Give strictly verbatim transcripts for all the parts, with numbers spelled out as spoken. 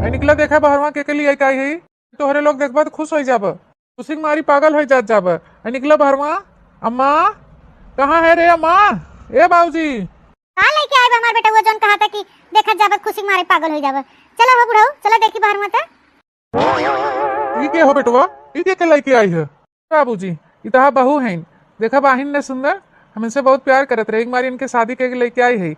ए, निकला, देखा बहरवा के, के लिए आई है। तोहरे लोग देखबा त खुश होइ जाब, खुशी के मारी पागल होइ जात जाब। ए, निकला बहरवा। अम्मा, कहाँ है रे अम्मा? ए बाबूजी। का लेके आए बा हमार बेटवा, जौन कहा था कि देखत जाब त खुशी के मारे पागल होइ जाब? चला हो बुढ़ऊ, चला देखी बहरवा त। ई के हो बेटवा? ई के, के लेके आई है? बाबूजी, ई तहा बहू हैं। देखा बाहिन ने सुंदर, हम इनसे बहुत प्यार करत रहे, एक मारी इनके शादी के लेके आई है।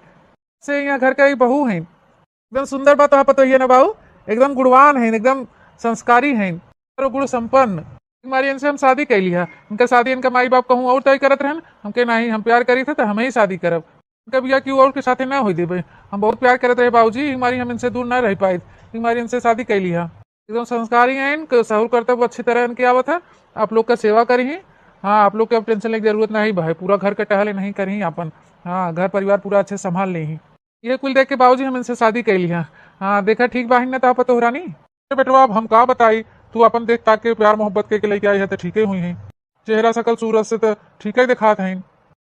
से यहाँ घर का ही बहू हैं। एकदम सुंदर बा तहा पतोहिया ना बाऊ, एकदम गुणवान हैं, एकदम संस्कारी हैं, चारों गुण संपन्न। एक मारी इनसे हम शादी कैली है। इनका शादी इनका माई बाप कहूँ और तय करत रहन, हमके नहीं, हम प्यार करी थे तो हम ही शादी करब। इनका बियाह केहू और के साथे ना होई देबे। हम बहुत प्यार करत रहे बाबूजी, एक मारी हम इनसे दूर ना रह पाए, एक मारी इनसे शादी कैली है। एकदम संस्कारी हैं, इनके सहूर करतब अच्छी तरह इनके आवत है। आप लोग का सेवा करी। हाँ, आप लोग के अब tension लेके जरूरत नहीं बा, पूरा घर के टहले नहीं करी आपन। हाँ, घर परिवार पूरा अच्छे संभाल ली। ये कुल देख के बाबूजी हम इनसे शादी कैली है। हाँ, देखा ठीक बाहिन ना तहा पतोह रानी। अरे बेटवा, अब हम का बताई, तू अपन देख ताक के प्यार मोहब्बत के, के लेके आई है तो ठीके हुई है। चेहरा शकल सूरत से तो ठीके दिखात है।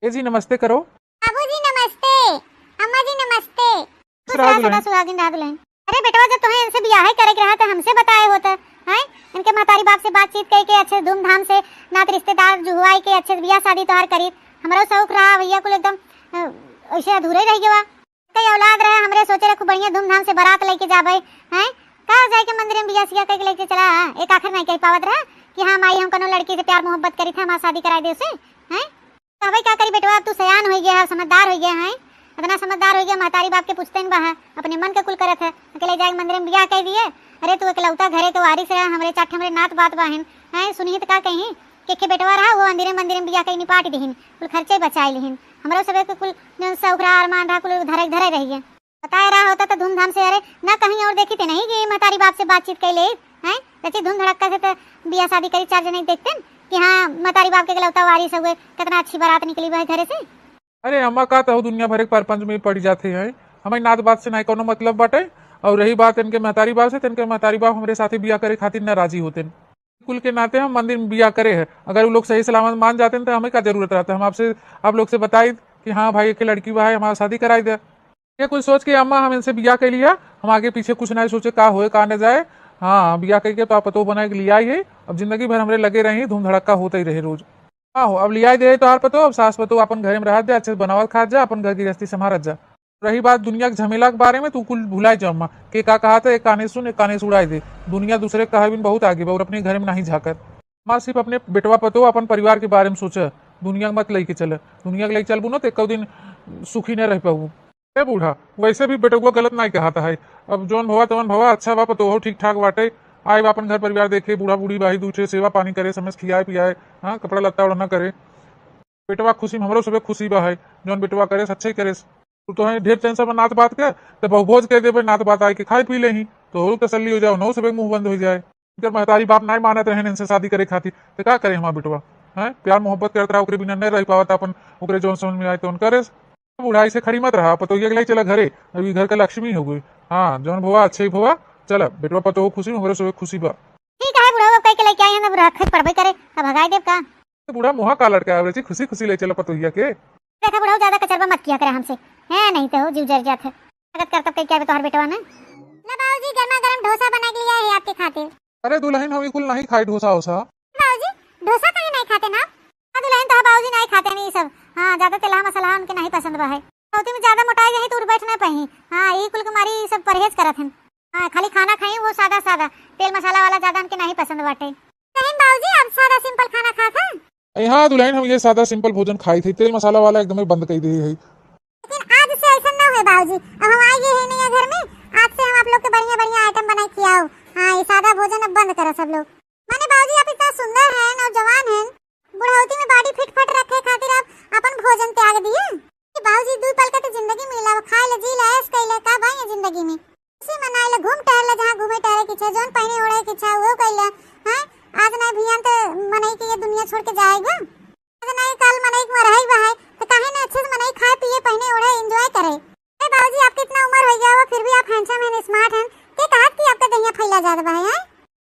ए जी, नमस्ते करो। बाबूजी नमस्ते, अम्मा जी नमस्ते। खुश रहा दुल्हन। सदा सुहागिन रहा दुल्हन। अरे बेटवा, जब तुम्हें इनसे बियाह करे के रहा तो हमसे बताए होत, हैं? इनके महतारी बाप से बातचीत करके अच्छे धूमधाम से नात रिश्तेदार जुहवाई के अच्छे बियाह शादी तोहार करीत। हमरो शौक रहा भैया कुल एकदम, अ, ऐसे अधूरे रह गवा। कई औलाद रहे हमरे, सोचे रहे खूब बढ़िया धूमधाम से बारात लेके जाबे, हैं? का जाए के मंदिर में बियाह सिया करके लेके चला, एक आखिर नहीं कह पावत रहा कि हाँ माई हम कोनो लड़की से प्यार मोहब्बत करी था, हमार शादी कराई दे उसे, हैं? कहबे का करी बेटवा, अब तू सयान होइ गया है, समझदार होइ गया है, इतना समझदार होइ गया, महतारी बाप के पूछते न बा है, अपने मन के कुल करत है, अकेले जाए मंदिर में बियाह कह दिए। अरे तू एकलौता घरे के वारिस रहे, हमरे चार ठे हमरे नात बात बाहिन, हैं? सुनिही त का कही, के के बेटवा रहा, वो अंदिरे मंदिर में बियाह कही निपाट दिहिन, कुल खर्चे बचाए लिहिन, हमरो सबे के कुल जौन शौक रहा, अरमान रहा, कुल धरे धरे रहिए। बताए रहा होता तो धूमधाम से, अरे, ना कहीं और देखी थे नहीं कि महतारी बाप से बातचीत कर ले, हैं? रची धूम धड़क्का से तो बियाह शादी करी, चार जने देखते न कि हाँ, महतारी बाप के इकलौता वारिस हुए, कितना अच्छी बारात निकली वह घरे से। अरे अम्मा, का तहु दुनिया भरे के परपंच में पड़ जाते हैं, हमें नात बात से नहीं कोनो मतलब बाटे। और रही बात इनके महतारी बाप से, तो इनके महतारी बाप हमरे साथे बियाह करे खातिर नाराजी होते। कुल के नाते हम मंदिर में बियाह करे है। अगर उ लोग सही सलामत मान जाते हैं तो हमें का जरूरत रहता है? हम आपसे, आप लोग से बताई कि हाँ भाई, एक लड़की बा है, हमारा शादी कराई दे। ये कुल सोच के अम्मा हम इनसे बियाह कर लिया, हम आगे पीछे कुछ नहीं सोचे का होए का न जाए। हाँ, बियाह करके तो आप पतोह बनाए के लिया ही है, अब जिंदगी भर हमरे लगे रही, धूम धड़क्का होते ही रहे रोज। आहो, अब लिया दे तो आप पतोह, अब सास पतोह अपन घरे में रह दे, अच्छे से बनावत खात जा, अपन घर गृहस्थी संभारत जा। रही बात दुनिया के झमेला के बारे में, तू कुल भुलाए जा अम्मा। के का कहा था, एक काने सुन, एक काने से उड़ाए दे। दुनिया दूसरे के कहे बिन बहुत आगे बा और अपने घरे में नहीं झांकत। अम्मा सिर्फ अपने बेटवा पतोह, अपन परिवार के बारे में सोचे, दुनिया के मत लेके चले। दुनिया के लेके चलबू ना तो एक दिन सुखी न रह पाबू। ए बूढ़ा, वैसे भी बेटवा गलत नहीं कहता है। अब जौन भवा तवन भवा, अच्छा बा, पतोह ठीक ठाक बाटे, आए बा अपन घर परिवार देखे, बूढ़ा बूढ़ी बाही, दू ठे सेवा पानी करे, समय से खियाए पियाए, हाँ, कपड़ा लत्ता ओढ़ना करे। बेटवा खुशी में हमरो सबे खुशी बा है, जौन बेटवा करे, अच्छे ही करे। तू तो है ढेर tension में नात बात के, तो बहुभोज कह देबे, नात बात आए के खाए पी लेही, तो तसल्ली हो जाओ, नौ सबे मुंह बंद हो जाए। इनकर महतारी बाप नहीं मानत रहन इनसे शादी करे खातिर, तो का करे हमार बेटवा? हैं, प्यार मोहब्बत करत रहा, ओकरे बिना नहीं रह पावत अपन, ओकरे जौन समझ में आए तो करे। बुढ़ाई से खड़ी मत रहा, पतोहिया के लाई चला घरे, अभी घर का लक्ष्मी हो गई। हाँ, जौन भवा अच्छे ही भवा, चला बेटवा पतोह खुशी में, हमरे सबे खुशी बा। ठीक है बुढ़ऊ, अब कह के लेके आई हैं, अब रखे पड़बे करे, अब भगाई देब का? तो बूढ़ा मुहा का लटकाए, खुशी खुशी ले चला पतोहिया के। देखा बुढ़ऊ, ज्यादा कचरबा मत किया करे हमसे, हैं, नहीं तो हो जीव जर जात है। स्वागत करतब कह के आवे तोहर बेटवा ने। ला बाबूजी, गर्मा गर्म डोसा बना के लिया है आपके खातिर। अरे दुल्हन, हम ई कुल नहीं खाई डोसा ओसा। बाबूजी, डोसा काहे नहीं खाते ना? हाँ दुल्हन, तो बाबूजी नहीं खाते नहीं सब। हाँ, ज्यादा तेलहा मसाला उनके नहीं पसंद बा है। बहुती में ज्यादा मोटाई जाही तो उठ बैठ नहीं पाई। हाँ, ई कुल के मारी सब परहेज करत हन। हाँ, खाली खाना खाई वो सादा सादा, तेल मसाला वाला ज्यादा उनके नहीं पसंद बाटे। दुल्हन बाबूजी, आप सादा simple खाना खात हैं? अरे हाँ दुल्हन, हम ये सादा simple भोजन खाई थे, तेल मसाला वाला एकदम बंद कर दिए है। लेकिन आज से ऐसा ना होए बाबूजी, अब हम आ गए हैं नया घर में, आज से हम आप लोग के बढ़िया बढ़िया item बनाए खियाओ। हाँ, ये सादा भोजन अब बंद करो सब लोग। माने बाबूजी, आप इतना सुंदर हैं, नौजवान हैं, बुढ़ौती में body fit फट रखे खातिर आप अपन भोजन त्याग दिए? कि बाबूजी, दू पल का तो जिंदगी मिला, खाए ले, जी ले, ऐश कैले, का बा ये जिंदगी में? खुशी मनाए ले, घूम टहर ले, जहाँ घूमे टहरे के इच्छा, जौन पहने ओढ़े के इच्छा, वो कैले। हैं? आज नहीं भियान तो मनई के ये दुनिया छोड़ के जाएगा। आज नहीं काल मनई के मरहई बा है, तो काहे ना अच्छे से मनई खाए पिए, पहने ओढ़े, enjoy करे। अरे बाबूजी, आपके इतना उम्र हो गया हुआ, फिर भी आप handsome हैं, smart हैं। के कहत कि आपका दहिया फैला जात बा है, हैं?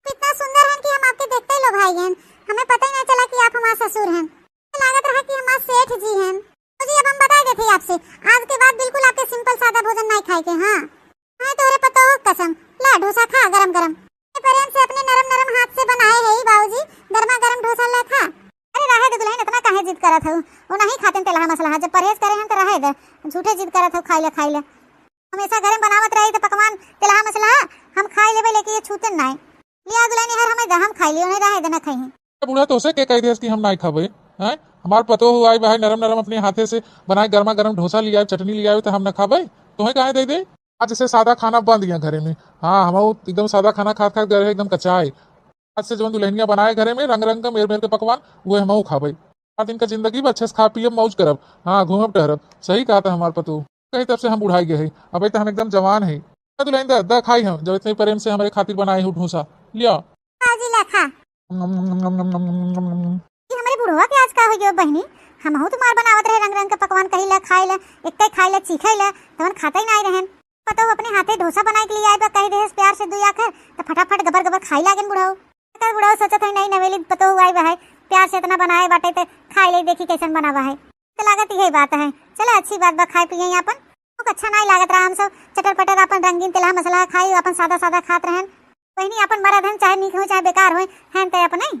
कितना सुंदर हैं कि हम आपके देखते ही लोभाई गए। हमें पता ही नहीं चला कि आप हमारे ससुर हैं। लागत रहा कि हमारे सेठ जी हैं। तो जी, अब हम बता देते हैं आपसे, आज के बाद बिल्कुल आपके simple सादा भोजन नहीं खाए के। हाँ, हाँ, तोहरे पतोह कसम, ला ढोसा खा गरम गरम। ये प्रेम से अपने नरम नरम हाथ से बनाए है ई बाबूजी, गरमा गरम ढोसा ला खा। अरे रहे दे दुलहिन, इतना काहे जिद करत हऊ? वो नहीं खाते तेलहा मसलहा, जब परहेज करे हैं तो रहे दे, झूठे जिद करत हऊ, खाई ले, खाई ले। हमेशा घरे में बनावत रही तो पकवान तेलहा मसलहा हम खाई लेबे, लेकिन ये छूते नाय। लिया दुलहिन, हर हमें दे, हम खाई लियो, नहीं रहे दे, ना खाई। ए बूढ़ा, तोहसे के कह देस कि हम नाय खाबे? हैं? हमार पतोह आई बा है, नरम नरम अपने हाथे से बनाए गरमा गरम ढोसा लियाए, चटनी लियाए, तो हम ना खाबे? तोहे काहे दे दे? आज से सादा खाना बंद यहाँ घरे में। हाँ, हम एकदम सादा खाना खात खात गए रहे, एकदम कचाए। आज से जवन दुल्हनिया बनाए घरे में रंग रंग का मेर मेर के पकवान, उहे हमहू खाबे। चार दिन का जिंदगी बा, अच्छे से खा पिए मौज करब। हाँ, घूमब टहरब। सही कहा था हमार पतोह। कही तब से हम बुढ़ाई गए हैं, अबे तो हम एकदम जवान है। दुल्हन दा, दा खाई हम, जब इतने प्रेम से हमारे खातिर बनाए हो ढोसा। लिया। बाबूजी ला खा। नम, नम, नम। ये हमरे बुढ़वा के आज का हो गयो बहिनी? हमहू तो मार बनावत रहे रंग रंग के पकवान, कही ला खाई ला, एक खाई ला, चीखे ला, तवन खाता ही नाई रहन। पतोह अपने हाथे ढोसा बनाए के लिए आए बा, कह देहस प्यार से दुई आखर, तो फटाफट गबर गबर खाई लागेन बुढ़ऊ। एकर बुढ़ऊ सोचत है, नई नवेली पतोह आई बा है, प्यार से इतना बनाए बाटे, तो खाई ले, देखी कैसन बनावा है। तो लागत यही बात है। चला, अच्छी बात बा, खाए पिए अपन। भूख अच्छा नाई लागत रहा, हम सब चटर पटर अपन रंगीन तेलहा मसलहा खाई, अपन सादा सादा खात रहन। बहिनी, अपन मरद हन, चाहे नीक हो चाहे बेकार होए, हन ते अपने।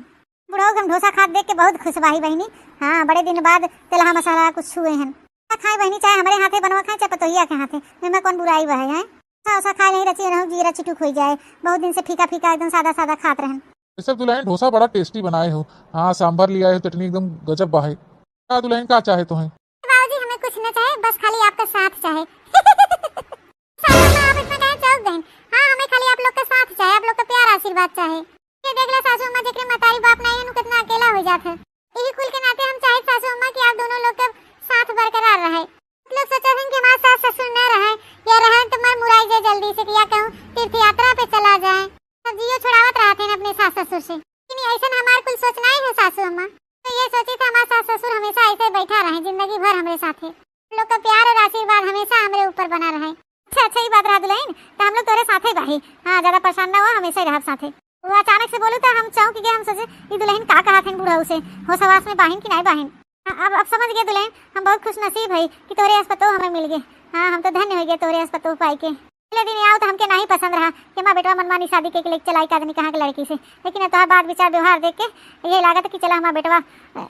बुढ़ऊ के हम ढोसा खात देख के बहुत खुश बाही बहिनी। हाँ, बड़े दिन बाद तेलहा मसलहा कुछ छुए हन। खाए बहिनी, चाहे हमरे हाथे बनवा खाए, चाहे पतोहिया के हाथे, एमे कौन बुराई बा है, हैं? ढोसा उसा खाए नहीं रची, रहू जीरा चिटुक हो जाए। बहुत दिन से फीका फीका एकदम सादा सादा खात रहन। ये सब दुल्हन ढोसा बड़ा tasty बनाए हो। हाँ, सांभर लियाए हो, चटनी एकदम गजब बा है। का दुल्हन का चाहे तोहे? बाबूजी, हमें कुछ न चाहे, बस खाली आपका साथ चाहे। सासू माँ, आप इतना काहे चौंक गईं? हाँ, हमें खाली आप लोग का साथ चाहे, आप लोग का प्यार आशीर्वाद चाहे। ये देख ले सासू अम्मा, जेकरे मतारी बाप नाई है, उ कितना अकेला हो जात है। यही कुल के नाते हम चाहित सासू अम्मा कि आप दोनों लोग के साथ बरकरार रहे। कुछ लोग सोचत हैं कि हमार सास ससुर न रहे या रहे तो मैं मुराई जाए जल्दी से, कि या कहूँ तीर्थ यात्रा पे चला जाए। सब जियो छोड़ावत रहत हैं अपने सास ससुर से। लेकिन ऐसन हमार कुल सोच नाई है सासू अम्मा। तो ये सोची था हमार सास ससुर हमेशा ऐसे बैठा रहे, जिंदगी भर हमरे साथे। लोग का प्यार और आशीर्वाद हमेशा हमरे ऊपर बना रहे। अच्छा, अच्छा, ई बात रहा दुल्हन, तो हम लोग तोरे साथे बाही। हाँ, ज्यादा परेशान ना हो, हमेशा ही रहब साथे। वो अचानक से बोलू तो हम चौंक गए, हम सोचे, ई दुल्हन का कहत हन बुढ़ऊ से, होश हवास में बाहिन कि नाई बाहिन। हाँ, अब, अब समझ गए दुल्हन, हम बहुत खुश नसीब है कि तोरे अस पतोह हमें मिल गए। हाँ, हम तो धन्य हो गए तोरे अस पतोह पाई के। पहले दिन आओ तो हमके नहीं पसंद रहा कि हमार बेटवा मनमानी शादी के लेके चलाई एक आदमी कहाँ के लड़की से, लेकिन अब तोहार बात विचार व्यवहार देख के ये लागत कि चला हमार बेटवा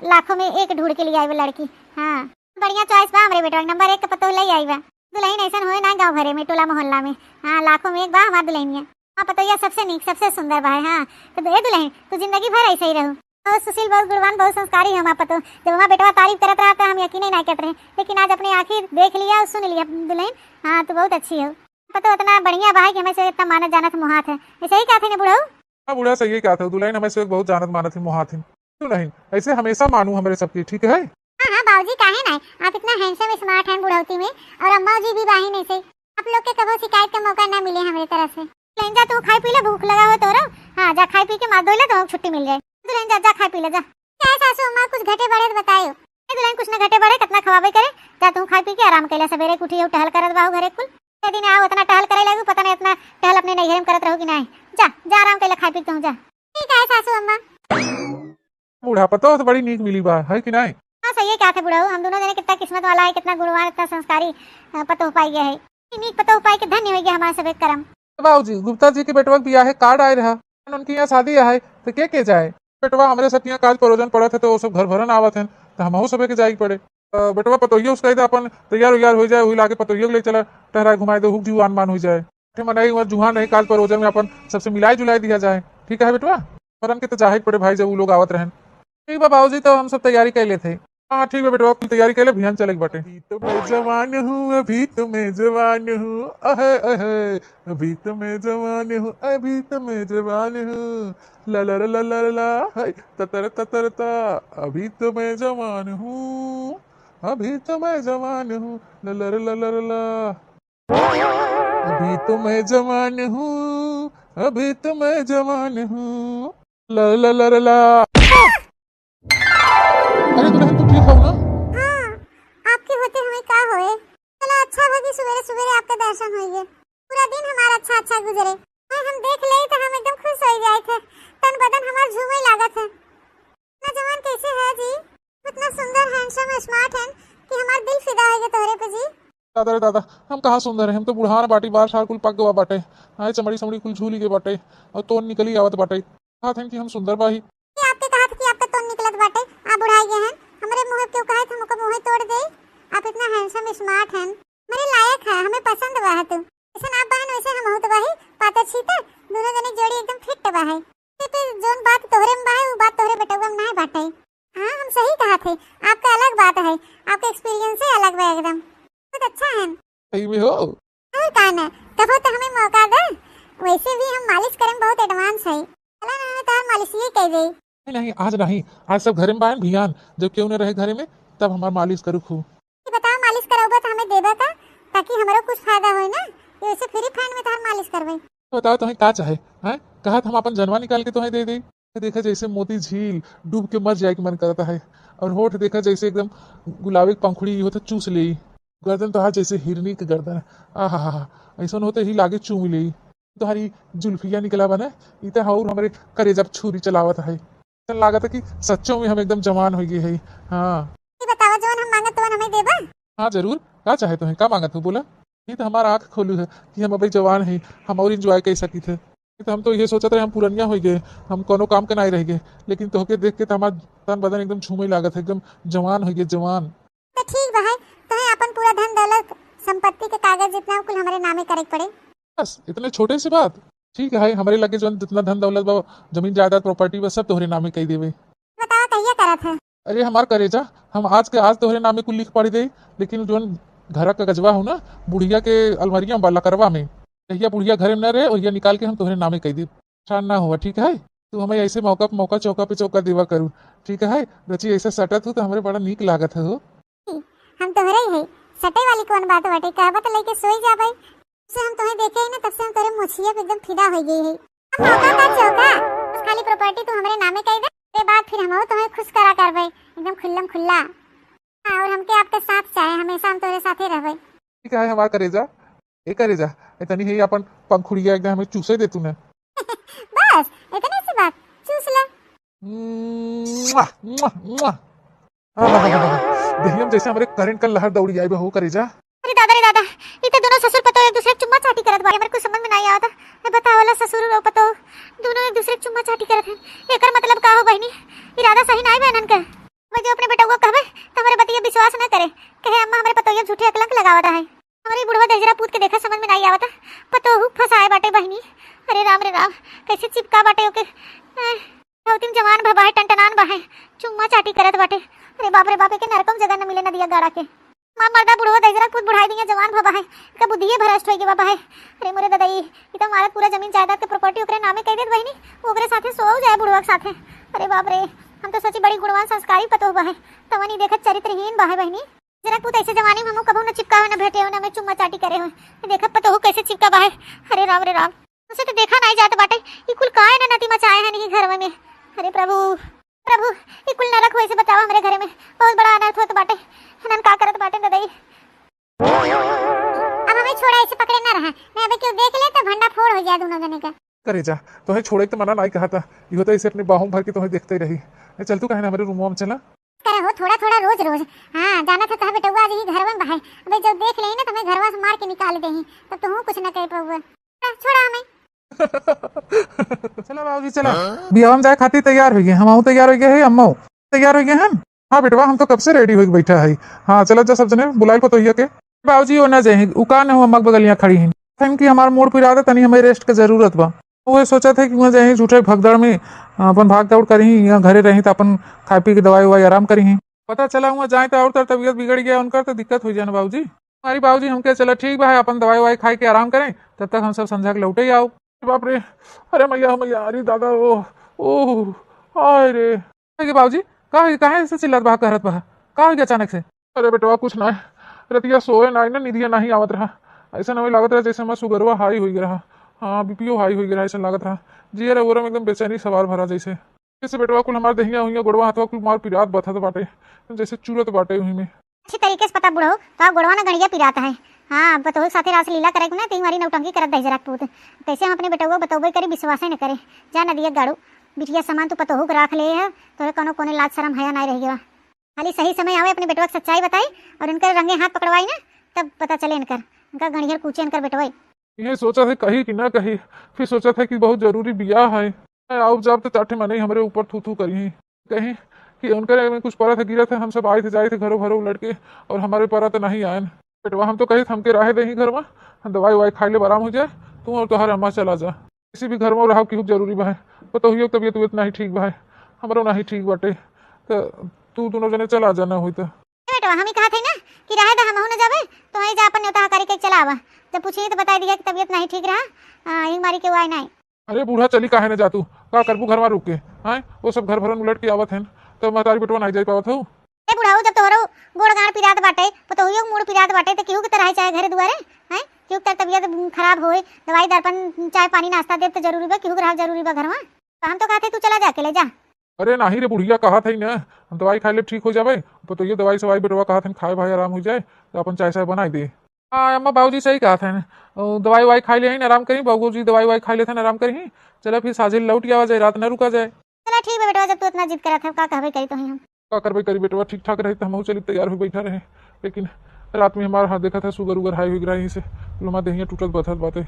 लाखों में एक ढूंढ के लिए आए वो लड़की। हाँ, बढ़िया choice बा हमरे बेटवा, नंबर एक के पतोह लई आई बा। दुल्हन ऐसन होए ना गाँव भरे में, टोला मोहल्ला में। हाँ, लाखों में एक बा हमार दुल्हनिया। हाँ, पतोहिया सबसे नीक, सबसे सुंदर बा है। हाँ, तो ए दुल्हन, तू जिंदगी भर ऐसे ही रहू। बहुत सुशील, बहुत गुणवान, बहुत संस्कारी है हमार पतोह। जब हमार बेटवा तारीफ करत रहा तो हम यकीन ही ना करत रहे, लेकिन आज अपने आँखी देख लिया और सुन लिया दुल्हन। हाँ, तू बहुत अच्छी हो। पतोह इतना बढ़िया बा है कि हमें से इतना मानत जानत मोहात है। ऐसे ही कहत है ना बुढ़ऊ? हाँ बूढ़ा, सही कहत हो दुल्हन, हमें से बहुत जानत मानत ही मोहात ही। दुल्हन, ऐसे हमेशा मानू हमरे सबके, ठीक है? हाँ, हाँ बाबूजी, काहे नाई? आप इतना handsome, smart हैं बुढ़ौती में, और अम्मा जी भी बाहिन ऐसे। आप लोग के कबो शिकायत का मौका ना मिले हमरे तरफ से। लेकिन जा तू खाई पी ले, भूख लगा हो तोरो। हाँ, जा खाई पी के मार धो ले, तो छुट्टी मिल जाए। दुल्हन जा, जा खाई पी ले, जा। क्या है सासू अम्मा, कुछ घटे बढ़े तो बतायो। ए दुल्हन, कुछ ना घटे बढ़े, कितना खवाबे करे। जा तू खाई पी के आराम कैला, सवेरे के उठी हो, टहल करत बाहू घरे कुल। ए दिन आओ, इतना टहल करे लगू, पता नहीं इतना टहल अपने नैहरे में करत रहू कि नहीं। जा, जा आराम कैला, खाई पी के तू जा। ठीक है सासू अम्मा। बूढ़ा पतोह तो बड़ी नीक मिली बा, है कि नहीं? हाँ, सही है, क्या थे बुढ़ऊ, हम दोनों जने कितना किस्मत वाला है, कितना गुणवान, इतना संस्कारी, अ, पतोह पाई गया है। इतनी नीक पतोह पाई के धन्य हो गया हमारे सब एक करम। बाबूजी, गुप्ता जी के बेटवा के बियाह है, card आए रहा, उनके यहाँ शादी है, तो के के जाए? बेटवा, हमरे सब के यहाँ काज परोजन पड़त है, तो वो सब घर भरन आवत हैं, तो हमहू सबे के जाए के पड़े। अ, बेटवा, पतोहियो उसका इधर अपन तैयार उयार हो जाए, वही लाके पतोहियो के ले चला, टहराए घुमाए दो, हुक जीव आन मान हो जाए। ठे मनई हुआ जुहान रहे, काज परोजन में अपन सबसे मिलाए जुलाए दिया जाए, ठीक है बेटवा? मरन के तो जाहे के पड़े भाई, जब उ लोग आवत रहन। ठीक बा बाबूजी, तो हम सब तैयारी कर लेते हैं। हाँ ठीक बा बेटवा, कुल तैयारी कर ले, बिहान चले के बाटे। अभी तो मैं जवान हूँ, अभी तो मैं जवान हूँ, अहे अहे, अभी तो मैं जवान हूँ, अभी तो मैं जवान हूँ, ला ला ला ला ला ला, हाय, ततर ततर ता, अभी तो मैं जवान हूँ, अभी तो मैं जवान हूँ, ला ला ला ला ला ला। अभी तो मैं जवान हूँ, अभी तो मैं जवान हूँ, ला ला ला ला ला। अरे दुल्हन, तू ठीक हो ना? हाँ, आपके होते हमें का होए? चलो, अच्छा भा कि सुबेरे सुबेरे आपका दर्शन होइए। पूरा दिन हमारा अच्छा अच्छा गुजरे। और हम देख ले तो हम एकदम खुश हो जाए थे। तन बदन हमार झूमे लागत है। इतना जवान कैसे है जी? इतना सुंदर, handsome, smart है कि हमार दिल फिदा हो गया तोहरे पे जी। दादा रे दादा, हम कहाँ सुंदर है, हम तो बुढ़ान बाटी, बार सार कुल पक गवा बाटे। हाँ, चमड़ी समड़ी कुल झूली के बाटे और तोन निकली आवत बाटे। कहत हन कि हम सुंदर बाही। ये आपके कहत कि आपका तोन निकलत बाटे, आप बुढ़ाई गए हैं, हमरे मुँह पे क्यों कहत, हम ओकर मुँह तोड़ दे। आप इतना handsome smart हैं, मेरे लायक है, हमें पसंद बा है तू। जैसन आप बहन वैसे हम बहुत बाही, पातर छीतर, दोनों जने जोड़ी एकदम fit बा है। ये तो जोन बात तोहरे में बा है, वो बात तोहरे बेटउआ में नाहीं बाटे। हाँ, हम सही कहा थे, आपका अलग बात है, आपका experience ही अलग बा एकदम, बहुत अच्छा है। सही में हो? और का ना, कबो तो हमें मौका दे, वैसे भी हम मालिश करे में बहुत advance है। चला ना, हमें तोहर मालिश ही कह दे। नहीं, नहीं, आज नहीं, आज सब घरे में बायन भियान, जब केहू न रहे घरे में, तब हमार मालिश करू खूब। ये बताओ, मालिश करौबा तो हमें देबा का, ताकि हमरो कुछ फायदा होए ना, कि वैसे free fund में तोहर मालिश करबे। बताओ, तुम्हें का चाहे, हैं? कहा हम अपन जनवा निकाल के तुम्हें दे दे। देखा जैसे मोती झील, डूब के मर जाए के मन करता है। और होठ देखा जैसे एकदम गुलाबी पंखुड़ी होता, चूस ले। गर्दन तोहार जैसे हिरनी के गर्दन। आहा हा हा, ऐसा होते ही लागे चूम ले। तोहारी जुल्फिया निकला बा ना, ई तो और हमरे करेजा पे छुरी चलावत है। ऐसा लागत है कि सच्चों में हम एकदम जवान हो गए है। हाँ। ये बतावा, जवन हम मांगत तवन हमें देबा? हाँ जरूर, का चाहे तुम्हें, का मांगत हो बोला? ये तो हमारा आँख खोलू है कि हम अभी जवान है, हम और enjoy कर सकित है। ये तो हम तो ये सोचत रहे हम पुरनिया हो गए, हम कोनो काम के नहीं रह गए, लेकिन तोहके देख के तो हमार तन बदन एकदम झूमे लागत है, एकदम जवान हो गए, जवान। तो ठीक बा है, तोहे अपन पूरा धन दौलत संपत्ति के कागज जितना कुल हमरे नामे करे के पड़े। बस इतने छोटे से बात? ठीक है, हमरे लगे जौन जितना धन दौलत बा, जमीन जायदाद property बा, सब तोहरे नामे कई देवे। बतावा कहिया करत है? अरे हमार करेजा, हम आज के आज तोहरे नामे कुल लिख पढ़ दे, लेकिन जौन घर का कागजवा हो ना, बुढ़िया के अलमारिया में बा लकड़वा में, जहिया बुढ़िया घरे में न रहे, ओहिया निकाल के हम तोहरे नामे कई देब। परेशान ना हुआ, ठीक है? तू हमें ऐसे मौका पे मौका, चौका पे चौका देवा करू, ठीक है? रची ऐसे सटत हो तो हमरे बड़ा नीक लागत है हो। हम तोहरे ही है, सटे वाली कौन बात बाटे? कहबा तो लेके सोई जाबे। जब से हम तोहे देखे ही ना, तब से हम तोरे मोछिया पे एकदम फिदा हो गई है। हम मौका का चौका, बस खाली property तू हमरे नामे कई दे, ओकरे बाद फिर हम तोहे खुश करा करबे, एकदम खुल्लम खुल्ला। हाँ, और हमके आपके साथ चाहे, हमेशा हम तोरे साथे रहबे। ठीक है हमार करेजा, ए करेजा, ए तनी है अपन पंखुड़िया एकदम हमें चूसे दे तू ना। बस इतने सी बात, चूस ले। मुआ, मुआ, मुआ। आहा, देहिया में जैसे हमरे करंट का लहर दौड़ी आई बा हो करेजा। अरे दादा रे दादा, ई तो दोनों ससुर पतोह एक दूसरे के चुम्मा चाटी करत बाड़े। हमरे कुछ समझ में नहीं आवता। ए बतावला ससुर और पतोह दोनों एक दूसरे के चुम्मा चाटी करत हैं। एकर मतलब का हो बहिनी? इरादा सही नहीं बा इनन के। अब जो अपने बेटउआ कहबे तो हमरे बतिया विश्वास न करे, कहे अम्मा हमरे पतोहिया झूठे अकलंक लगावत है। हमरे बुढ़वा दहिजरा पूत के देखा समझ में नहीं आवता। पतोहू फंसाए बाटे बहिनी। अरे राम रे राम, कैसे चिपका बाटे ओके। ए, बहुत दिन जवान भबा है, टनटनान बा है, चुम्मा चाटी करत बाटे। अरे बाप रे बाप, एके नरकम जगह न मिले नदिया गाड़ा के। माँ मर्दा बुढ़वा दहिजरा पूत बुढ़ाई दिया, जवान भबा है, एका बुद्धिये भ्रष्ट होई के बाबा है। अरे मोरे ददाई, ई तो मारत पूरा जमीन जायदाद के property ओकरे नामे कई देत बहिनी, ओकरे साथे सोओ जाए बुढ़वा के साथे। अरे बाप रे, हम तो सोची बड़ी गुणवान संस्कारी पतोह बा है, तवन ई देखत चरित्रहीन बा है बहिनी। जरा पूत ऐसे जमाने में हमहू कबहू न चिपका हो, न भेंटे हो, न हमें चुम्मा चाटी करे हो। देखत पतोहू कैसे चिपका बा है। अरे राम रे राम, उसे तो देखा नहीं जात बाटे, ई कुल काहे न नती मचाए हैं नहीं घर में। अरे प्रभु, प्रभु, ई कुल नरक होइसे बचावा हमरे घरे में, बहुत बड़ा अनर्थ होत बाटे। इनन का करत बाटे ददई। अब हमें छोड़ा, ऐसे पकड़े ना रहा, नहीं अबे क्यों देख ले तो भंडा फोड़ हो जाए दोनों जने का। करेजा, तोहे छोड़े के तो मना नहीं कहा था, इहो तो ऐसे अपने बाहों भर के तोहे देखते रही। ए, चल तू कहे ना हमारे रूमवा में चला। करे हो थोड़ा थोड़ा रोज रोज। हाँ, जाना था तोहे बेटउआ आज ही घर में बहाए, अबे जब देख ले ना तो हमें घरवा से मार के निकाल दे ही, तब तो हूँ कुछ ना कह पाऊँ। छोड़ा हमें। चला बाबूजी, चला। हाँ? बियाह में जाए खातिर तैयार हो गए, हम तैयार हो गए हैं, अम्मा तैयार हो गए हैं। हाँ बेटवा, हम तो कब से ready होके बैठा है। हाँ, चला जा सब जने, बुलाइल पतोहिया के। बाबूजी, वो ना जाए, उ का न हो, अम्मा के बगलिया खड़ी हैं। कहें कि हमार मूड पिरात है, तनी हमें rest के जरूरत बा। वो सोचा थे कि वहाँ जाए, झूठे भगदड़ में अपन भाग दौड़ करी, यहाँ घरे रही तो अपन खाए पी के दवाई ववाई आराम करी। पता चला वहाँ जाए तो और तर तबीयत बिगड़ गया उनका, तो दिक्कत हो जाए ना बाबूजी। हमारी बाबूजी हमके, "चला ठीक बा, अपन दवाई ववाई खाए के आराम करें, तब तक हम सब संझा के लौटे ही आओ।" बाप रे, अरे मैया, मैया, अरे दादा, ओ, ओ, हाय रे। अरे बाबूजी, का है, काहे ऐसे चिल्लात बा, कहरत बा? का हो गया अचानक से? अरे बेटवा, कुछ ना, रतिया सोए ना, ना निदिया नहीं आवत रहा, ऐसा नहीं लागत रहा जैसे हमारा सुगरवा high हो गया रहा, हाँ, बीपीओ high हो गया रहा, ऐसा लागत रहा, जियरा ओरा में एकदम बेचैनी सवार भरा जैसे। जैसे बेटवा कुल हमार दहिया हुइया, गोड़वा हाथवा कुल मार पिरात बथत बाटे, जैसे चुरत बाटे हुई में। अच्छी तरीके से पता बुढ़ऊ, तो आप गोड़वा ना गड़िया पिरात है। हाँ, बतोह के साथे रासलीला करे के ना, तीन बारी नौटंकी करत दहिजरा के पूत। कैसे हम अपने बेटउआ बतौबे करी, विश्वासे न करे। जा नदिया गाड़ू, बिटिया समान तू पतोहू के राख ले है, तोरे कोनो कोने लाज शरम हया नाय रह गया। खाली सही समय आवे, अपने बेटवा के सच्चाई बताई और उनके रंगे हाथ पकड़वाई ना, तब पता चले इनकर, इनका गणियर कूचे इनकर बेटवई। इहे सोचत है कही कि ना कही, फिर सोचत है कि बहुत जरूरी बियाह है। मैं आउब जाब तो चार ठे मनई हमरे ऊपर थू थू करिहीं, कहीं कि उनकरे में कुछ परत है गिरत है, हम सब आइत है जाइत है घरो घरो लड़के, और हमरे परत नहीं आयन। बेटवा हम तो कही हमके रहे देही घर में, हम दवाई उवाई खाई लेब आराम हो जाए, तू और तोहार अम्मा चला जा। किसी भी घर में रहब केहू जरूरी बा है, पतोहियो के तबियत उबियत नहीं ठीक बा है, हमरो नहीं ठीक बाटे, तो तू दोनों जने चला जा ना होई तो। ए बेटवा, हम ही कहत हई ना कि रहे दे, हमहू न जाबे, तो वहीं जा अपन नेवता हकारी के चला आवा। जब पूछी तो बताई दिया कि तबियत नहीं ठीक रहा, आ, हिंग मारी के वो आए नहीं। अरे बूढ़ा, चली काहे न जा तू, का करबू घर में रुक के? हैं, वो सब घर भरन उलट के आवत हैं, तो महतारी बेटवा नहीं जाई पावत हो। ए बुढ़ऊ, जब तोहरो गोड़ गाड़ पिरात बाटे, पतोहियो के मूड़ पिरात बाटे, तो केहू के तरह चाहे घरे दुआरे, हैं, केहू के तरह तबियत खराब होए, दवाई दर्पण, चाय पानी नाश्ता देब तो जरूरी बा, केहू के रहब जरूरी बा घर में। तो हम तो कहत हई तू चला जा, अकेले जा। अरे नाही रे बुढ़िया, कहत हई ना, हम दवाई खाई लेब, ठीक हो जाबे। पतोहियो दवाई सवाई बेटवा कहत हन खाए भाई आराम हो जाए, तो अपन चाय साय बनाई दे। हाँ अम्मा, बाबूजी सही कहत हन, ओ, दवाई वाई खाई लेहिन, आराम करी, बाबूजी दवाई वाई खाई लेथन, आराम करी। चला फिर साझे लौट आवा जाए, रात ना रुका जाए। चला ठीक बा बेटवा, जब तू इतना जिद करत है, का कहबे करी तो ही हम। का करबे करी बेटवा, ठीक ठाक रही तो हमहू चली तैयार हो बैठा रहे, लेकिन रात में हमार हाथ देखत है सुगर उगर हाई हुई रही से, लुमा देहिया टूटत बथत बाटे।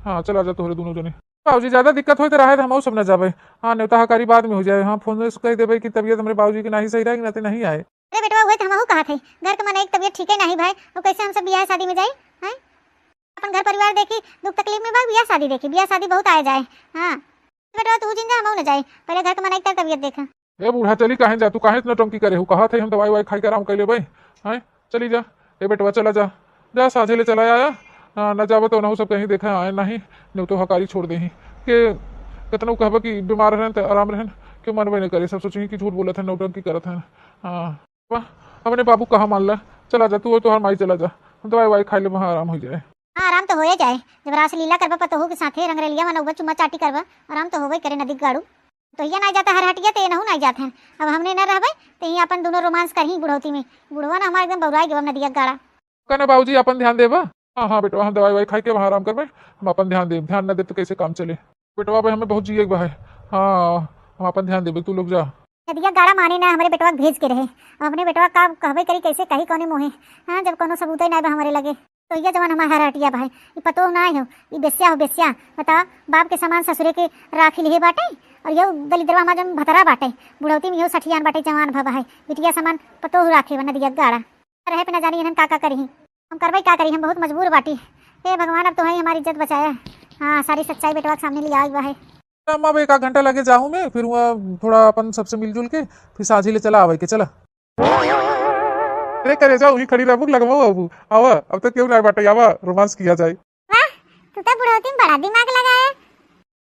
हाँ चला जा तोहरे दोनों जने। बाबूजी, ज्यादा दिक्कत होई त रहे त हमहू सब न जाबे। हाँ, नेवता हकारी बाद में हो जाए। हाँ, फोन से कह देबे कि तबियत हमरे बाबूजी के नाही सही रहे, कि नाते नहीं आए। अरे बेटवा, उहे त हमहू कहत है, घर के मनई के तबियत ठीके नाही भाई, अब कैसे हम सब बियाह शादी में जाई? हैं? अपन घर परिवार देखी, दुख तकलीफ में बा, बियाह शादी देखी, बियाह शादी बहुत आए जाए। हाँ बेटवा, तू जिन जा, हमहू न जाई, पहले घर के मनई के तबियत देख। ए बूढ़ा, चली काहे जा तू, काहे इतना टंकी करे हो? कहत है हम दवाई वाई खाई के आराम कर लेबे। हैं, चली जा। ए बेटवा, चला जा, जा साझे ले चला आया। हाँ, न जाबे तो ओनहू सब कहीं देखा आए नहीं, नेवतो हकारी छोड़ देही। के केतनो कहबे कि बीमार रहन त आराम रहन, केहू मनबे नहीं करे, सब सोचिहीं कि झूठ बोलत हन, नौटंकी करत हन। हाँ, वाह, अपने बाबू कहा मान ला, चला जा तू और तोहार माई चला जा, हम दवाई वाई खाई लेबे, हाँ आराम हो जाए। हाँ, आराम तो होए जाए, जब रासलीला करबा पतोहू के साथे, रंगरेलिया मनउबा, चुम्मा चाटी करबा, आराम तो होबे करे नदी के गाड़ू। तो ये नाई जाता हर हटिया, ते एनहू नाई जात हन। अब हमने न रहबे, ते ही अपन दोनों रोमांस करही बुढ़ौती में। बुढ़वा ना हमार एकदम बौराई गवा नदिया के गाड़ा। कहना बाबूजी अपन ध्यान देबा। हाँ, हाँ बेटवा, हम दवाई वाई खाई के वहाँ आराम करबे, हम अपन ध्यान देब, ध्यान न देब तो कैसे काम चले? बेटवा भाई हमें बहुत जिए के बा है। हाँ, हम अपन ध्यान देबे, तू लोग जा। नदिया गाड़ा माने ना, हमरे बेटवा के भेज के रहे। अब अपने बेटवा का कहबे करी, कैसे कही कौने मुँहे? हाँ, जब कौनो सबूत ही ना बा हमरे लगे। तो ये जवन हमार हर हटिया भाई, ई पतोह ना हो, ई बेस्या हो बेस्या। बतावा, बाप के समान ससुरे के राखी लिहे बाटे, और ये दलिद्रवा हमार जवन भतरा बाटे, बुढ़ौती में ये सठियान बाटे, जवान भवा है, बिटिया समान पतोह राखे बा नदिया गाड़ा। रहे पे ना जानी इन्हन का का करी, हम करबे का करी, हम बहुत मजबूर बाटी। हे भगवान, अब तो है हमारी इज्जत बचाया। हाँ, सारी सच्चाई बेटवा के सामने ले आई बा है। अम्मा, अब एक आध घंटा लगे जाहूँ मैं, फिर वहाँ थोड़ा अपन सबसे मिलजुल के फिर साझी ले चला आवे के, चला। अरे करेजा, वहीं खड़ी रहबू, लगवाओ बाबू। आवा, अब तो क्यों ना बाटे, आवा, रोमांस किया जाए। वाह, तू तो बुढ़ौती में बड़ा दिमाग लगाया।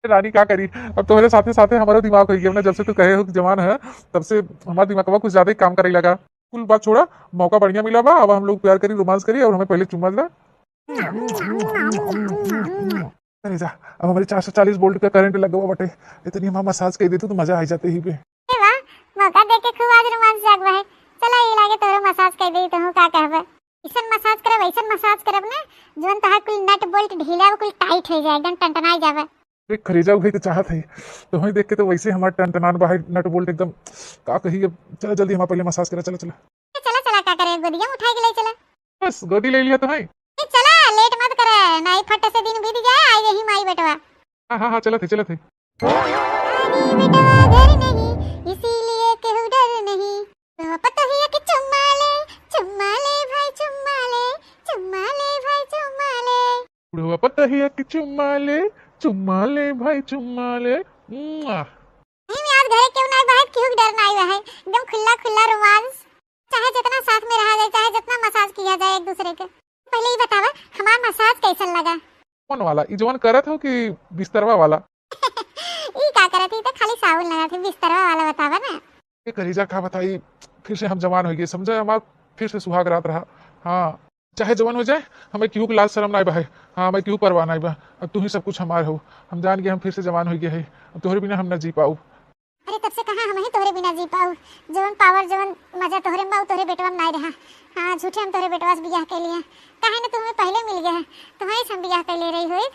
ए रानी, का करी, अब तोहरे साथे साथे हमारो दिमाग हो गया ना, जब से तू कहे हो कि जवान है, तब से हमारा दिमागवा कुछ ज्यादा ही काम करे लगा। कुल बात छोड़ा, मौका बढ़िया मिला बा, अब हम लोग प्यार करी, रोमांस करी, और हमें पहले चुम्मा ला। अरे जा, अब हमारे चार सौ चालीस वोल्ट का करंट लगा हुआ बटे, इतनी हम मसाज कर देते तो मजा आ जाते ही पे। ए वाह, मौका देके खूब आज रोमांस जागवा है। चला, ये लागे तोरो मसाज कर दे, तू का कहबे? ऐसन मसाज करब, ऐसन मसाज करब ना, जौन तहार कुल नट बोल्ट ढीला, वो कुल टाइट हो जाए, एकदम टनटनाई जावे। देख, खरीजा उहे तो चाहत है, तो वही देख के तो वैसे हमार टनटनान बा है, नट बोल्ट एकदम, का कही अब। चला जल्दी, हमार पहले मसाज करा, चला, चला। ए, चला, चला, का करे, गोदिया में उठाए के ले चला। बस, गोदी ले लिया तो है। ए, चला, लेट मत करे, नहीं फट से दिन बीत जाए, आई यही माई बेटवा। हाँ, हाँ, हाँ, चलत है, चलत है। अरे बेटवा घर नहीं, इसीलिए केहू डर नहीं। तो पतोहिया के चुम्मा ले, चुम्मा ले भाई, चुम्मा ले, चुम्मा ले भाई, चुम्मा ले। बुढ़वा पतोहिया के चुम्मा ले, चुम्मा ले भाई, चुम्मा ले। मुआ। नहीं, मैं आज घरे क्यों ना बाहर, क्यों डर ना आया है, एकदम खुला खुला रोमांस। चाहे जितना साथ में रहा जाए, चाहे जितना मसाज किया जाए एक दूसरे के। पहले ही बतावा, हमार मसाज कैसन लगा? कौन वाला? ई जवन करत हो कि बिस्तरवा वाला? ई का करत, ई तो खाली साबुन लगा थे, बिस्तरवा वाला बतावा ना। ए करेजा, का बताई, फिर से हम जवान हो गए, समझा, हमार फिर से सुहाग रात रहा। हाँ, चाहे जवन हो जाए, हमें केहू के लाज शरम नाई बा है। हाँ, हमें केहू परवाह नाई बा। अब तू ही सब कुछ हमार हो। हम जान गए हम फिर से जवान हो गए है। अब तोहरे बिना हम ना जी पाऊ। अरे तब से कहाँ हम ही तोहरे बिना जी पाऊ। जवन पावर, जवन मजा तोहरे में बा, उ तोहरे बेटवा में नाई रहा। हाँ, झूठे हम तोहरे बेटवा से बियाह कैली है। काहे ना तू हमें पहले मिल गया है, तोहरे से हम बियाह कैले रही होई।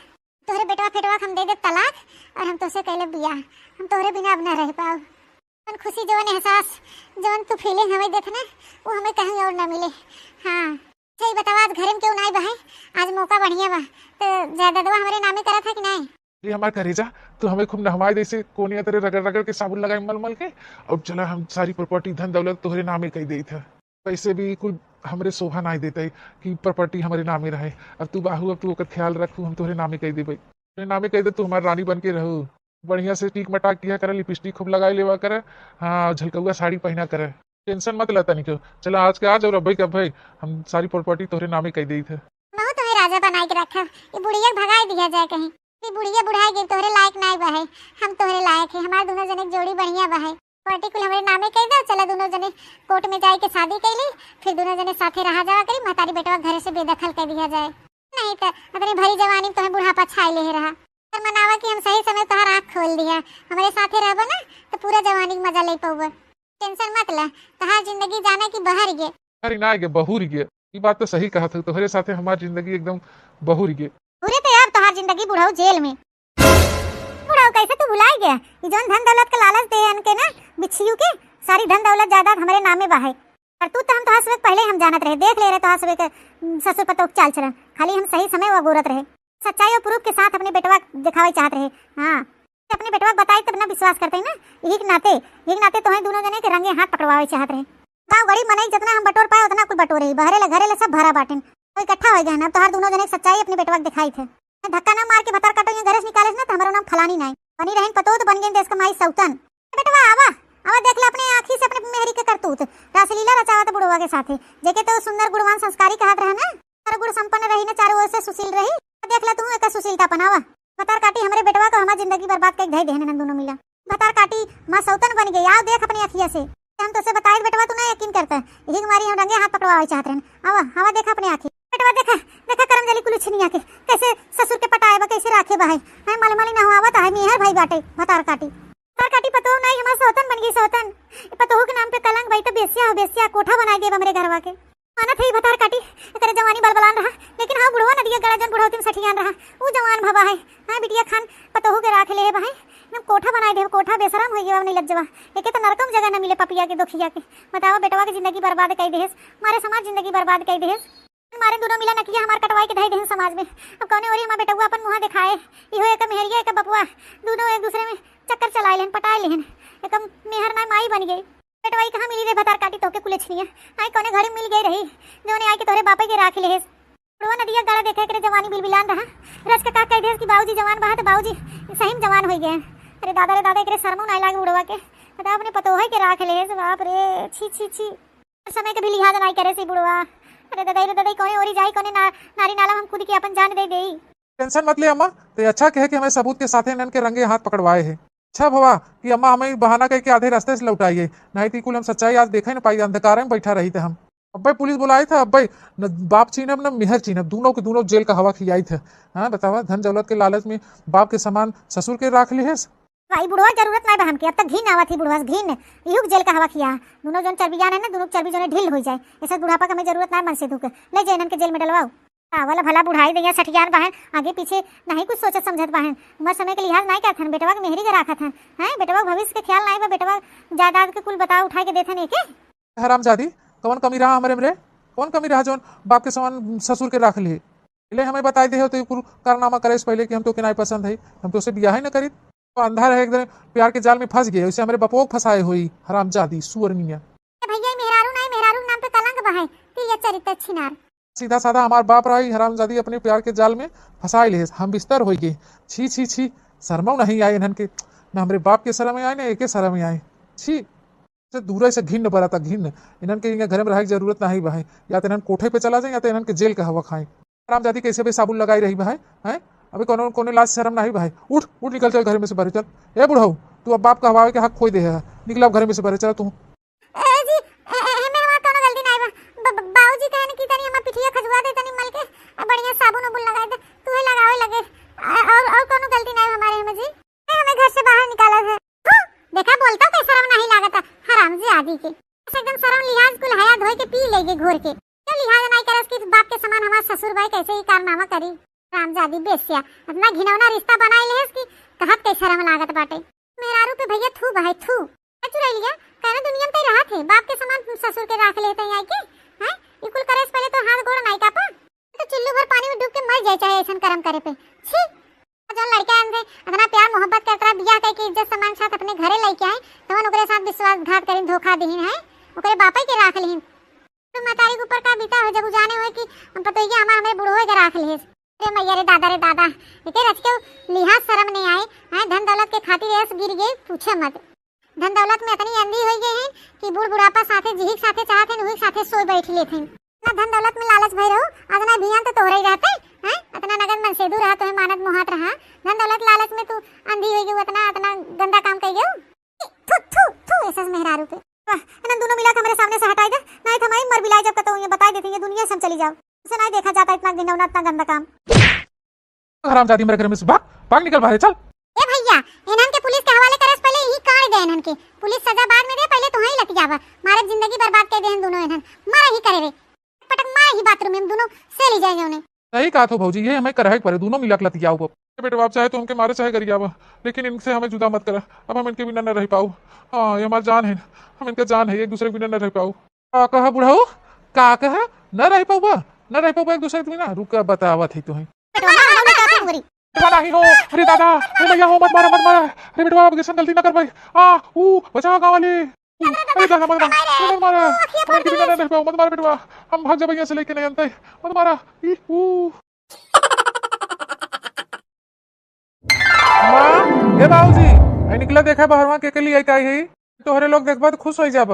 तोहरे बेटवा फेटवा के हम दे देब तलाक और हम तोहसे कैले बियाह। हम तोहरे बिना अब ना रह पाऊ। जवन खुशी, जवन एहसास, जवन तू फीलिंग हमें देत ना, वो हमें कहीं और ना मिले। हाँ। अच्छा, ई बतावा, आज घरे में केहू नाई बा है? आज मौका बढ़िया बा, तो जायदादवा हमरे नामे करत है कि नाई? ये हमार करेजा, तू हमें खूब नहवाए देसे, कोनिया तरे रगड़ रगड़ के, साबुन लगाए मल मल के, और चला हम सारी प्रॉपर्टी, धन दौलत तोहरे नामे कई देइत है। वैसे भी कुल हमरे शोभा नाई देते कि प्रॉपर्टी हमरे नामे रहे। अब तू बाहू, अब तू ओकर ख्याल रखू, हम तोहरे नामे कई देबे। तोहरे नामे कई दे, तू हमार रानी बन के रहू। बढ़िया से टीक मटाक किया करे, लिपस्टिक खूब लगाए लेवा करे, हाँ, झलकौआ साड़ी पहना करे। टेंशन मत ले तनिको। चला आज के आज और अब्बे के अब्बे हम सारी प्रॉपर्टी तोहरे नामे कई देइत है। महू तोहे राजा बनाए के रखब, ई बुढ़िया के भगाए दिया जाए कहीं। ई बुढ़िया बुढ़ाए गई, तोहरे लायक नाई बा है, हम तोहरे लायक है। हमार दोनों जने के जोड़ी बढ़िया बा है। प्रॉपर्टी कुल हमरे नामे कई दे, चला दोनों जने कोर्ट में जाए के शादी कई ली, फिर दोनों जने साथे रहा जावा करी, महतारी बेटवा घरे से बेदखल कर दिया जाए। नहीं तो अपनी भरी जवानी में तोहे बुढ़ापा छाए ले रहा। कर मनावा कि हम सही समय तोहार आँख खोल दिया, हमरे साथे रहबा ना तो पूरा जवानी के मजा ले पउबा। टेंशन मत ले, तोहार जिंदगी जाने की बहर गे। अरे ना गे, बहुर गे, ई बात तो सही कहा था, तोहरे साथे हमार जिंदगी एकदम बहुर गे। पूरे तो अब तोहार जिंदगी बुढ़ऊ जेल में। बुढ़ऊ कैसे तू भुलाई गया? ई जौन धन दौलत के लालच दे अन के ना बिच्छियू के, सारी धन दौलत जायदाद हमरे नामे बा है। और तू तो हम तोहार सुबह पहले हम जानत रहे, देख ले रहे तोहार सुबह के, उम, ससुर पतोह के चाल चलन। खाली हम सही समय वो अगोरत रहे। सच्चाई और प्रूफ के साथ अपने बेटवा दिखावे चाहत रहे। हाँ, अपने बेटवा के बताई तब ना विश्वास करते ना। यही के नाते, यही के नाते तोहे दोनों जने के रंगे हाथ पकड़वावे चाहत रहे। गाँव गरीब मनई जितना हम बटोर पाए उतना कुल बटोरे ही, बहरे ले घरे ले सब भरा बाटिन। तो इकट्ठा हो गए ना, तोहार दोनों जने के सच्चाई अपने बेटवा के दिखाई थे। धक्का ना मार के भतार काटो, ये घरे से निकाले ना तो हमारा नाम फलानी नाई। बनी रहन पतोह तो बन गए देश का माई सौतन। बेटवा आवा, आवा देख ले अपने आँखी से अपने मेहरी के करतूत। रासलीला रचावत बुढ़वा के साथे, जेके तो सुंदर गुणवान संस्कारी कहत रहे ना। हर गुण संपन्न रही ना, चारों ओर से सुशील रही। देख ले तू एकर सुशीलता अपनावा। भतार काटी हमरे बेटवा को हमार जिंदगी बर्बाद कई धई देहन इन्हन दोनों मिला। भतार काटी माँ सौतन बन गई, आओ देख अपनी अखिया से। हम तोसे बताए बेटवा तू ना यकीन करता। यही के मारी हम रंगे हाथ पकड़वावे चाहत रहन। आवा, आवा देखा अपने आँखी। बेटवा देखा, देखा करम जली कुलछनिया के, कैसे ससुर के पटाए बा, कैसे राखे बा है। हैं, मल मली ना हो आवत है, मेहर भाई बाटे, भतार काटी। भतार काटी पतोह नाई हमार सौतन बन गई, सौतन। पतोह के नाम पे कलंक भाई तो बेस्या हो, बेस्या, कोठा बनाए देब हमरे घरवा के। मानत है ई भतार काटी, एकरे जवानी बलबलान रहा, लेकिन हाँ बुढ़वा नदिया गड़ा जौन बुढ़ौती में सठियान रहा, ऊ जवान भवा है। हाँ बिटिया खान पतोहू के राख ले बा है, एकदम कोठा बनाए देब, कोठा बेशरम हो गया, नहीं लज्जवा। एके तो नरकम जगह न मिले पपिया के, दोखिया के। बतावा बेटवा के जिंदगी बर्बाद कई देहेस, मारे समाज जिंदगी बर्बाद कई देहेस। मारे दोनों मिला नकिया हमार कटवाई के धई देहन समाज में। अब कौने ओरी हमार बेटवा अपन मुँह दिखाए, इहो एक मेहरिया एक बपुआ, दोनों एक दूसरे में चक्कर चलाए लेहन, पटाए लेहन। एक मेहर ना माई बन गई। बेटवा ई कहाँ मिली रे भतार काटी तोहके कुलछनिया? आई कौने घड़ी मिल गई रही, जौने आके तोहरे बापे के राख लेहेस। बुढ़वा नदिया गड़ा देखे एकरे जवानी बिलबिलान रहा। रच के का कह देस कि बाबूजी जवान बा, तो बाबूजी सही में जवान हो गए। अरे दादा रे दादा, एकरे शर्मो नाई लागे बुढ़वा के। बताओ, अपने पतोहे के राख लेहेस, बाप रे, छी, छी, छी। समय के भी लिहाज नाई करे से बुढ़वा। अरे दादा रे दादा, कौने ओरी जाई, कौने ना-, नारी नाला हम कूद के अपन जान दे देई। टेंशन मत ले अम्मा, ते अच्छा कहे कि हमें सबूत के साथे इन्हन के रंगे हाथ पकड़वाए है। अच्छा भवा कि अम्मा हमें बहाना कह के आधे रास्ते से लौटाई है, नहीं तो कुल हम सच्चाई आज देखे न पाई, अंधकार में बैठा रही थे हम। अब्बे पुलिस बुलाई था, अब्बे न बाप चीनब न मेहर चीनब, दोनों के दोनों जेल का हवा खियाई थे। हाँ बतावा, धन दौलत के लालच में बाप के समान ससुर के राख लिहेस। भाई बुढ़वा जरूरत नाई बा हमके, अब तक घिन आवत ही बुढ़वा से, घिन। इहू के जेल का हवा खिया। दोनों जन चर्बियान है ना, दोनों के चर्बी जने ढील हो जाए। ऐसा बुढ़ापा के हमें जरूरत नाई मन से दुख। ले जे इन्हन के जेल में डलवाओ। का वाला भला बुढ़ाई दैया सठियान बाहन, आगे पीछे नहीं कुछ सोचत समझत बाहन। उम्र समय के लिहाज नाई करत हन, बेटवा के मेहरी के राखत हन। हैं, बेटवा के भविष्य के ख्याल नाई बा, बेटवा जायदाद के कुल बताव उठाए के देथन एके। हरामजादी, कवन कमी रहा हमरे में रे? कवन कमी रहा जौन बाप के समान ससुर के राख लिए? ले हमें बताई दे हो तो कुल कारनामा करे से पहले कि हम तो के नाई पसंद है, हम तो से बियाह ही न करी। तो अंधा रहे एकदम प्यार के जाल में फंस गए, उसे हमरे बपो के फंसाए होई, हरामजादी, सुअरनिया। ए भैया, ई मेहरारू नाई, मेहरारू के नाम पे कलंक बा है, कि ये चरित्र छिनार। सीधा साधा हमार बाप रहा, ई हरामजादी अपने प्यार के जाल में फंसाए ले, हम बिस्तर होई गए। छी, छी, छी, शर्मो नहीं आए इन्हन के, ना हमरे बाप के शर्म आए, ना एके शर्म आए। छी, से दूर से घिन्न बरता, घिन्न। इन्हन के इनके घर में रहे के जरूरत नहीं बा है, या तो इन्हन कोठे पे चला जाए, या तो इन्हन के जेल का हवा खाए। हरामजादी कैसे बे साबुन लगाई रही बा है, हैं? अबे कोनो, कोनो लाज शर्म नहीं बा है। उठ, उठ, निकल चल घर में से बाहर चल। ए बुढ़ऊ, तू अब बाप कहवावे के हक खोई दे है, निकल अब घर में से बाहर चल तू। ए जी, ए, ए, एमे हमार कौनो गलती नाई बा। ब-, ब-, बाबूजी कहन कि तनी हमार पिठिया खजुआ दे, तनी मल के, आ, बढ़िया साबुन उबुन लगाई दे, तू ही लगावे लगे। आ, और, और कौनो गलती नाई बा हमारे में जी। ए, हमें घर से बाहर निकाला है। हु, देखा, बोलता के शर्म नहीं लागता, हरामजादी के। बस एकदम शर्म लिहाज कुल हया धोए के पी लेगे घोर के। क्यों लिहाज नाई करस कि बाप के समान हमार ससुर भाई कैसे ही कारनामा करी? हरामजादी बेस्या, इतना घिनौना रिश्ता बनाई लेस कि कहत के शर्म लागत बाटे। मेहरारू पे भैया थू बहाए, थू। ए चुरैलिया, कहना दुनिया में तई रहा थे, बाप के समान ससुर के राख लेते हैं आई के, हैं? ई कुल करे से पहले तो हाथ गोड़ नाई कापा? तो चुल्लू भर पानी में डूब के मर जाए, चाहे ऐसन करम करे पे। छी। जौन लड़का इनसे इतना प्यार मोहब्बत करत रहा, बियाह करके इज्जत सम्मान के साथ अपने घरे लेके आए, तवन ओकरे साथ विश्वासघात करिन, धोखा दिहिन है, ओकरे बापे के राख लिहिन। तो महतारी के ऊपर का बीता हो, जब उ जाने हुए कि हम पतोहिया हमार हमरे बुढ़वे के राख लिहिस। रे मैया रे दादा रे दादा, एके रच के लिहाज शर्म नहीं आए, हैं, धन दौलत के खातिर ऐस गिर गए, पूछे मत। धन दौलत में इतनी अंधी हो गए हैं कि बूढ़ बुढ़ापा साथे जिही के साथे चाहत हैं, उही के साथे सोए बैठ लेते हैं। ना धन दौलत में लालच भई रहो, अतना भियान तो तोहरे ही रहते, हैं? अतना नगद मनसेदू रहा, तोहे मानत मोहात रहा, धन दौलत लालच में तू अंधी हो गई, अतना, अतना गंदा काम कर गई। थू, थू, थू, ऐसा मेहरारू पे। वाह, इन्हन दोनों मिला के हमरे सामने से हटाई दे, नहीं तो हम मर बिलाई जब कतौ ये बताई देते, ये दुनिया से हम चली जाओ। इसे नहीं देखा जाता इतना घिनौना, इतना गंदा काम। हरामजादी मेरे घर में से भाग, भाग निकल बाहर, चल। ए भैया, इन्हन के पुलिस के हवाले करे से पहले यही काट दे इन्हन के। पुलिस सजा बाद में दे, पहले तो ही लतियावा। मारे जिंदगी बर्बाद कर दे इन दोनों इन्हन। मारा ही करे रे। पटक मारा ही बाथरूम में हम दोनों से ले जाए उन्हें। सही कहा तो भौजी, ये हमें करहे के पड़े, दोनों मिला के लतियाओ अब। ए बेटवा, आप चाहे तो हमके मारे चाहे गरियावा, लेकिन इनसे हमें जुदा मत करा। अब हम इनके बिना न रह पाऊ। हाँ, ये हमार जान है, हम इनका जान है, एक दूसरे के बिना न रह पाऊ। का कहा बुढ़ऊ? का कहा? न रह पउबा? न रह पउबा एक दूसरे के बिना? रुका, बतावत है तुहैं। बेटवा, ना, ना, ना, ना, ना। बेटवा, नाही हो। अरे दादा, अरे भैया हो, मत मारा, मत मारा। अरे बेटवा, अब कैसन गलती ना कर पाई। आ, ऊ, बचाओ गाँव वाले। अरे दादा, मत मारा, अरे मत मारा। हम इनके बिना ना रह पाऊ, मत मारा बेटवा। हम भाग जाबे यहाँ से लेके नहीं अंतै। मत मारा। ई, ऊ। अम्मा, ए बाबूजी, आई निकला, देखा बहरवा के, के लिए आई है। तोहरे लोग देखबा तो खुश हो जाब,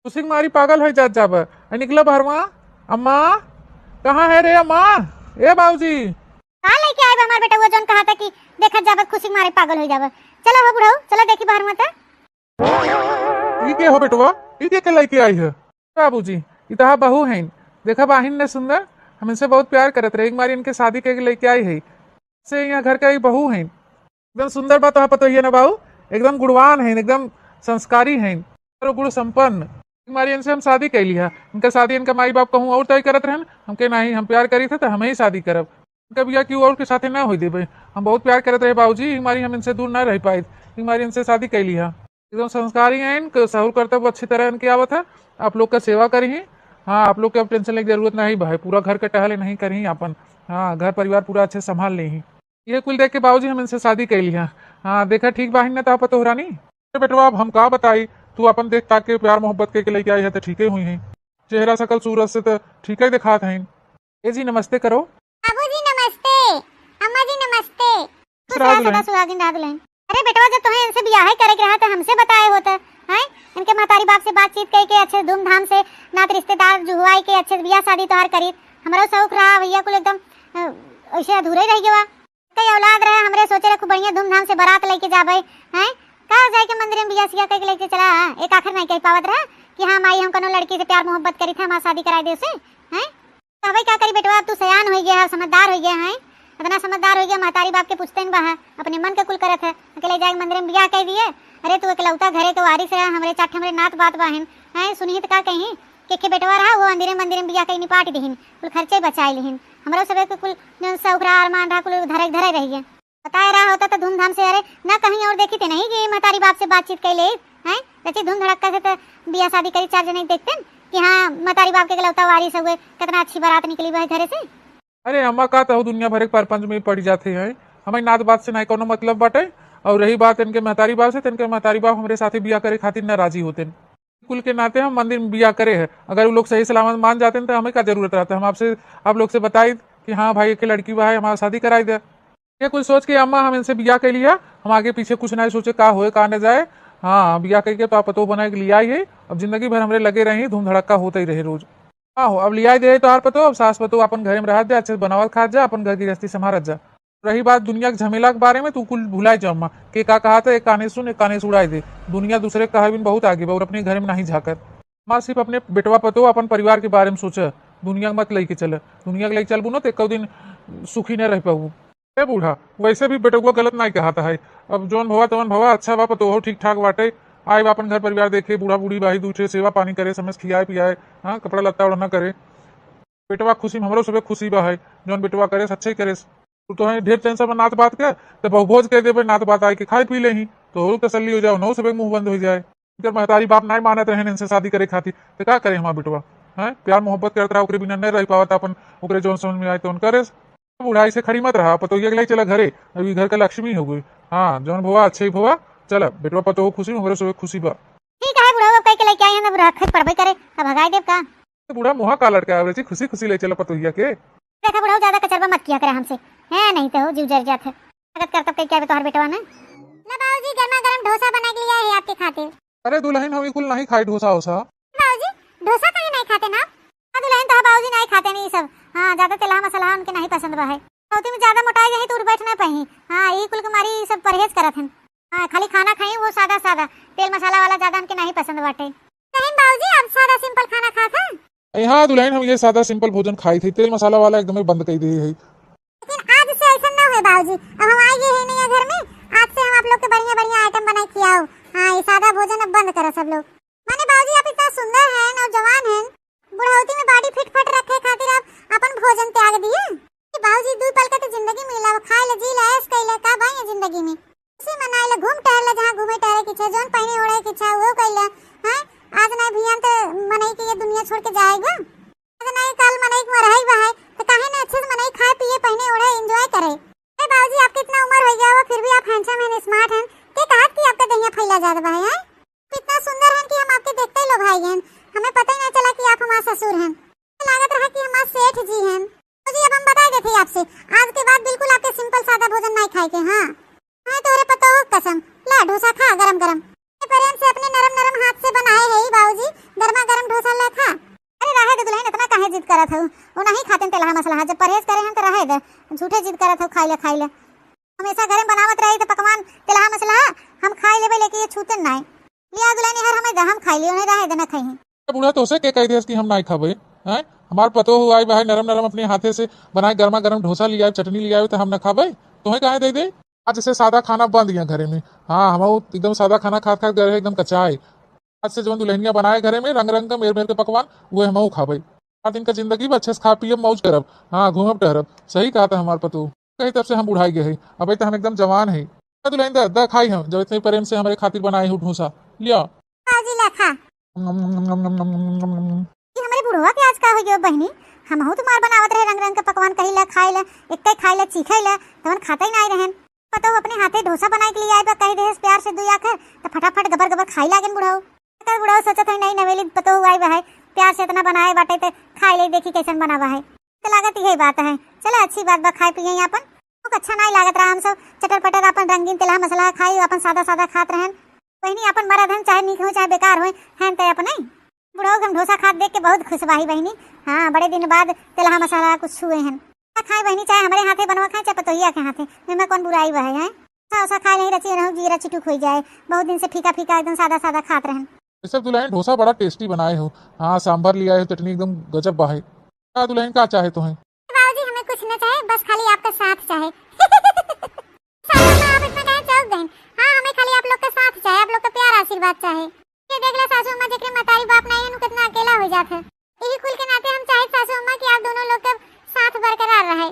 खुशी के मारी पागल हो जात जाब। आई निकला बहरवा। अम्मा, कहाँ है रे अम्मा? ए बाबूजी। का लेके आए बा हमार बेटवा, जौन कहा था कि देखत जाब खुशी के मारे पागल हो जाब। चलो हो बुढ़ऊ, चलो देखी बहरवा त। ई के हो बेटवा? ई के, के लेके आई है? बाबूजी, ई तहार बहू हैं। देखा बाहिन ने सुंदर, हम इनसे बहुत प्यार करत रहे, एक बार इनके शादी करके लेके आई है। से यहाँ घर का एक बहू हैं। एकदम सुंदर बा तहार पतोहिया ना बाबू, एकदम गुणवान हैं, एकदम संस्कारी हैं, चारों गुण संपन्न। एक बार इनसे हम शादी कर लिया, इनका शादी इनका माई बाप कहूँ और तय करत रहन, हमके नहीं, हम प्यार करी थे तो हम ही शादी करब। इनका बियाह केहू और के साथे ना होई देबे। हम बहुत प्यार करत रहे बाबूजी, एक बारी हम इनसे दूर ना रह पाए, एक बारी इनसे शादी कर लिया। एकदम संस्कारी हैं, इनके सहूर करतब अच्छी तरह इनके आवत है। आप लोग का सेवा करी ही। हाँ, आप लोग के अब टेंशन लेके जरूरत नहीं भाई, पूरा घर के टहले नहीं करी आपन। हाँ, घर परिवार पूरा अच्छे संभाल ले ही। ये कुल देख के बाबूजी हम इनसे शादी कर लिया। हाँ, देखा ठीक बाहिन ना तहार पतोह रानी। अरे बेटवा, अब हम का बताई, तू अपन देख ताक के प्यार मोहब्बत के, के लेके आई है तो ठीक ही हुई है। चेहरा शकल सूरत से तो ठीक ही दिखात है। ए जी, नमस्ते करो। बाबूजी नमस्ते, अम्मा जी नमस्ते। खुश रहा रहा सदा दुल्हन। सुहागिन रहा दुल्हन। अरे बेटवा, जब तुम्हें इनसे बियाह ही करे के रहा तो हमसे बताए होते, हैं? इनके महतारी बाप से बातचीत करके अच्छे धूमधाम से नात रिश्तेदार जुहवाई के अच्छे बियाह शादी तोहार करी। हमरो शौक रहा भैया कुल एकदम, अ, ऐसे अधूरे रह गवा। कई औलाद रहे हमरे, सोचे रहे खूब बढ़िया धूमधाम से बारात लेके जाबे, हैं? का जाए के मंदिर में बियाह सियाह करके लेके चला, हाँ? एक आखिर नहीं कह पावत रहा कि हाँ माई हम कोनो लड़की से प्यार मोहब्बत करी थे, हमार शादी कराए दे उसे, हैं? कहबे का करी बेटवा, अब तू सयान हो गया है, समझदार हो गया है, इतना समझदार हो गया, महतारी बाप के पूछते न बा है, अपने मन के कुल करत है, अकेले जाए मंदिर में बियाह कह दिए। अरे तू एकलौता घरे के वारिस रहा, हमरे चार ठे हमरे नात बात बाहिन, हैं? सुनिही त का कही, के के बेटवा रहा, वो अंधेरे मंदिर में बियाह कह निपाट दिहिन, कुल खर्चे बचाए लिहिन, हमरो सबे के कुल जौन शौक रहा, अरमान रहा, कुल धरे धरे रहिए। बताए रहा होता तो धूमधाम से, अरे, ना कहीं और देखी थे नहीं कि महतारी बाप से बातचीत कर ले, हैं? रची धूम धड़क्का से तो बियाह शादी करी, चार जने देखते न कि हाँ, महतारी बाप के इकलौता वारिस हुए, कितना अच्छी बारात निकली वह घरे से। अरे अम्मा, का तहु दुनिया भर के परपंच में पड़ जाते हैं, हमें नात बात से नहीं कोनो मतलब बाटे। और रही बात इनके महतारी बाप से, तो इनके महतारी बाप हमरे साथे बियाह करे खातिर नाराजी होते हैं। कुल के नाते हम मंदिर में बियाह करे हैं। अगर वो लोग सही सलामत मान जाते हैं तो हमें का जरूरत रहता है? हम आपसे, आप लोग से बताई कि हाँ भाई, एक लड़की बा है, हमारा शादी कराई दे। ये कुल सोच के अम्मा हम इनसे बियाह कर लिया, हम आगे पीछे कुछ नहीं सोचे का होए का न जाए। हाँ, बियाह करके तो आप पतोह बना के लिया ही है, अब जिंदगी भर हमरे लगे रही, धूम धड़क्का होता ही रहे रोज। आहो, अब लिया दे तो आर पतोह, अब सास पतोह अपन घरे में रहत जा, अच्छे से बनावत खात जा, अपन घर गृहस्थी संभारत जा। रही बात दुनिया के झमेला के बारे में, तू कुल भुलाए जा अम्मा, के का कहा था, एक काने सुन, एक काने से उड़ाए दे। दुनिया दूसरे के कहे बिन बहुत आगे बा और अपने घरे में नहीं झांकत। अम्मा सिर्फ अपने बेटवा पतोह, अपन परिवार के बारे में सोचा, दुनिया के मत लेके चल। दुनिया के लेके चलबू न तो एक दिन सुखी न रह पाबू। ए बूढ़ा, वैसे भी बेटउआ गलत नाई कहत है। अब जौन भवा तवन भवा, अच्छा बा, पतोहो ठीक ठाक बाटे। आए बा अपन घर परिवार देखे, बूढ़ा बूढ़ी बाही, दू ठे सेवा पानी करे, समय से खियाए पियाए, हाँ, कपड़ा लत्ता ओढ़ना करे। बेटवा खुशी में हमरो सबे खुशी बा है, जौन बेटवा करे, अच्छे ही करे। तू तो है ढेर टेंशन में नात बात के, तो बहु भोज कह देबे, नात बात आए के खाए पी ले ही, तो तसल्ली हो जाओ, नौ सबे मुंह बंद हो जाए। इनकर महतारी बाप नाई मानत रहे इनसे शादी करे खातिर, तो का करे हमार बेटवा? हैं, प्यार मोहब्बत करत रहा, ओकरे बिना नहीं रह पावत, अपन ओकरे जौन समझ में आए तौन करे। बुढ़ाई से खड़ी मत रहा, पतोहिया के लाई चला घरे, अभी घर का लक्ष्मी हो गई। हाँ, जौन भवा अच्छे ही भवा, चला बेटवा पतोह खुशी, हमरे सोए खुशी बा। ठीक है बुढ़ऊ, अब कह के लेके आई हैं, अब रखे पड़बे करे, अब भगाई देब का? तो बूढ़ा मुहा का लटकाए, खुशी खुशी ले चला पतोहिया के। देखा बुढ़ऊ, ज्यादा कचरबा मत किया करे हमसे, हैं, नहीं तो जीव जर जात है। स्वागत करतब कह के आवे तोहर बेटवा ने। ला बाबूजी, गर्मा गर्म डोसा बना के लिया है आपके खातिर। अरे दुलहिन, हम ई कुल नहीं खाई डोसा ओसा। बाबूजी, डोसा काहे नहीं खाते ना आप? हाँ दुलहिन, तोहर बाबूजी नहीं खाते नहीं सब। हाँ, ज्यादा तेलहा मसाला उनके नहीं पसंद बा है। बहुती में ज्यादा मोटाई जाही तो उठ बैठ नहीं पाई। हाँ, ई कुल के मारी सब परहेज करत हन। हाँ, खाली खाना खाई वो सादा सादा, तेल मसाला वाला ज्यादा उनके नहीं पसंद बाटे। दुलहिन बाबूजी, आप सादा simple खाना खात हैं? ए हाँ दुलहिन, हम ये सादा simple भोजन खाई थी, तेल मसाला वाला एकदम बंद कर दिए है। लेकिन आज से ऐसा ना होए बाबूजी, अब हम आ गए हैं नया घर में, आज से हम आप लोग के बढ़िया बढ़िया item बनाए खियाओ। हाँ, ये सादा भोजन अब बंद करो सब लोग। माने बाबूजी, आप इतना सुंदर हैं, नौजवान हैं, बुढ़ौती में body fit फट रखे खातिर आप अपन भोजन त्याग दिए। कि बाबूजी, दू पल का तो जिंदगी मिला, खाए ले, जी ले, ऐश कैले, का भाई है जिंदगी में? खुशी मनाए ले, घूम टहर ले, जहाँ घूमे टहरे के इच्छा, जौन पहने ओढ़े के इच्छा, वो कैले। हैं? आज नहीं भियान तो मनई के ये दुनिया छोड़ के जाएगा। आज नहीं काल मनई के मरहई बा है, तो काहे ना अच्छे से मनई खाए, पिए, पहने, ओढ़े, enjoy करे। अरे बाबूजी, आपके इतना उम्र हो गया हुआ, फिर भी आप handsome हैं, smart हैं। के कहत कि आपका दहिया फैला जात बा है, हैं? आप इतना सुंदर हैं कि हम आपके देखते ही लोभाई गए। हमें पता ही नहीं चला कि आप हमारे ससुर हैं। लागत रहा कि हमारे सेठ जी हैं। तो जी, अब हम बताए देते हैं आपसे, आज के बाद बिल्कुल आपके simple सादा भोजन नहीं खाए के। हाँ, हाँ, तोहरे पतोह कसम, ला डोसा खा गरम गरम। ये प्रेम से अपने नरम नरम हाथ से बनाए है ही बाबूजी, गर्मा गर्म डोसा ला खा। अरे रहे दे दुलहिन, इतना काहे जिद करत हऊ? वो नहीं खाते तेलहा मसलहा, जब परहेज करे हैं तो रहे दे, झूठे जिद करत हऊ, खाई ले, खाई ले। हमेशा घरे में बनावत रही तो पकवान तेलहा मसलहा हम खाई लेबे, लेकिन ये छूते नहीं। लिया दुलहिन, हर हमें दे, हम खाई लियो, नहीं रहे दे, ना खाई। ए बूढ़ा, तोसे के कह दियस कि हम नाई खाबे? हैं? हमार पतोह आई बा है, नरम नरम अपने हाथे से बनाए गर्मा गर्म डोसा लियाए, चटनी लियाए, तो हम ना खाबे? तोहे काहे दे दे? आज से सादा खाना बंद यहाँ घरे में। हाँ, हम एकदम सादा खाना खात खात गए रहे, एकदम कचाए। आज से जौन दुलहिनिया बनाए घरे में रंग रंग का मेर मेर के पकवान, वो हम खाबे। चार दिन का जिंदगी बा, अच्छे से खा पियब, मौज करब। हाँ, घूमब टहरब। सही कहा था हमार पतोह। कही तब से हम बुढ़ाई गए हैं, अबे तो हम एकदम जवान है। दुलहिन दा, दा खाई हम, जब इतने प्रेम से हमारे खातिर बनाए हो डोसा। लिया। बाबूजी ला खा। नम, नम, नम। ये हमरे बुढ़वा के आज का हो गयो बहिनी? हमहू तो मार बनावत रहे रंग रंग के पकवान, कही ला खाए ला, एक कई खाए ला, चीखे ला, तवन खाता ही नहीं रहन। पतोह अपने हाथे डोसा बनाए के लिए आए बा, कह देहस प्यार से दुई आखर, तो फटाफट गबर गबर खाई लागन बुढ़ऊ। कर बुढ़ऊ सोचत है, नई नवेली पतोह आई बा है, प्यार से इतना बनाए बाटे, तो खाई ले, देखी कैसन बना बा है। तो लागत यही बात है। चला, अच्छी बात बा, खाए पिए अपन। भूख अच्छा नाई लागत रहा, हम सब चटर पटर अपन रंगीन तेलहा मसलहा खाई, अपन सादा सादा खात रहन। बहिनी, अपन मरद हन, चाहे नीक हो चाहे बेकार होए, हन ते अपने। बुढ़ऊ के हम डोसा खात देख के बहुत खुश बाही बहिनी। हाँ, बड़े दिन बाद तेलहा मसाला कुछ छुए हन। खाए बहिनी, चाहे हमरे हाथे बनवा खाए, चाहे पतोहिया के हाथे, एमे कौन बुराई बा है, हैं? डोसा ओसा खाए नहीं रची, रहू जीरा चिटुक हो जाए, बहुत दिन से फीका फीका एकदम सादा सादा खात रहन। ये सब दुलहिन डोसा बड़ा tasty बनाए हो। हाँ, सांभर लियाए हो, चटनी एकदम गजब बा है। का दुलहिन का चाहे तो है? बाबूजी, हमें कुछ न चाहे, बस खाली आपका साथ चाहे। सासू माँ, आप इतना काहे चौंक गईं? हाँ, हमें खाली आप लोग का साथ चाहे, आप लोग का प्यार आशीर्वाद चाहे। ये देख ले सासू अम्मा, जेकरे मतारी बाप नहीं है, उ कितना अकेला हो जात है। यही कुल के नाते हम चाहे सासू अम्मा कि आप दोनों लोग का साथ बरकरार रहे।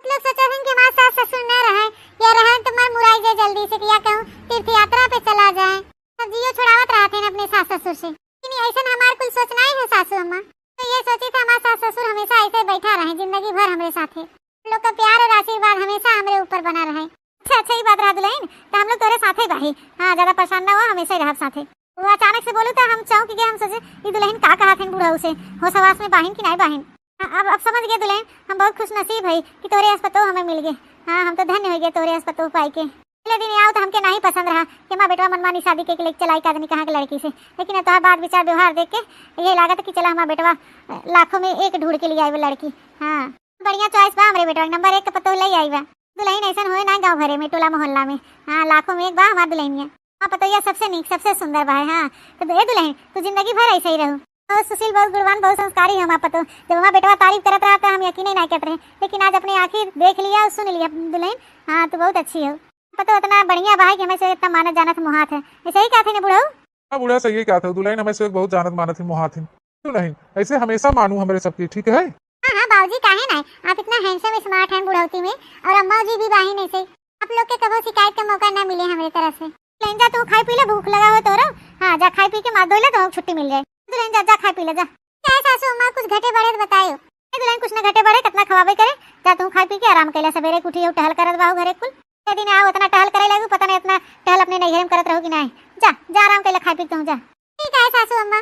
लोग सोचत हैं कि हमार सास ससुर न रहे, या रहे तो मैं मुराई जाए जल्दी से, कि या कहूँ तीर्थ यात्रा पे चला जाए। सब जियो छोड़ावत रहत हैं अपने सास ससुर से। लेकिन ऐसन हमार कुल सोच नहीं है सासू अम्मा। तो ये सोची था हमार सास ससुर हमेशा ऐसे बैठा रहे जिंदगी भर हमरे साथे। लोग का प्यार और आशीर्वाद हमेशा हमरे ऊपर बना रहे। अच्छा, अच्छा, ई बात रहा दुलहिन, तो हम लोग तोरे साथे बाही। हाँ, ज्यादा परेशान ना हो, हमेशा ही रहब साथे। वो अचानक से बोलू तो हम चौंक गए, हम सोचे, "ई दुलहिन का कहत हन बुढ़ऊ से?" होश हवास में बाहिन कि नहीं बाहिन? हाँ, अब, अब समझ गए दुलहिन, हम बहुत खुश नसीब है कि तोरे अस पतोह हमें मिल गए। हाँ, हम तो धन्य हो गए तोरे अस पतोह पाई के। पहले दिन आओ तो हमके नहीं पसंद रहा कि हमार बेटवा मनमानी शादी के लेके चलाई एक आदमी कहाँ के लड़की से, लेकिन अब तोहार बात विचार व्यवहार देख के ये लागत कि चला हमार बेटवा लाखों में एक ढूंढ के लिए आई वो लड़की। हाँ, बढ़िया choice बा हमरे बेटवा, number एक के पतोह ले आई बा। दुलहिन ऐसन होए ना गाँव भरे में, टोला मोहल्ला में। हाँ, लाखों में एक बा हमार दुलहिनिया। हाँ, पतोहिया सबसे नीक, सबसे सुंदर बा है। हाँ, तो ए दुलहिन, तू जिंदगी भर ऐसे ही रहू। बहुत सुशील, बहुत गुणवान, बहुत संस्कारी है हमार पतोह। जब हमार बेटवा तारीफ करत रहा तो हम यकीन ही नहीं करत रहे, लेकिन आज अपने आँखी देख लिया और सुन लिया दुलहिन। हाँ, तू बहुत अच्छी हो। पतोह इतना बढ़िया बा है कि हमें से इतना मानत जानत मोहात है। ऐसे ही कहत है ना बुढ़ऊ? हाँ बूढ़ा, सही कहा था दुलहिन, हमें से बहुत जानत मानत ही मोहात ही। दुलहिन, ऐसे हमेशा मानू हमरे सबके, ठीक है? हाँ, हाँ बाबूजी, काहे नहीं? आप इतना handsome, smart हैं बुढ़ौती में, और अम्मा जी भी बाहिन ऐसे। आप लोग के कबो शिकायत का मौका ना मिले हमरे तरफ से। दुलहिन जा, तू खाई पी ले, भूख लगा हो तोरो। हाँ, जा खाई पी के मार धो ले, तो छुट्टी मिल जाए। दुलहिन जा, जा खाई पी ले, जा। चाहे सासू अम्मा कुछ घटे बढ़े तो बतायो। ए दुल्हन, कुछ न घटे बढ़े, कितना खवाबे करे। जा तू खाए पी के आराम कैला, सबेरे के उठी हो टहल करत बाहू घरे कुल। ए दिन आओ इतना टहल करे लागू, पता नहीं इतना टहल अपने नैहरे में करत रहो कि नहीं। जा, जा आराम कैला, खाए पी के तू जा। ठीक है सासू अम्मा।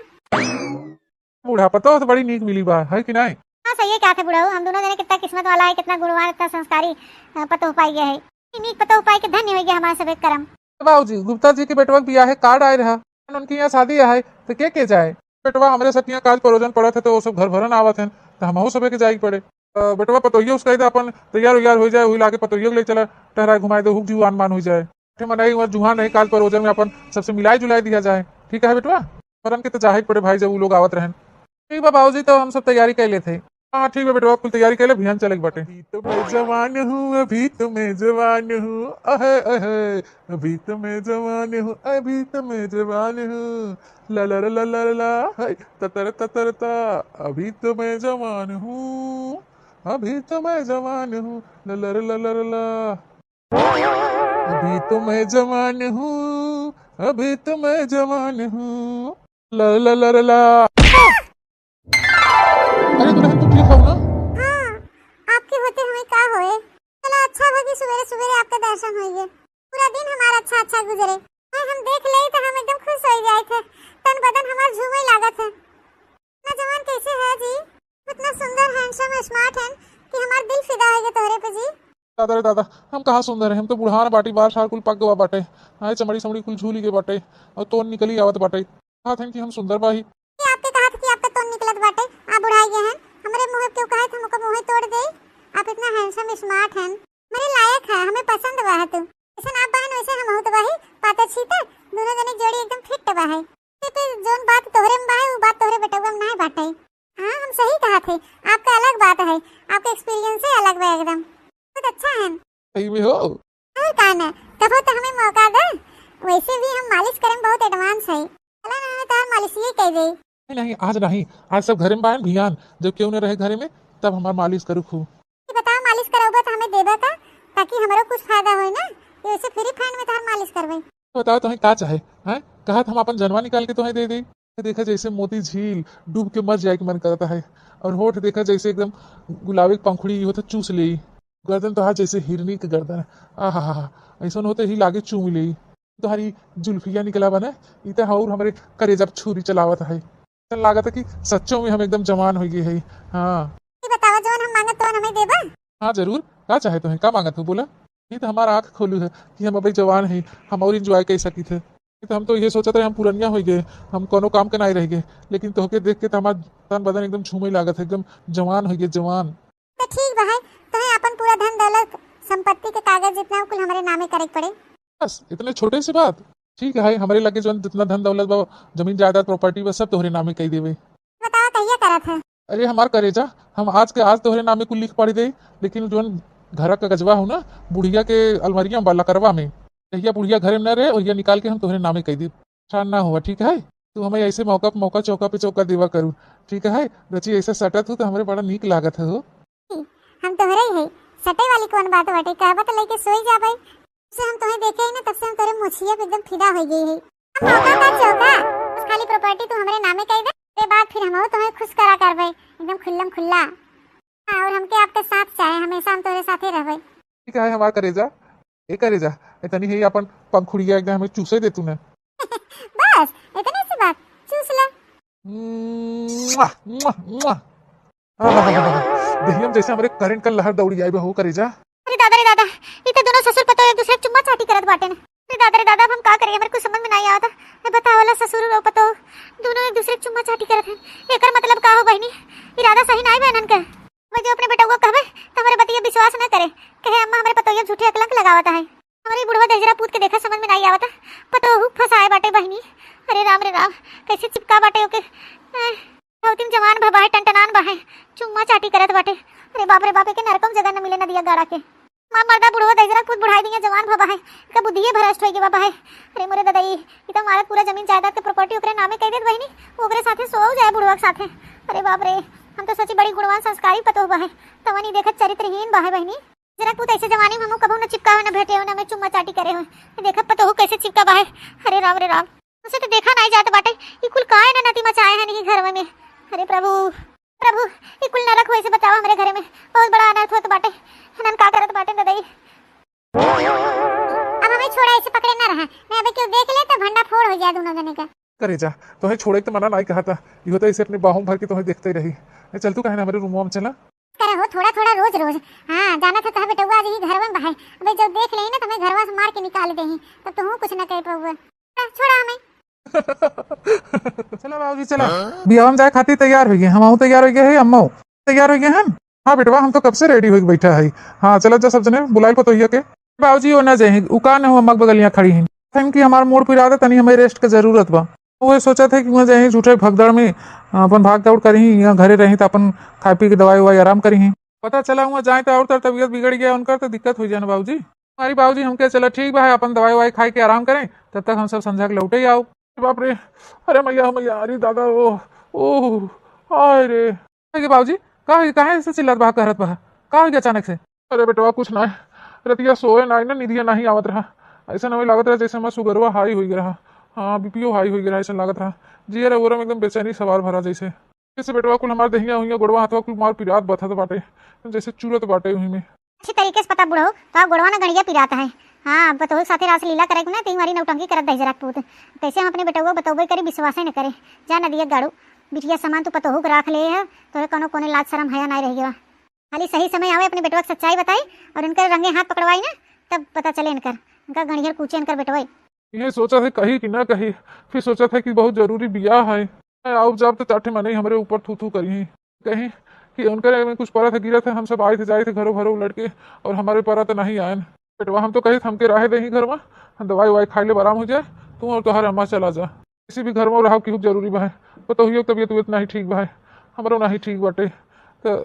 बूढ़ा पतोह तो बड़ी नीक मिली बा, है कि नहीं? हाँ, सही है, क्या थे बुढ़ऊ, हम दोनों जने कितना किस्मत वाला है, कितना गुणवान, इतना संस्कारी, अ, पतोह पाई गया है। नीक पतोह पाई के धन्य हो गया हमारे सबे करम। बाबूजी, गुप्ता जी के बेटवा के बियाह है, कार्ड आए रहा, उनके यहाँ शादी है, तो के के जाए? बेटवा हमरे सब यहाँ काज परोजन पड़त है, तो वो सब घर भरन आवत हैं, तो हमहू सबे के जाए के पड़े। अ, बेटवा पतोहियो उसका इधर अपन तैयार उयार हो जाए, वही लागे पतोहियो के ले चला, टहराए घुमाए दो, हुक जुआन मान हो जाए। ठे मनई हुआ जुहान रही काज परोजन में अपन सबसे मिलाई जुलाई दिया जाए, ठीक है बेटवा? मरन के तो जाहे के पड़े भाई, जब उ लोग आवत रहन। ठीक बा बाबूजी, तो हम सब तैयारी कर लेते हैं। हाँ ठीक बा बेटवा, कुल तैयारी कर ले, बिहान चले के बाटे। अभी तो मैं जवान हूँ, अभी तो मैं जवान हूँ, अहे अहे, अभी तो मैं जवान हूँ, अभी तो मैं जवान हूँ, ला ला ला ला ला ला, हाय, ततर ततर ता, अभी तो मैं जवान हूँ, अभी तो मैं जवान हूँ, ला ला ला ला ला ला। अभी तो मैं जवान हूँ, अभी तो मैं जवान हूँ, ला ला ला ला ला। अरे दुल्हन, तू ठीक हो ना? हाँ, आपके होते हमें का होए? चलो, अच्छा भा कि सुबेरे सुबेरे आपका दर्शन होइए। पूरा दिन हमारा अच्छा अच्छा गुजरे। और हम देख ले तो हम एकदम खुश हो जाए थे। तन बदन हमार झूमे लागत है। ना जवान कैसे है जी? इतना सुंदर, handsome, smart है कि हमार दिल फिदा हो गया तोहरे पे जी। दादा रे दादा, हम कहाँ सुंदर है, हम तो बुढ़ान बाटी, बाल ठार कुल पक गवा बाटे, हाय चमड़ी समड़ी कुल झूली गए बाटे और तोन निकली आवत बाटे। कहत हन कि हम सुंदर बाही। ये आपके कहत कि आपका तोन निकलत बाटे, आप बुढ़ाई गए हैं, हमरे मुँह पे क्यों कहत, हम ओकर मुँह तोड़ दे। आप इतना handsome, smart हैं, मेरे लायक है, हमें पसंद बा है तू। जैसन आप बहन वैसे हम बहुत बाही, पातर छीतर, दोनों जने जोड़ी एकदम fit बा है। ये तो जोन बात तोहरे में बा है, वो बात तोहरे बेटवा में नहीं बाटे। हाँ, हम सही कहा थे, आपका अलग बात है, आपका experience ही अलग बा एकदम, बहुत अच्छा है। सही में हो? और का ना, कबो तो हमें मौका दे, वैसे भी हम मालिश करे में बहुत advance है। चला ना, हमें तोहर मालिश ही कर दे। नहीं, नहीं, आज नहीं, आज सब घरे में बायन भियान, जब केहू न रहे घरे में, तब हमार मालिश करू खूब। ये बताओ, मालिश करौबा तो हमें देबा का, ताकि हमरो कुछ फायदा होए ना, कि वैसे free fund में तोहर मालिश करबे। बताओ, तोहें का चाहे, हैं? कहत हम अपन जनवा निकाल के तोहें दे दे। देखा जैसे मोती झील डूब के मर जाए के मन करता है, और होठ देखा जैसे एकदम गुलाबी के पंखुड़ी होता, चूस ले। गर्दन तोहार जैसे हिरनी के गर्दन, आहा हा हा, ऐसन होते ही लागे चूम ले। तोहारी जुल्फिया निकला बने, ई तो और हमरे करेजा पे छुरी चलावत है। ऐसन लागत है कि सच्चो में हम एकदम जवान हो गए है। हाँ। ये बतावा, जवन हम मांगत तवन हमें देबा? हाँ जरूर, का चाहे तोहें, का मांगत हो बोला? ये तो हमार आँख खोलू है कि हम अभी जवान है, हम और enjoy कर सकित है। ये तो हम तो ये सोचत रहे हम पुरनिया हो गए, हम कोनो काम के नहीं रह गए, लेकिन तोहके देख के तो हमार तन बदन एकदम झूमे लागत है, एकदम जवान हो गए, जवान। तो ठीक बा है, तोहे अपन पूरा धन दौलत, संपत्ति के कागज जितना कुल हमरे नामे करे के पड़े। बस इतने छोटे से बात? ठीक है, हमरे लगे जौन जितना धन दौलत बा, जमीन जायदाद, property बा, सब तोहरे नामे कई देबे। बतावा, कहिया करत है? अरे हमार करेजा, हम आज के आज तोहरे नामे कुल लिख पढ़ दे, लेकिन जौन घर का कागजवा हो ना, बुढ़िया के अलमारिया में बा, लकड़वा में, जहिया बुढ़िया घरे में न रहे, ओहिया निकाल के हम तोहरे नामे कई देब। परेशान ना हुआ, ठीक है? तू हमें ऐसे मौका पे मौका, चौका पे चौका देवा करू, ठीक है? रची ऐसे सटत हो तो हमरे बड़ा नीक लागत है हो। हम तोहरे ही है, सटे वाली कौन बात बाटे? कहबा तो लेके सोई जाबे। जब से हम तोहे देखे ही ना, तब से हम तोरे मोछिया पे एकदम फिदा हो गई है। हम मौका का चौका, बस खाली property तू हमरे नामे कई दे, ओकरे बाद फिर हम तोहे खुश करा करबे, एकदम खुल्लम खुल्ला। हाँ, और हमके आपके साथ चाहे, हमेशा हम तोरे साथे रहबे। ठीक है हमार करेजा, ए करेजा, ए तनी है अपन पंखुड़िया एकदम हमें चूसे दे तू ना। बस इतने सी बात, चूस ले। मुआ, मुआ, मुआ। आहा, देहिया में जैसे हमरे करंट का लहर दौड़ी आई बा हो करेजा। अरे दादा रे दादा, ई तो दोनों ससुर पतोह एक दूसरे के चुम्मा चाटी करत बाटे न। अरे दादा रे दादा, अब हम का करी, हमरे कुछ समझ में नहीं आवता। ए बताओ वाला ससुर और पतोह दोनों एक दूसरे के चुम्मा चाटी करत हैं, एकर मतलब का हो बहिनी? इरादा सही नहीं बा इनन के। अब जो अपने बेटउआ कहबे तो हमरे बतिया विश्वास न करे, कहे अम्मा हमरे पतोहिया झूठे अकलंक लगावत है। हमरे बुढ़वा दहिजरा पूत के देखा समझ में नहीं आवता, पतोहू फंसाए बाटे बहिनी। अरे राम रे राम, कैसे चिपका बाटे ओके। ए, धौतिम जवान भबा है, टनटनान बा है, चुम्मा चाटी करत बाटे। अरे बाप रे बाप, एके नरकम जगह न मिले नदिया गाड़ा के। माँ मर्दा बुढ़वा दहिजरा पूत बुढ़ाई दिया जवान भबा है, एका बुद्धिये भ्रष्ट होई गे बाबा है। अरे मोरे ददाई, ई तो मारत पूरा जमीन जायदाद के property ओकरे नामे कह देत बहिनी, ओकरे साथे सोऊ जाए बुढ़वा के साथे। अरे बाप रे, हम तो सची बड़ी गुणवान संस्कारी पतोह बा है, तवन ई देखत चरित्रहीन बा है बहिनी। जरा पूत ऐसे जवानी में हमहू कबहू न चिपका हो, न भेंटे हो, न हमें चुम्मा चाटी करे हो। देखा पतोहू कैसे चिपका बा है। अरे राम रे राम, उसे तो देखा नहीं जात बाटे। ई कुल काहे न नती मचाए हैं नहीं घर में। अरे प्रभु, प्रभु, ई कुल नरक होए से बचावा हमरे घरे में। बहुत बड़ा अनर्थ होत बाटे। नन का करत बाटे ददई। अब हमें छोड़ा, ऐसे पकड़े ना रहा। नहीं, अबे क्यों देख ले तो भंडा फोड़ हो जाए दोनों जने का। करे जा, तोहे छोड़े के तो मना नाई कहा था। इहो तो ऐसे अपने बाहों भर के तोहे देखते रही। ए, चल तू काहे ना हमरे रूमवा में चला। करे हो थोड़ा थोड़ा रोज रोज। हाँ, जाना था तोहर बेटवा आज ही घर में बहाए। अबे जब देख लेही ना तो हमें घरवा से मार के निकाल देही, तब तो हूँ कुछ ना कह पाऊंगा। छोड़ा हमें। चला बाबूजी, चला। बियाह में जाए खातिर तैयार हो गए, हम तैयार हो गए है, अम्मा तैयार हो गए हैं। हाँ बेटवा, हम तो कब से रेडी होके बैठा है। हाँ चला जा सब जने, बुलाइल पतोहिया के। बाबूजी वो ना जाए, उ का न हो अम्मा के बगलिया खड़ी हैं। थैंक कि हमार मूड पिरात है, तनी हमें रेस्ट के जरूरत बा। वो सोचा था कि वहाँ जाए झूठे भगदड़ में अपन भाग दौड़ करी, यहाँ घरे रही तो अपन खाए पी के दवाई ववाई आराम करी। पता चला हुआ जाए तो और तर तबीयत बिगड़ गया उनकर, तो दिक्कत हो जाए ना बाबूजी। हमारी बाबूजी हमके चला ठीक बा है, अपन दवाई ववाई खाए के आराम करें, तब तक हम सब संझा के लौटे ही आओ। बाप रे, अरे मैया, मैया, अरे दादा, ओ, ओ, हाय रे। अरे बाबूजी, का हो, काहे ऐसे चिल्लात बा, कहरत बा? का हो गया अचानक से? अरे बेटवा, कुछ ना है। रतिया सोए ना, ना नींदिया नहीं आवत रहा। ऐसा हमें लागत रहा जैसे हमार सुगरवा हाई हो गया रहा। हाँ, बीपीओ हाई हो गया रहा, ऐसा लागत रहा। जिया रे, ओरम एकदम बेचैनी सवार भरा जैसे। जैसे बेटवा कुल हमार देहिया हुइया, गोड़वा हाथवा कुल मार पिरात बथत बाटे, जैसे चुरत बाटे हुई में। अच्छी तरीके से पता बुढ़ऊ, तो गोड़वा ना गड़िया पिरात है। हाँ, पतोहू के साथे रासलीला करे के ना, तीन बारी नौटंकी करत दहिजरा के पूत। कैसे हम अपने बेटवा बतौबे करी, विश्वासे न करे। जा नदिया गाड़ू, बिटिया समान तू पतोहू के राख ले है, तोरे कोनो कोने लाज शरम हया नाई रह गया। खाली सही समय आवे, अपने बेटवा के सच्चाई बताई और इनकर रंगे हाथ पकड़वाई ना, तब पता चले इनकर, इनका गणियर कूचे इनकर बेटवा। ये सोचा थे कही कि ना कही, फिर सोचा थे कि बहुत जरूरी बियाह है। मैं आउब जाब तो चार ठे मनई हमरे ऊपर थू थू करी, कहीं कि उनकर में कुछ पड़ा था, गिरा था, हम सब आए थे, जाए थे घरों घरों लड़के और हमारे पड़ा तो नहीं आयन। बेटवा हम तो कही हमके रहे दे ही घर में, हम दवाई ववाई खाई ले, आराम हो जाए, तू और तोहर अम्मा चला जा। किसी भी घर में रहा केहू जरूरी बा है, पतोहियो के तबीयत उबीयत नहीं ठीक बा है, हमरो नहीं ठीक बाटे, तो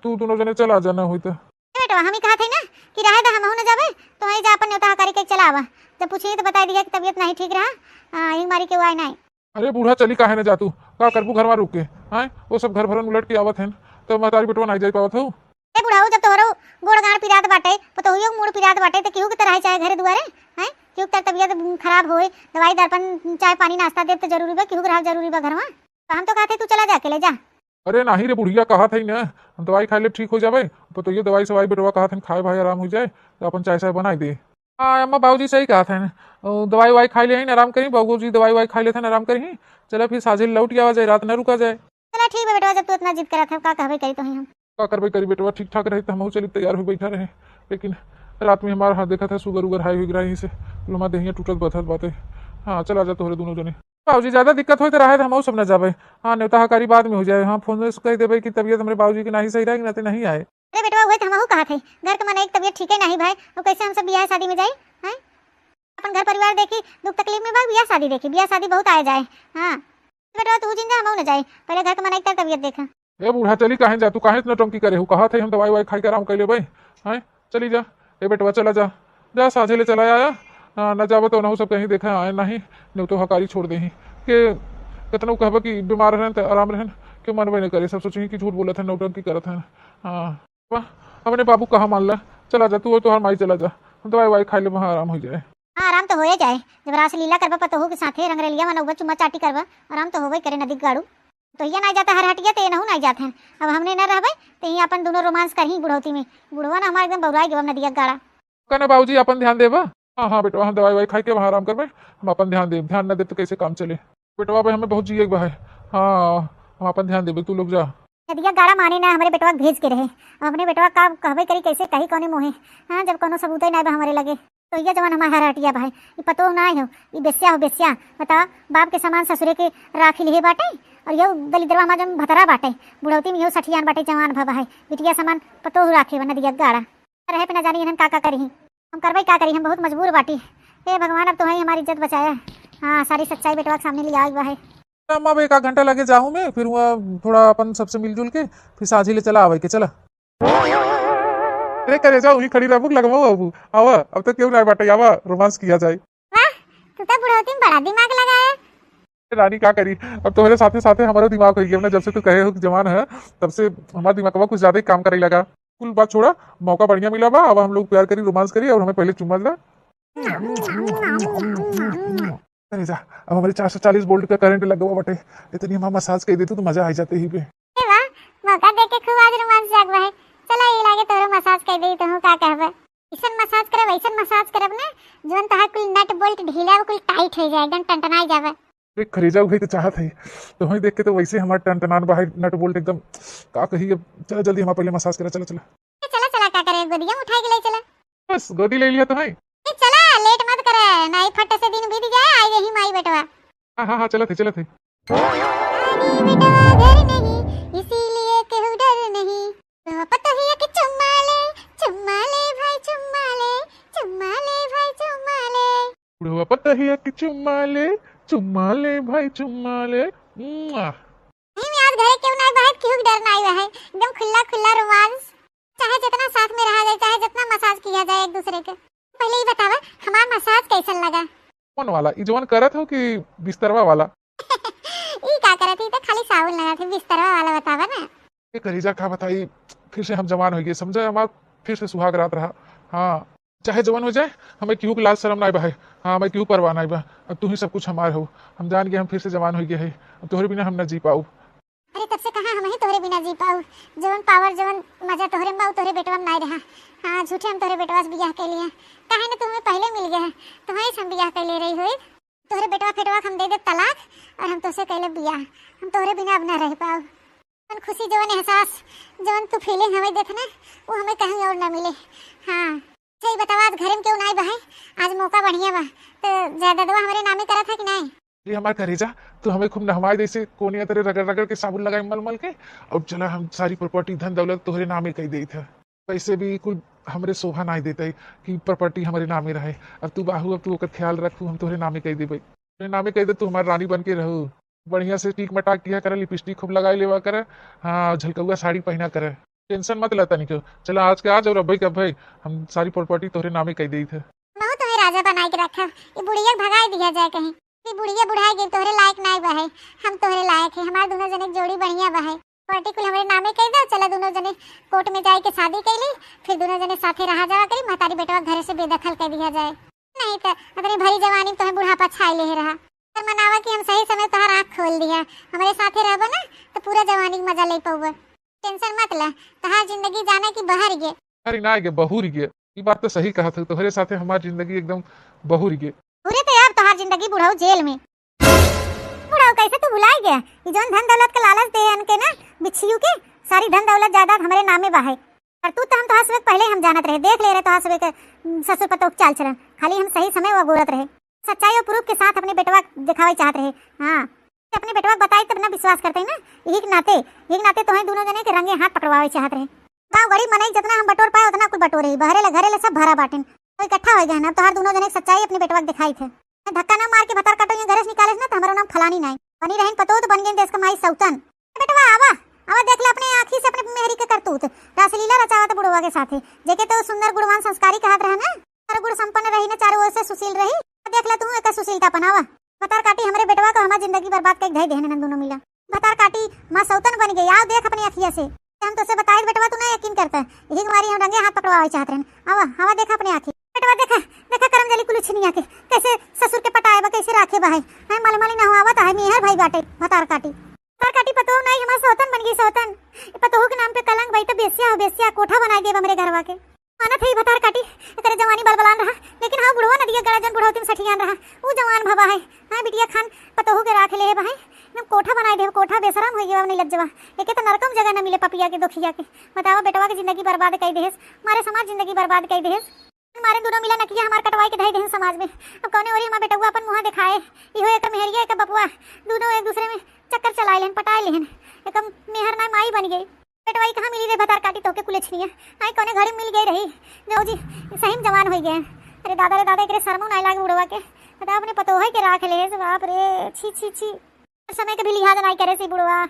तू दोनों जने चला जा, ना होई तो। ए बेटवा, हम ही कहा थे ना कि रहे दे, हमहू न जाबे, तो वहीं जा अपन न्योता हकारी के चला आवा। जब पूछी तो बताई दिया कि तबीयत नहीं ठीक रहा, आ, एक मारी के वो आए नहीं। अरे बूढ़ा, चली काहे न जा तू, का करबू घर में रुक के? हैं, वो सब घर भरन उलट के आवत हैं, तो महतारी बेटवा नहीं जाई पावत हो। ए बुढ़ऊ, जब तोहरो गोड़ गाड़ पिरात बाटे, पतोहियो के मूड़ पिरात बाटे, तो केहू के तरह चाहे घरे दुआरे, हैं, केहू के तरह तबीयत खराब होए, दवाई दर्पण, चाय पानी, नाश्ता देब तो जरूरी बा, केहू के रहब जरूरी बा घर में। तो हम तो कहते तू चला जा, अकेले जा। अरे नाही रे बुढ़िया, कहत है ना, दवाई खाई ले ठीक हो जाबे। पतोहियो दवाई सवाई बेटवा कहत है खाए भाई आराम हो जाए, तो अपन चाय साय बनाई दे। हाँ अम्मा, बाबूजी सही कहत है, दवाई वाई खाई ले, आराम करी, बाबूजी दवाई वाई खाई लेते हैं, आराम करी। चला फिर साझे लौट आवा जाए, रात ना रुका जाए। चला ठीक बा बेटवा, जब तू इतना जिद करत है, का कहबे करी तो ही हम। का करबे करी बेटवा, ठीक ठाक रहे तो हमहू चली तैयार हो बैठा रहे, लेकिन रात में हमारा हाथ देखा था, सुगर उगर हाई हुई रहा, यहीं से हमारा देहिया टूटत बथत बाटे। हाँ चला जा तोहरे दोनों जने। बाबूजी, ज्यादा दिक्कत होई त रहे त हमहू सब न जाबे। हाँ, न्योता हकारी बाद में हो जाए। हाँ, फोन से कह देबे कि तबीयत हमरे बाबूजी के नाही सही रहे, नाते नहीं आए। अरे बेटवा, उहे त हमहू कहत है, घर के मनई के तबीयत ठीके नाही भाई, अब कैसे हम सब बियाह शादी में जाई? हैं? अपन घर परिवार देखी, दुख तकलीफ में बा, बियाह शादी देखी, बियाह शादी बहुत आए जाए। हाँ बेटवा, तू जिन जा, हमहू न जाई, पहले घर के मनई के तबीयत देख। ए बूढ़ा, चली काहे जा तू, काहे इतना टंकी करे हो? कहत है हम दवाई वाई खाई के आराम कर लेबे। हैं, चली जा। ए बेटवा, चला जा, जा साझे ले चला आया। हाँ, ना जाबो तो ओनहू सब कहीं देखा आए नहीं, न्योतो हकारी छोड़ देही। के कितनो कहबा कि बीमार रहन त आराम रहन, के मनबे न करे, सब सोची कि झूठ बोलत है, नौटंकी करत है। हाँ, वाह, अपने बाबू कहा मान ला, चला जा तू और तोहार माई चला जा, दवाई वाई खाई ले, वहाँ आराम हो जाए। हाँ, आराम तो होए जाए, जब रासलीला करबा पतोहू के साथे, रंगरेलिया मनौबा, चुम्मा चाटी करबा, आराम तो होबे करे नदी गाड़ू। तो ये ना जाता हर हटिया, ते नहू ना जात हैं। अब हमने न रहबे, ते ही अपन दोनों रोमांस करही बुढ़ौती में। बुढ़वा ना हमारा एकदम बौराई गवा नदिया गाड़ा। कहना बाबूजी अपन ध्यान देबा। हाँ, हाँ बेटवा, हम दवाई वाई खाई के वहाँ आराम करबे, हम अपन ध्यान देब, ध्यान न देब तो कैसे काम चले। बेटवा भाई हमें बहुत जिए के बा है। हाँ, हम अपन ध्यान देबे, तू लोग जा। नदिया गाड़ा माने ना, हमरे बेटवा के भेज के रहे। अब अपने बेटवा का कहबे करी, कैसे कही कौने मुँहे? हाँ, जब कौनो सबूते ना बा हमरे लगे। तो ये जवन हमार हरहटिया भाई, ई पतोह ना हो, ई बेस्या हो, बेस्या। बताओ, बाप के समान ससुरे के राखी लिहे बाटे, और यो दलिद्रवा हमार जवन भतरा बाटे, बुढ़ौती में यो सठियान बाटे, जवान भवा है, बिटिया समान पतोह राखे बा नदिया गाड़ा। रहे पे ना जानी इन्हन का का करी, हम करबे का करी, हम बहुत मजबूर बाटी। हे भगवान, अब तो है हमारी इज्जत बचाया। हाँ, सारी सच्चाई बेटवा के सामने लिया आइल बा है। अम्मा, अब एक आध घंटा लगे जाऊँ मैं, फिर वहाँ थोड़ा अपन सबसे मिलजुल के फिर साझी ले चला आवे के, चला। अरे करेजा, वहीं खड़ी रहबू, लगवाओ बाबू। आवा, अब तो क्यों ना बाटे, आवा, रोमांस किया जाए। वाह, तू तो बुढ़ौती में बड़ा दिमाग लगाया। रानी का करी, अब तोहरे साथे साथे हमारो दिमाग हो गया ना, जब से तू कहे हो कि जवान है, तब से हमारा दिमागवा कुछ ज्यादा ही काम करे लगा। कुल बात छोड़ा, मौका बढ़िया मिला बा, अब हम लोग प्यार करी, रोमांस करी और हमें पहले चुम्मा ला। अरे जा, अब हमरे चार सौ चालीस volt का current लग गवा बटे, इतनी हम massage कइ देतू तो मजा आ जाते ही पे। अरे वाह, मौका देख के खूब आज रोमांस जाग बा है। चला, ये लागे तोरो massage कइ दे, तोहू का कहबे। ऐसन massage करब, ऐसन massage करब ना, जौन तोहार कुल nut bolt ढीला, कुल tight हो जाए, एकदम टनटनाई जाबे। देख, करेजा उहे तो चाहत है, तोहई देख के तो वैसे हमार टनटनान बा है, nut bolt एकदम, का कही अब। चला जल्दी, हमार पहले massage करा, चला, चला। ए, चला, चला, का करे, गोदिया में उठाए के ले चला। बस, गोदी ले लिया तो है। ए, चला, late मत करे, नहीं फट से दिन बीत जाए, आई रही माई बेटवा। हाँ, हाँ, हाँ, चलत है, चलत है। अरे बेटवा घर नहीं, इसीलिए केहू डर नहीं। बुढ़वा पतोहिया के चुम्मा ले, चुम्मा ले भाई, चुम्मा ले, चुम्मा ले भाई, चुम्मा ले। बुढ़वा पतोहिया के चुम्मा ले, चुम्मा ले भाई, चुम्मा ले। मुआ। नहीं, मैं आज घरे केहू नहीं बा है, केहू के डर नहीं बा है, एकदम खुला खुला रोमांस। चाहे जितना साथ में रहा जाए, चाहे जितना massage किया जाए एक दूसरे के। पहले ही बतावा, हमार massage कैसन लगा? कौन वाला? ई जवन करत हो कि बिस्तरवा वाला? ई का करत ही, तो खाली साबुन लगात ही, बिस्तरवा वाला बतावा ना। ए करेजा, का बताई, फिर से हम जवान हो गए, समझे, हमार फिर से सुहाग रात रहा। हाँ, चाहे जवन हो जाए, हमें केहू के लाज शरम नाई बा है। हाँ, हमें केहू परवाह नाई बा। अब तू ही सब कुछ हमार हो। हम जान गए हम फिर से जवान हो गए है। अब तोहरे बिना हम ना जी पाऊ। अरे, तब से कहाँ हम ही तोहरे बिना जी पाऊ? जवन power, जवन मजा तोहरे में बा, उ तोहरे बेटवा में नाई रहा। हाँ, झूठे हम तोहरे बेटवा से बियाह कइ लिए। काहे न तू हमें पहले मिल गए है, तुम्हारे से हम बियाह कइ ले रही होई। तोहरे बेटवा फेटवा के हम दे देब तलाक और हम तोहसे कइ लेब बियाह। हम तोहरे बिना अब ना रह पाऊ। जवन खुशी, जवन एहसास, जवन तू feeling हमें देत ना, वो हमें कहीं और ना मिले। हाँ, अच्छा, ई बतावा, आज घरे में केहू नाई बा है, आज मौका बढ़िया बा, तो जयददवा हमरे नामे करत है कि नाई? ये हमार करेजा, तू हमें खूब नहवाए दे से कोनिया तरे रगड़ रगड़ के, साबुन लगाए मल मल के, और चला हम सारी property, धन दौलत तोहरे नामे कइ देइत है। वैसे भी कुल हमरे शोभा नाई देते कि property हमरे नामे रहे। अब तू बाहू, अब तू ओकर ख्याल रखू, हम तोहरे नामे कइ देबे। तोहरे नामे कइ दे, तू हमार रानी बन के रहू। बढ़िया से टीक मटाक किया करे, lipstick खूब लगाए लेवा करे, हाँ, झलकौआ साड़ी पहना करे। Tension मत ले तनिको। चला, आज के आज और अब्बे के अब्बे हम सारी property तोहरे नामे कइ देइत है। महू तुम्हें राजा बनाए के रखब, ई बुढ़िया के भगाए दिया जाए कहीं। ई बुढ़िया बुढ़ाए गई, तोहरे लायक नाई बा है, हम तोहरे लायक है। हमार दोनों जने के जोड़ी बढ़िया बा है। Property कुल हमरे नामे कइ दे, चला दोनों जने court में जाए के शादी कइ ली, फिर दोनों जने साथे रहा जावा करी, महतारी बेटवा घरे से बेदखल कइ दिया जाए। नहीं तो अपनी भरी जवानी में तोहे बुढ़ापा छाए ले रहा। पर मनावा कि हम सही समय तोहार आँख खोल दिया, हमरे साथे रहबो ना तो पूरा जवानी के मजा ले पउबो। Tension मत ले, तोहार जिंदगी जाना कि बहर गे। अरे ना गे, बहुर गे। ई बात तो सही कहत हो, तोहरे साथे हमार जिंदगी एकदम बहुर गे। पूरे तो अब तोहार जिंदगी बुढ़ऊ जेल में। बुढ़ऊ कैसे तू भुलाए गया? ई जौन धन दौलत के लालच दे इनके ना बिच्छियू के, सारी धन दौलत जायदाद हमरे नामे बा है। और तू तो हम तोहार सबके पहले हम जानत रहे, देख ले रहे तोहार सबके, उम, ससुर पतोह के चाल चलन। खाली हम सही समय वो अगोरत रहे। सच्चाई और proof के साथ अपने बेटवा देखावे चाहत रहे। हाँ, अपने बेटवा के बताई तब ना विश्वास करते ना। यही के नाते, यही के नाते तोहे दोनों जने के रंगे हाथ पकड़वावे चाहत रहे। गाँव गरीब मनई जितना हम बटोर पाए उतना कुल बटोरे ही। बहरे ला घरे ला सब भरा बाटिन। तो इकट्ठा हो गए ना, अब तोहार दोनों जने के सच्चाई अपने बेटवा के दिखाई थे। धक्का ना मार के भतार काटो, ये घरे से निकाले ना तो हमारो नाम फलानी नाई। बनी रहिन पतोह तो बन गए देश का माई सौतन। बेटवा आवा, आवा देख ले अपने आँखी से अपने मेहरी के करतूत। रासलीला रचावत बुढ़वा के साथे। जेके तो सुंदर गुणवान संस्कारी कहत रहे ना। चारों गुण संपन्न रही ना, चारों ओर से सुशील रही। देख ले तू एकर सुशीलतापन, आवा। भतार काटी हमरे बेटवा को हमार जिंदगी बर्बाद कइ धइ देहन नन दोनों मिला। भतार काटी माँ सौतन बन गई, आओ देख अपने अखिया से। हम तोसे बताए बेटवा तू ना यकीन करता। यही के मारी हम रंगे हाथ पकड़वावे चाहत रहन। आवा, आवा देखा अपने आँखी। बेटवा देखा, देखा करम जली कुलछनिया के। कैसे ससुर के पटाए बा, कैसे राखे बा है। है मलमली ना हुआ आवत है, मेहर भाई बाटे, भतार काटी। भतार काटी पतोह नाई, हमार सौतन बन गई सौतन। ई पतोह के नाम पे कलंक भाई तो बेस्या हो बेस्या, कोठा बनाए देब हमरे घरवा के। मानत है ई भतार काटी, एकरे जवानी बलबलान रहा, लेकिन हाँ बुढ़वा नदिया गड़ा जन बुढ़ौती में सठियान रहा। ऊ जवान भवा है। हाँ बिटिया खान पतोह के राख ले है भाई। हम कोठा बनाए देब, कोठा बेशरम हो गया, नहीं लज्जवा। एके तो नरकम जगह न मिले पपिया के, दोखिया के। बतावा बेटवा के जिंदगी बर्बाद कइ देहस, मारे समाज जिंदगी बर्बाद कइ देहस। मारे दोनों मिला नकिया हमार कटवाई के धइ देहन समाज में। अब कौने ओरी हमार बेटवा अपन मुँह दिखाए, इहो एकर मेहरिया एकर बपुआ, दोनों एक दूसरे में चक्कर चलाए लेहन, पटाए लेहन। एकर मेहर ना माई बन गई। बेटवा ई कहाँ मिली रे भतार काटी तोके कुलछनिया? आई कौने घरे मिल गई रही? जो जी सही में जवान हो गए। अरे दादा रे दादा, एकरे शर्मो नाई लागे बुढ़वा के। बतावा अपने पतोह के राख ले, बाप रे, छी छी छी। समय के भी लिहाज नाई करे सी बुढ़वा।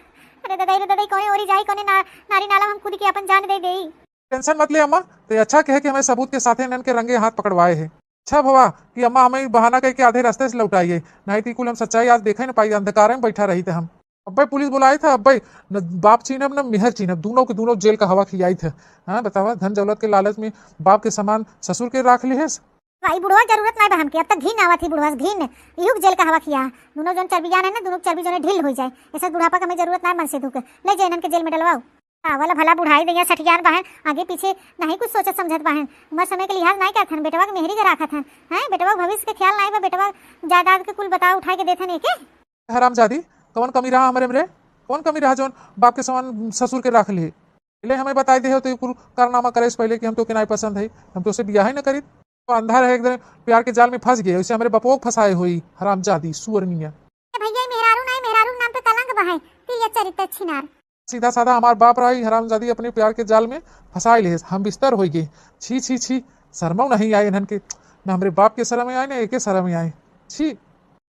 अरे दादा रे दादा, कौने ओरी जाई, कौने ना-, नारी नाला हम कूद के अपन जान दे देई। Tension मत ले अम्मा, ते अच्छा कहे कि हमें सबूत के साथे नन के रंगे हाथ पकड़वाए है। अच्छा भवा कि अम्मा हमें बहाना कह के आधे रास्ते से लौटाई है, नहीं तो कुल हम सच्चाई आज देखे न पाई, अंधकार में बैठा रही थे हम। अब्बे पुलिस बुलाए थे, अब्बे न बाप छीनब न मेहर छीनब, दोनों के दोनों जेल का हवा खियाई थे। हाँ बतावा, धन दौलत के लालच में बाप के समान ससुर के राख लिहेस। भाई, बुढ़वा जरूरत नाई बा हमके, अब तक घिन आवत ही बुढ़वा से, घिन। इहू के जेल का हवा खिया। दुनो जन चर्बियान है ना, दुनो के चर्बी जने ढील होई जाए। ऐसा बुढ़ापा का हमें जरूरत नाई मनसेधु के। ले जाए इनन के जेल में डलवाओ। आवल भला बुढ़ाई दैया सठियान बाहन, आगे पीछे नहीं कुछ सोचत समझत बाहन। उमर समय के लिहाज नाई करत हन, बेटवा के मेहरी के राखत हन। हैं, बेटवा के भविष्य के ख्याल नाई बा, बेटवा जायदाद के कुल बताव उठाए के देत हन एके। हरामजादी, कवन कमी रहा हमरे में रे? कवन कमी रहा जौन बाप के समान ससुर के राख ले? ले हमें बताई दे हो तो ये कुल कारनामा करे से पहले कि हम तोके नाई पसंद है, हम तोसे बियाह ही न करीत। तो अंधा रहे, एक दिन प्यार के जाल में फंस गए, उसे हमरे बपवो के फंसाए होई, हरामजादी, सुअरनिया। ए भैया, ई मेहरारू नाई, मेहरारू के नाम पे कलंक बा है, तिरिया चरित्र छिनार। सीधा साधा हमार बाप रहा, ई हरामजादी अपने प्यार के जाल में फंसाए ले, हम बिस्तर होई गए। छी, छी, छी, शर्मो नहीं आए इन्हन के, ना हमरे बाप के शर्म आए, ना एके शर्म आए। छी,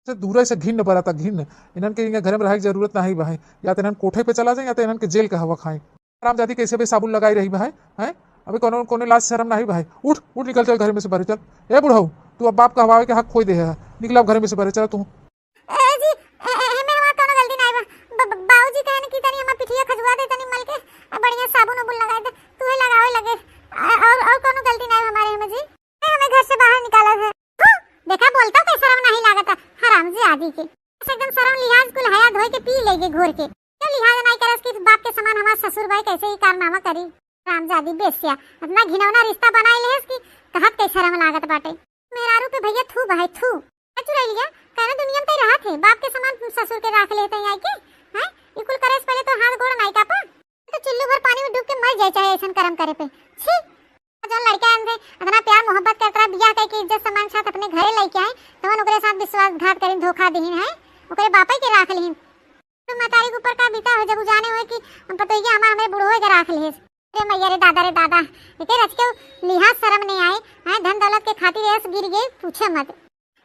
से दूर से घिन्न बरता, घिन्न। इन्हन के इन्हें घर में रहे की जरूरत नहीं बा है, या तो इन्हन कोठे पे चला जाए, या तो इन्हन के जेल का हवा खाए। हरामजादी कैसे बे साबुन लगाई रही बा है, हैं? अबे कोनो, कोनो लाज शर्म नहीं बा है। उठ, उठ, निकल चल घर में से बाहर चल। ए बुढ़ऊ, तू अब बाप कहवावे के हक खोई दे है, निकल अब घर में से बाहर चल तू। ए जी, ए, ए, ए में हमार कोनो गलती नहीं बा। ब-, ब-, बाबूजी कहे न कि तनी हमार पिठिया खजुआ दे, तनी मल के, आ, बढ़िया साबुन उबुन लगाए दे, तू ही लगावे लगे। आ, और, और कोनो गलती नहीं बा हमारे में जी। ए, हमें घर से बाहर निकाला है। हु, देखा, बोलता के शर्म नहीं लागत है, हरामजादी के। बस एकदम शर्म लिहाज कुल हया धोई के पी लेगे घोर के। क्यों लिहाज नहीं करस कि बाप के समान हमार ससुर भाई कैसे ही कारनामा करी? हरामजादी बेस्या, इतना घिनौना रिश्ता बनाए लेहस कि कहत के शर्म लागत बाटे। मेहरारू पे भैया थू बहाई, थू। ए चुरैलिया, कहना दुनिया में तई रहत है, बाप के समान ससुर के राख लेते हैं आई के? हैं? ई कुल करे से पहले तो हाथ गोड़ नाई कापा? तो चुल्लू भर पानी में डूब के मर जाए चाहे ऐसन कर्म करे पे। छी! जौन लड़का हमसे इतना प्यार मोहब्बत करत रहा, बियाह करके इज्जत सम्मान के साथ अपने घरे लेके आए, तवन ओकरे साथ विश्वासघात करीन, धोखा दीन है, ओकरे बापे के राख लीन। तो मतारी के ऊपर का बीता हो जब उ जाने हुए कि हम पतोहिया हमार हमरे बुढ़वे के राख लिहिस। अरे मैया रे दादा रे दादा, एके रच के लिहाज शर्म नहीं आए, हैं? धन दौलत के खातिर ऐस गिर गए, पूछे मत।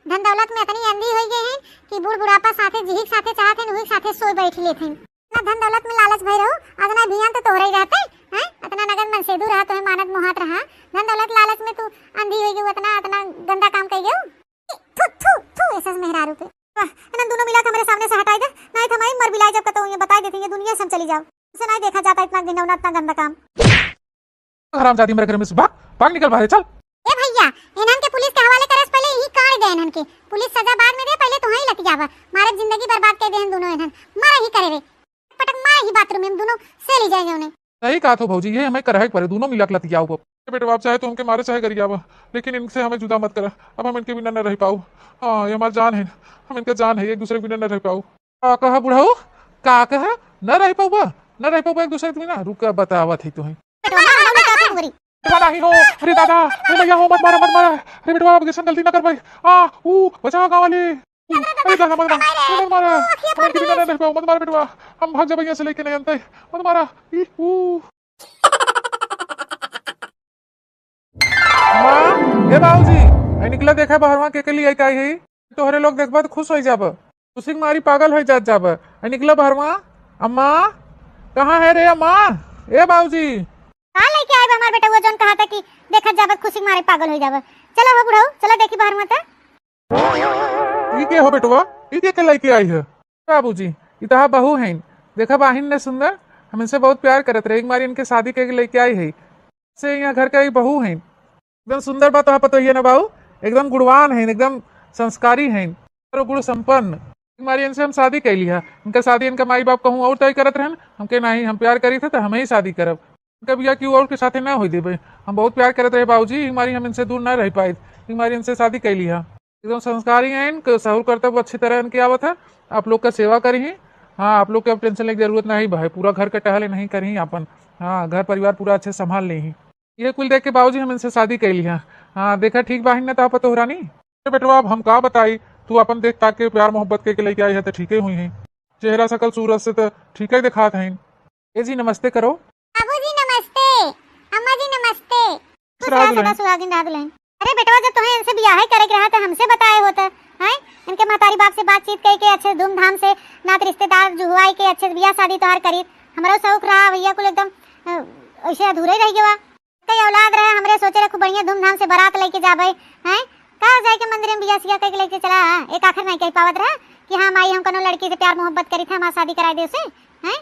धन दौलत में इतनी अंधी हो गए हैं कि बूढ़ बुढ़ापा साथे जिही के साथे चाहत हैं, उही के साथे सोए बैठ लेत हैं। ना धन दौलत में लालच भई रहू, आज ना भियान तो तोहरे ही रहते, हैं? इतना नगद मनसेदू रहा, तोहे मानत मोहात रहा, धन दौलत लालच में तू अंधी हो गई, इतना, इतना गंदा काम कर गई। थू, थू, थू, ऐसा मेहरारू पे। वाह, इन्हन दोनों मिला के हमरे सामने से हटाई दे, नहीं तो हमारी मर बिलाई जब कतो ये बताई देते, ये दुनिया से हम चली जाओ। उसे नहीं देखा जाता इतना घिनौना, इतना गंदा काम। हरामजादी मेरे घर में से भाग, भाग निकल बाहर, चल। ए भैया, इन्हन के पुलिस के हवाले करे से पहले यही काट दे इन्हन के। पुलिस सजा बाद में दे, पहले तो वहीं लतियावा। मारे जिंदगी बर्बाद कर दे इन दोनों इन्हन। मारा ही करे रे। पटक मारा ही बाथरूम में दोनों से ले जाए जाओ ने। सही कहा थो भौजी, ये हमें करहे के पड़े, दोनों मिला के लतियाओ अब। ए बेटवा, आप चाहे तो हमके मारे चाहे गरियावा, लेकिन इनसे हमें जुदा मत करा। अब हम इनके बिना न रह पाऊ। हाँ, ये हमार जान है, हम इनका जान है, एक दूसरे के बिना न रह पाऊ। का कहा बुढ़ऊ? का कहा? न रह पाऊबा? न रह पाऊबा एक दूसरे के बिना? रुका, बतावत है तुहें। बेटवा, मारा, मारा, मारा। बेटवा नहीं हो, अरे दादा, अरे भैया हो, मत मारा, मत मारा। अरे बेटवा, अब कैसन गलती ना कर पाई। आ, ऊ, बचावा गाँव वाले। ऊ, अरे दादा, मत मारा, मत मारा। अरे, अखिया हम इनके बिना ना रह पाऊ, मत मारा बेटवा। हम भाग जाबे यहाँ से लेके नहीं जानते, मत मारा। ई, ऊ। माँ, ए बाबूजी, आई निकला, देखा बहरवा के, के लिए आई है। तोहरे लोग देखबा तो खुश हो जाब। खुशी के मारी पागल हो जात जाब। आई निकला बहरवा। अम्मा, कहाँ है रे अम्मा? ए बाबूजी। का लेके आए बा हमार बेटवा जौन कहा था कि देखत जाब खुशी के मारे पागल हो जाब। चला हो बुढ़ऊ, चला देखी बहरवा त। ई के हो बेटवा? ई के, के लेके आई है? बाबूजी, ई तहा बहू हैं। देखा बाहिन ने सुंदर, हम इनसे बहुत प्यार करत रहे। एक बार इनके शादी करके लेके आई है। से यहाँ घर का ही बहू हैं। एकदम सुंदर बा तोहार पतोहिया ना बाऊ, एकदम गुणवान हैं, एकदम संस्कारी हैं, चारों गुण संपन्न। एक बार इनसे हम शादी कर लिया। इनका शादी इनका माई बाप कहूँ और तय करत रहन, हमके नहीं, हम प्यार करी थे तो हम ही शादी करब। इनका बियाह केहू और के साथे ना होई देबे। हम बहुत प्यार करत रहे बाबूजी, एक बारी हम इनसे दूर ना रह पाए, एक बारी इनसे शादी कर लिया। एकदम संस्कारी हैं, इनके सहूर करतब अच्छी तरह इनके आवत है। आप लोग का सेवा करी। हाँ, आप लोग के अब टेंशन लेके जरूरत नहीं भाई, पूरा घर का टहल नहीं करी अपन। हाँ, घर परिवार पूरा अच्छे संभाल ले ही। ये कुल देख के बाबूजी हम इनसे शादी कर लिया। हाँ, देखा ठीक बाहिन ना ता पतोह रानी। अरे बेटवा, अब हम का बताई, तू अपन देख ताक के प्यार मोहब्बत के, के लेके आई है तो ठीके हुई हैं। चेहरा शकल सूरत से तो ठीक ही दिखात हैं। ए जी, नमस्ते करो। बाबूजी नमस्ते, अम्मा जी नमस्ते। खुश रहा दुल्हन। सदा सुहागिन रहा दुल्हन। अरे बेटवा, जब तुम्हें इनसे बियाह करे के रहा तो हमसे बताए होते, हैं? इनके महतारी बाप से बातचीत करके अच्छे धूमधाम से नात रिश्तेदार जुहवाई के अच्छे बियाह शादी तोहार करी। हमरो शौक रहा भैया कुल एकदम, अ, ऐसे अधूरे रह गवा। कई औलाद रहे हमरे, सोचे रहे खूब बढ़िया धूमधाम से बारात लेके जाबे, हैं? का जाए के मंदिर में बियाह सिया करके लेके चला, हाँ? एक आखिर नहीं कह पावत रहा कि हाँ माई, हम कोनो लड़की से प्यार मोहब्बत करी था, हमार शादी कराई दे उसे, हैं?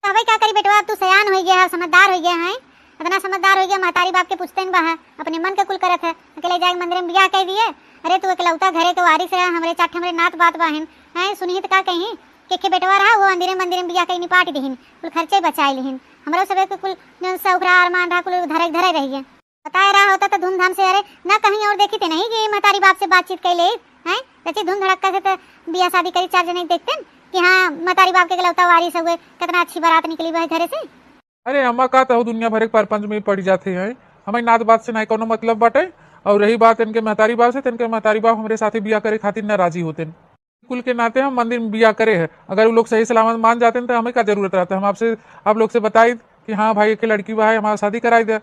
कहबे का करी बेटवा, अब तू सयान हो गया है, समझदार हो गया है, इतना समझदार होइ गया, महतारी बाप के पूछते न बा है, अपने मन के कुल करत है। अकेले जाके मंदिर में बियाह कइ दिए। अरे तू एकलौता घरे के वारिस रहा, हमरे चार ठे हमरे नात बात बाहिन, हैं सुनिहित का कहीं के के बेटवा रहा, वो अंदिरे मंदिर में बियाह कइ निपाट दिहिन, कुल खर्चे बचाइ लिहिन। हमरो सबे के कुल जौन शौक रहा, अरमान रहा, कुल धरे धरे रहिए। बताए रहा होता तो धूमधाम से, अरे ना कहीं और देखी थे नहीं कि महतारी बाप से बातचीत कइ ले, हैं रची धूम धड़क्का से तो बियाह शादी करी, चार जने देखते न कि हाँ महतारी बाप के एकलौता वारिस हुए, कितना अच्छी बारात निकली वह घरे से। अरे अम्मा, का तहु दुनिया भरे के परपंच में पड़ जाते हैं। हमारी नात बात से ना कौनो मतलब बाटे। और रही बात इनके महतारी बाप से, तो इनके महतारी बाप हमरे साथे बियाह करे खातिर नाराजी होते हैं। कुल के नाते हम मंदिर में बियाह करे हैं। अगर वो लोग सही सलामत मान जाते हैं तो हमें का जरूरत रहता है हम आपसे, आप लोग से बताई कि हाँ भाई, एक लड़की बा है, हमारा शादी कराई दे।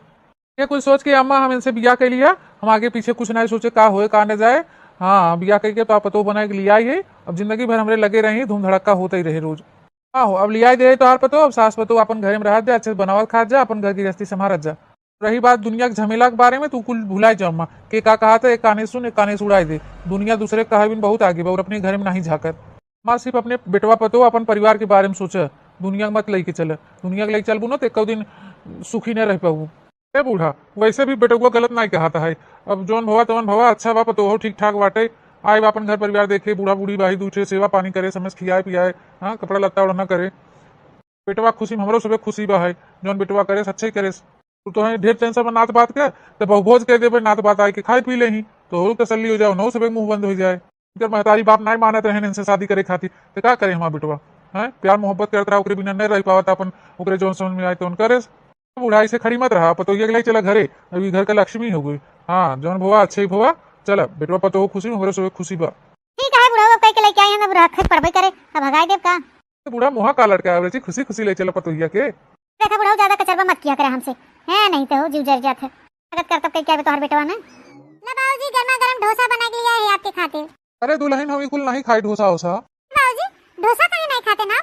ये कुल सोच के अम्मा हम इनसे बियाह कर लिया। हम आगे पीछे कुछ ना सोचे, का होए का न जाए। हाँ, बियाह करके तो आप पतोह बनाए के लिया ही है। अब जिंदगी भर हमरे लगे रही, धूम धड़क्का होते ही रहे रोज। आहो, अब लियाई दे तोहार पतोह, अब सास पतोह अपन घरे में रहत जा, अच्छे से बनावत खात जा, अपन घर गृहस्थी संभारत जा। रही बात दुनिया के झमेला के बारे में, तू कुल भुलाए जा अम्मा। के का कहा था, एक काने सुन, एक काने से उड़ाई दे। दुनिया दूसरे के कहे बिन बहुत आगे बा और अपने घरे में नहीं झांकत। अम्मा सिर्फ अपने बेटवा पतोह, अपन परिवार के बारे में सोचे, दुनिया के मत लेके चले। दुनिया के लेके चलबू ना तो एक दिन सुखी न रह पाबू। ए बूढ़ा, वैसे भी बेटउआ गलत नाई कहत है। अब जौन भवा तवन भवा, अच्छा बा, पतोहो ठीक ठाक बाटे। आए बा अपन घर परिवार देखे, बूढ़ा बूढ़ी बाही, दू ठे सेवा पानी करे, समय से खियाए पियाए, हाँ, कपड़ा लत्ता ओढ़ना करे। बेटवा खुशी में हमरो सबे खुशी बा है, जौन बेटवा करे, अच्छे ही करे। तू तो है ढेर टेंशन में नात बात के, तो बहुभोज कह देबे, नात बात आए के खाए पी लेही, तो तसल्ली हो जाओ, नौ सबे मुंह बंद हो जाए। इनकर महतारी बाप नाई मानत रहन इनसे शादी करे खातिर, तो का करे हमार बेटवा? हैं, प्यार मोहब्बत करत रहा, ओकरे बिना नहीं रह पावत अपन, ओकरे जौन समझ में आए तौन करे। बूढ़ा ऐसे खड़ी मत रहा, पतोहिया के लाई चला घरे, अभी घर का लक्ष्मी हो गई। हाँ, जौन भवा अच्छे ही भवा, चला बेटवा पतोह खुशी में, हमरे सबे खुशी बा। ठीक है बुढ़ऊ, अब कह के लेके आई हैं, अब रखे पड़बे करे, अब भगाई देब का? तो बूढ़ा मुहा का लटकाए, खुशी खुशी ले चला पतोहिया के। देखा बुढ़ऊ, ज्यादा कचरबा मत किया करे हमसे, हैं, नहीं तो हो जीव जर जात है। स्वागत करतब कह के आवे तोहर बेटवा ने। ला बाबूजी, गर्मा गर्म डोसा बना के लिया है आपके खातिर। अरे दुल्हन, हम ई कुल नहीं खाई डोसा ओसा। बाबूजी, डोसा काहे नहीं खाते ना?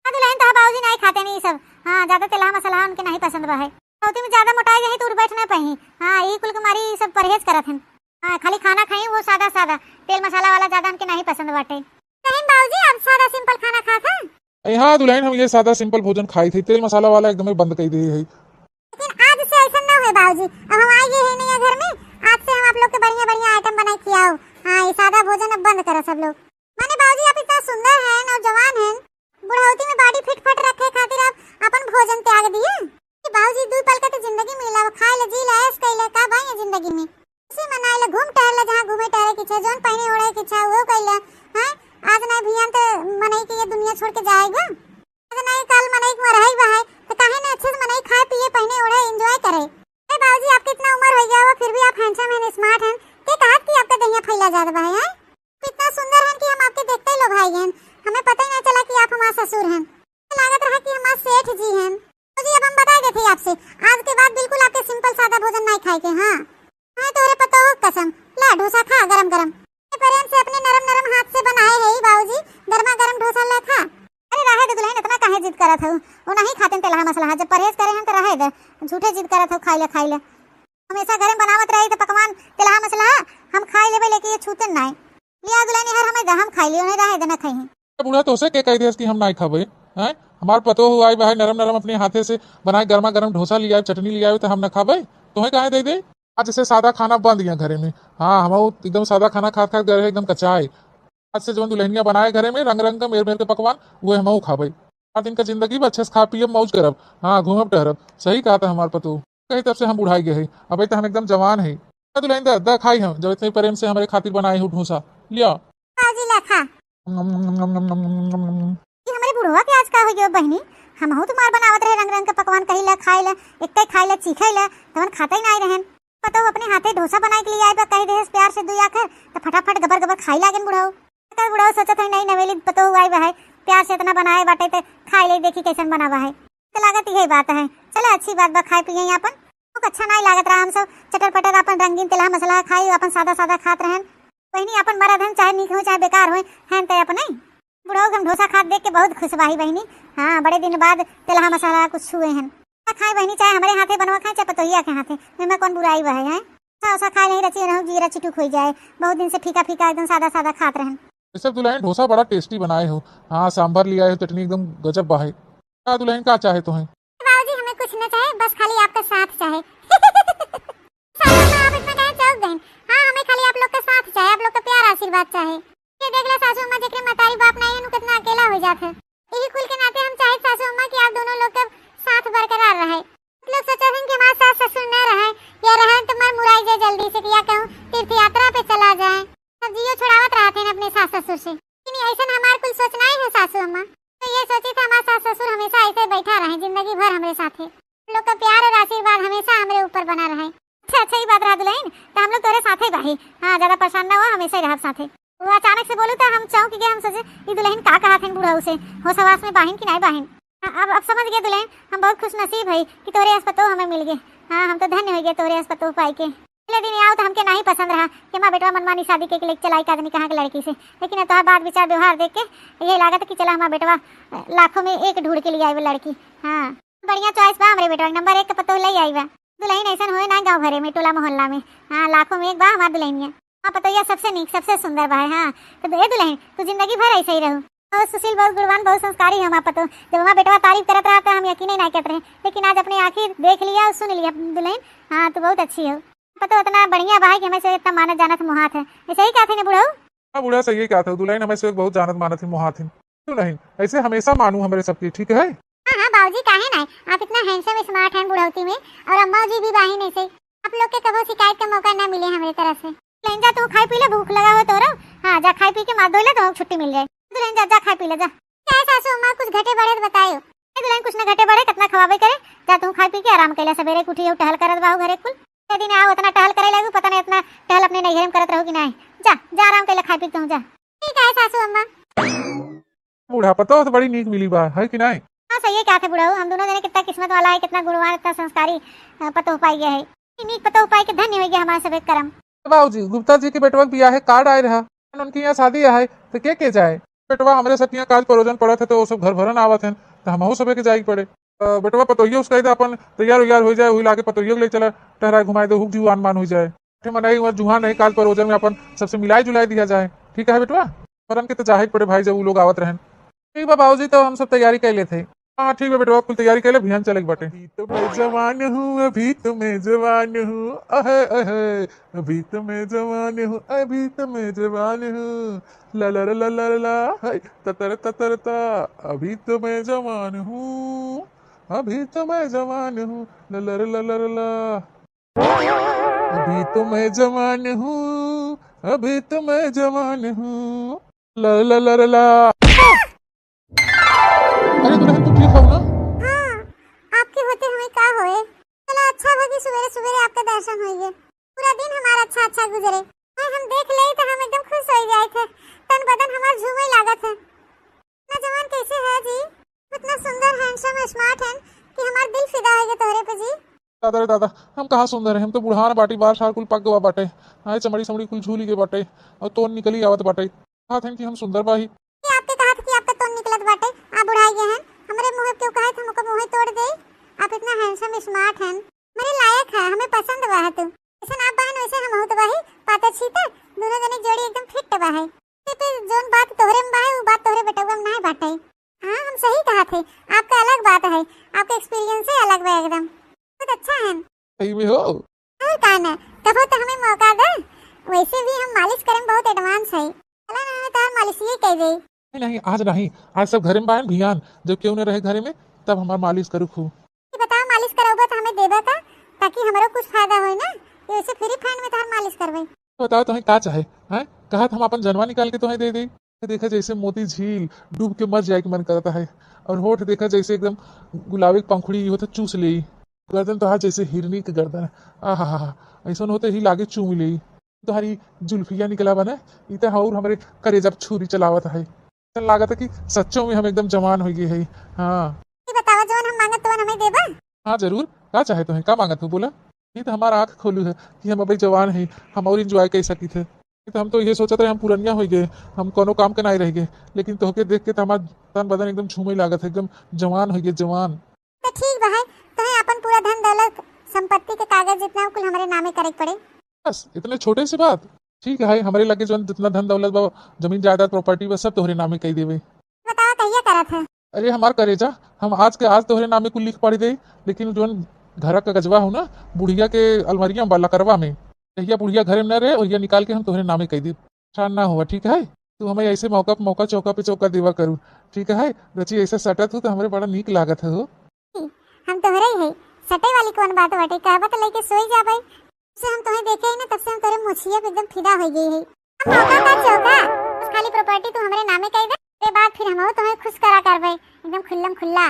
हाँ दुल्हन, तो बाबूजी नहीं खाते नहीं सब। हाँ, ज्यादा तेलहा मसाला उनके नहीं पसंद बा है। बहुती में ज्यादा मोटाई जाही तो उठ बैठ ना पाई। हाँ, ई कुल के मारी सब परहेज करत हन। हाँ, खाली खाना खाई वो सादा सादा, तेल मसाला वाला ज्यादा उनके नहीं पसंद बाटे। दुल्हन बाबूजी, आप सादा simple खाना खात हैं? ए हाँ दुल्हन, हम ये सादा simple भोजन खाई थे, तेल मसाला वाला एकदम ही बंद कर दिए है। लेकिन आज से ऐसा ना होए बाबूजी, अब हम आ गए हैं नया घर में, आज से हम आप लोग के बढ़िया बढ़िया item बनाए खियाओ। हाँ, ये सादा भोजन अब बंद करो सब लोग। माने बाबूजी, आप इतना सुंदर हैं, नौजवान हैं, बुढ़ौती में body fit फट रखे खातिर आप अपन भोजन त्याग दिए। कि बाबूजी, दू पल का तो जिंदगी मिला, वो खाए ले, जी ले, ऐश कैले, का भाई है जिंदगी में? खुशी मनाए ले, घूम टहर ले, जहाँ घूमे टहरे के इच्छा, जौन पहने ओढ़े के इच्छा, वो कैले। हैं? आज नहीं भियान तो मनई के ये दुनिया छोड़ के जाएगा। आज नहीं काल मनई के मरहई बहाए, तो काहे नहीं अच्छे से मनई खाए, पिए, पहने, ओढ़े, enjoy करे? अरे बाबूजी, आपके इतना उम्र हो गया हुआ, फिर भी आप handsome हैं, smart हैं। के कहत कि आपका दहिया फैला जात बा है, हैं? आप इतना सुंदर हैं कि हम आपके देखते ही लोभाई गए। हमें पता ही नहीं चला कि आप हमारे ससुर हैं। लागत रहा कि हमार सेठ जी हैं। तो जी, अब हम बता देते आपसे, आज के बाद बिल्कुल आपके simple सादा भोजन नहीं खाए के। हाँ, हाँ, तोहरे पतोह कसम, ला डोसा खा गरम गरम। ये प्रेम से अपने नरम नरम हाथ से बनाए है ही बाबूजी, गर्मा गर्म डोसा ला खा। अरे रहे दे दुल्हन, इतना काहे जिद करत हऊ? वो नहीं खाते तेलहा मसलहा, जब परहेज करे हैं तो रहे दे, झूठे जिद करत हऊ, खाई ले खाई ले। हमेशा घरे में बनावत रही तो पकवान तेलहा मसलहा हम खाई लेबे, लेकिन ये छूते नहीं। लिया दुल्हन, हर हमें दे, हम खाई लियो, नहीं रहे दे, ना खाई। ए बूढ़ा, तोसे के कह दियस कि हम नाई खाबे? हैं? हमार पतोह आई बा है, नरम नरम अपने हाथे से बनाए गर्मा गर्म डोसा लियावे, चटनी लियावे, तो हम ना खाबे? तोहे काहे दे दे? आज से सादा खाना बंद यहाँ घरे में। हाँ, हम एकदम सादा खाना खात खात गए रहे, एकदम कचाए। आज से जौन दुल्हनिया बनाए घरे में रंग रंग का मेर मेर के पकवान, वो हम खाबे। चार दिन का जिंदगी बा, अच्छे से खा पियब, मौज करब। हाँ, घूमब टहरब। सही कहा था हमार पतोह। कही तब से हम बुढ़ाई गए हैं, अबे तो हम एकदम जवान है। दुल्हन दा, दा खाई हम, जब इतने प्रेम से हमारे खातिर बनाए हो डोसा। लिया। बाबूजी ला खा। नम, नम, नम। ये हमरे बुढ़वा के आज का हो गयो बहिनी? हमहू तुम्हार बनावत रहे रंग रंग के पकवान, कही ला खाए ला, एक खाए ला, चीखे ला, तवन खाता ही नहीं रहन। पतोह अपने हाथे डोसा बनाए के लिए आए बा, कह देहस प्यार से दुई आखर, तो फटाफट गबर गबर खाई लागन बुढ़ऊ। कर बुढ़ऊ सोचत है, नई नवेली पतोह आई बा है, प्यार से इतना बनाए बाटे, तो खाई ले, देखी कैसन बना बा है। तो लागत यही बात है। चला अच्छी बात बा, खाए पिए अपन। कुछ अच्छा नहीं लागत रहा, हम सब चटर पटर अपन रंगीन तेलहा मसलहा खाई, अपन सादा सादा खात रहन। बहिनी, अपन मरद हन, चाहे नीक हो चाहे बेकार हो, हन ते अपने। बुढ़ऊ के हम डोसा खात देख के बहुत खुश बाही बहिनी। हाँ, बड़े दिन बाद तेलहा मसलहा कुछ छुए हन। खाए बहिनी, चाहे हमरे हाथे बनवा खाए, चाहे पतोहिया के हाथे, एमे कौन बुराई बा है, हैं? अच्छा, अच्छा खाए नहीं रची, रहू जीरा चिटुक हो जाए, बहुत दिन से फीका फीका एकदम सादा सादा खात रहन। ये सब दुल्हन डोसा बड़ा tasty बनाए हो। हाँ, सांभर लियाए हो, चटनी एकदम गजब बा है। का दुल्हन का चाहे तो है? बाबूजी, हमें कुछ न चाहे, बस खाली आपका साथ चाहे। सासू अम्मा, आप इतना काहे चौंक गईं? हाँ, हमें खाली आप लोग का साथ चाहे, आप लोग का प्यार आशीर्वाद चाहे। ये देख ला सासू अम्मा, जेकरे मतारी बाप नाहीं है, उ कितना अकेला हो जात है। यही कुल के नाते हम चाहित सासू अम्मा कि आप दोनों लोग का साथ बरकरार रहे। आप लोग सोचत हैं कि हमार सास ससुर न रहे, या रहे तो मर मुराई जाए जल्दी से, कि या कहूँ तीर्थ यात्रा पे चला जाए। सब जियो छुड़ावत रहत हैं अपने सास ससुर से। लेकिन ऐसन हमार कुल सोच नाहीं है सासू अम्मा। तो ये सोचित है हमार सास ससुर हमेशा ऐसे बैठा रहे जिंदगी भर हमरे साथे। आप लोग का प्यार और आशीर्वाद हमेशा हमरे ऊपर बना रहे। अच्छा, अच्छा, ई बात रहा दुलहिन, तो हम लोग तोरे साथे बाही। हाँ, ज्यादा परेशान ना हुआ, हमेशा ही रहब साथे। वो अचानक से बोलू तो हम चौंक गए, हम सोचे ई दुलहिन का कहत हैं बुढ़ऊ से, होश हवास में बाहिन कि नाहीं बाहिन। हाँ, अब, अब समझ गए दुलहिन, हम बहुत खुशनसीब है कि तोरे अस पतोह हमें मिल गए। हाँ, हम तो धन्य हो गए तोरे अस पतोह पाई के। पहले दिन आओ तो हमके नाहीं पसंद रहा कि हमार बेटवा मनमानी शादी के लेके चलाई का जानी कहाँ के लड़की से, लेकिन अब तोहार बात विचार व्यवहार देख के ये लागत कि चला हमार बेटवा लाखों में एक ढूंढ के लिए आई वो लड़की। हाँ, बढ़िया choice बा हमरे बेटवा, नंबर एक के पतोह लई आई बा। दुलहिन ऐसन होए ना गाँव भरे में, टोला मोहल्ला में। हाँ, लाखों में एक बा हमार दुलहिनिया। हाँ, पतोहिया सबसे नीक, सबसे सुंदर बा है। हाँ, तो ए दुलहिन, तू जिंदगी भर ऐसे ही रहू। बहुत सुशील, बहुत गुणवान, बहुत संस्कारी है हमार पतोह। जब हमार बेटवा तारीफ करत रहा तो हम यकीन ही ना करत रहे, लेकिन आज अपने आँखी देख लिया और सुन लिया दुलहिन। हाँ, तू बहुत अच्छी हो। पतोह इतना बढ़िया बा है कि हमें से इतना मानत जानत मोहात है। ऐसे ही कहत है ना बुढ़ऊ? हाँ बूढ़ा, सही कहत है, दुलहिन हमें से बहुत जानत मानत ही मोहात है। दुलहिन, ऐसे हमेशा मानू हमरे सबके, ठीक है? हाँ, हाँ, बाबूजी, काहे नाहीं? आप इतना handsome, smart हैं बुढ़ौती में, और अम्मा जी भी बाहिन ऐसे। आप लोग के कबो शिकायत का मौका ना मिले हमरे तरफ से। दुलहिन जा, तू खाई पी ले, भूख लगा हो तोरा। हाँ, जा खाई पी के मार धो ले, तो छुट्टी मिल जाए। दुलहिन जा, जा खाई पी ले, जा। क्या है सासू अम्मा, कुछ घटे बढ़े तो बतायो। ए दुलहिन, कुछ न घटे बढ़े, कितना खवाबे करे। जा तू खाई पी के आराम कैला, सवेरे के उठी हो, टहल करत बाहू घरे कुल। ए दिन आओ, इतना टहल करे लागू, पता नहीं इतना टहल अपने नैहरे में करत रहो कि नाहीं। जा, जा आराम कैला, खाई पी के तू जा। ठीक है सासू अम्मा। बूढ़ा पतोह तो बड़ी नीक मिली बा, है कि नाहीं? हाँ, सही है, क्या थे बुढ़ऊ, हम दोनों जने कितना किस्मत वाला है, कितना गुणवान, इतना संस्कारी, अ, पतोह पाई गया है। नीक पतोह पाई के धन्य हो गया हमारा सबे करम। बाबूजी, गुप्ता जी के बेटवा के बियाह है, card आए रहा, उनके यहाँ शादी है, तो के के जाए? बेटवा, हमरे सब के यहाँ काज परोजन पड़त है, तो वो सब घर भरन आवत हैं, तो हमहू सबे के जाए के पड़े। अ, बेटवा, पतोहियो उसका इधर अपन तैयार उयार हो जाए, वही लाके पतोहियो के ले चला, टहराए घुमाए दे, हुक जुआन मान हो जाए। ठे मनई उमर जुहान रहे, काज परोजन में अपन सबसे मिलाए जुलाए दिया जाए। ठीक है बेटवा, मरन के तो जाहे के पड़े भाई, जब उ लोग आवत रहन। ठीक बा बाबूजी, तो हम सब तैयारी कर लेते हैं। हाँ, ठीक बा बेटवा, कुल तैयारी कर ले, बिहान चले के बाटे। अभी तो मैं जवान हूँ, अभी तो मैं जवान हूँ, अहे, अहे, अभी तो मैं जवान हूँ, अभी तो मैं जवान हूँ, ला ला ला ला ला ला, है, ततर ततर ता, अभी तो मैं जवान हूँ, अभी तो मैं जवान हूँ, ला ला ला ला ला ला। अभी तो मैं जवान हूँ, अभी तो मैं जवान हूँ, ला ला ला ला ला। अरे दुलहिन, तू ठीक हो ना? हाँ, आपके होते हुए का होए? चलो, अच्छा भा कि सुबेरे सुबेरे आपका दर्शन होइए। पूरा दिन हमारा अच्छा अच्छा गुजरे। और हम देख ले तो हम एकदम खुश हो जाए थे। तन बदन हमार झूमे लागत है। इतना जवान कैसे है जी? इतना सुंदर, handsome, smart है कि हमार दिल फिदा हो गया तोहरे पे जी। दादा रे दादा, हम कहाँ सुंदर है, हम तो बुढ़ान बाटी, बार सार कुल पक गवा बाटे। आए चमड़ी समड़ी कुल झूली के बाटे और तोन निकली आवत बाटे। कहत हैं कि हम सुंदर बाही। ये आपके कहत कि आपका तोन निकलत बाटे, आप बुढ़ाई गए हैं। हमरे मुँह के कहत हम ओकर मुँह तोड़ दे। आप इतना handsome, smart हैं, मेरे लायक है, हमें पसंद बा है तू। जैसन आप बहन वैसे हम होत बाही, पातर छीतर, दोनों जने जोड़ी एकदम fit बा है। ते पे जोन बात तोहरे में बा है, वो बात तोहरे बेटवा में ना बाटे। हाँ, हम सही कहा थे, आपका अलग बात है, आपका experience ही अलग बा एकदम, बहुत अच्छा है। सही में हो? और का ना, कबो तो हमें मौका दे, वैसे भी हम मालिश करे में बहुत advance है। चला ना, हमें तोहर मालिश ही कह दे। नहीं, नहीं, आज नहीं, आज सब घरे में बायन भियान, जब केहू न रहे घरे में, तब हमार मालिश करू खूब। ये बताओ, मालिश करौबा तो हमें देबा का, ताकि हमरो कुछ फायदा होई ना, ये वैसे free fund में तोहर मालिश करबे। बताओ, तुम्हें का चाहे, हैं? कहा हम अपन जनवा निकाल के तुम्हें दे दे। देखा जैसे मोती झील डूब के मर जाए के मन करता है, और होठ देखा जैसे एकदम गुलाबी के पंखुड़ी होता, चूस ले। गर्दन तोहार जैसे हिरनी के गर्दन, आहा हा हा, ऐसा होते ही लागे चूम ले। तोहारी जुल्फिया निकला बा ना, ई त और हमरे करेजा पे छुरी चलावत है। ऐसा लागत है कि सच्चों में हम एकदम जवान हो गए है। हाँ। ये बतावा, जवन हम मांगत तवन हमें देबा? हाँ जरूर, का चाहे तुम्हें, का मांगत हो बोला? ये तो हमारा आँख खोलू है कि हम अभी जवान है, हम और enjoy कर सकी थे। ये तो हम तो ये सोचत रहे हम पुरनिया हो गए, हम कोनो काम के नहीं रह गए, लेकिन तोहके देख के तो हमार तन बदन एकदम झूमे लागत है, एकदम जवान हो गए, जवान। तो ठीक बा है, तोहे अपन पूरा धन दौलत, संपत्ति के कागज जितना कुल हमरे नामे करे के पड़े। बस इतने छोटे से बात? ठीक है, हमरे लगे जौन जितना धन दौलत बा, जमीन जायदाद, property बा, सब तोहरे नामे कर देवे। बतावा, कहिया करत है? अरे हमार करेजा, हम आज के आज तोहरे नामे कुल लिख पढ़ देई, लेकिन जौन घर का कागजवा हो ना, बुढ़िया के अलमारिया में बा, लकड़वा में, जहिया बुढ़िया घरे में न रहे, ओहिया निकाल के हम तोहरे नामे कह देब। परेशान ना हुआ, ठीक है? तू हमें ऐसे मौका पे मौका, चौका पे चौका देवा करू, ठीक है? रची ऐसे सटत हो तो हमरे बड़ा नीक लागत है हो। हम तोहरे ही है, सटे वाली कौन बात बाटे, कहबा तो लेके सोई जाबे। से हम तोहे देखे ही ना, तब से हम तोरे मोछिया पे एकदम फिदा हो गई है। अब मौका का चौका, बस खाली प्रॉपर्टी तू हमरे नामे कह दे, के बाद फिर हम तोहे खुश करा करबे, एकदम खुल्लम खुल्ला।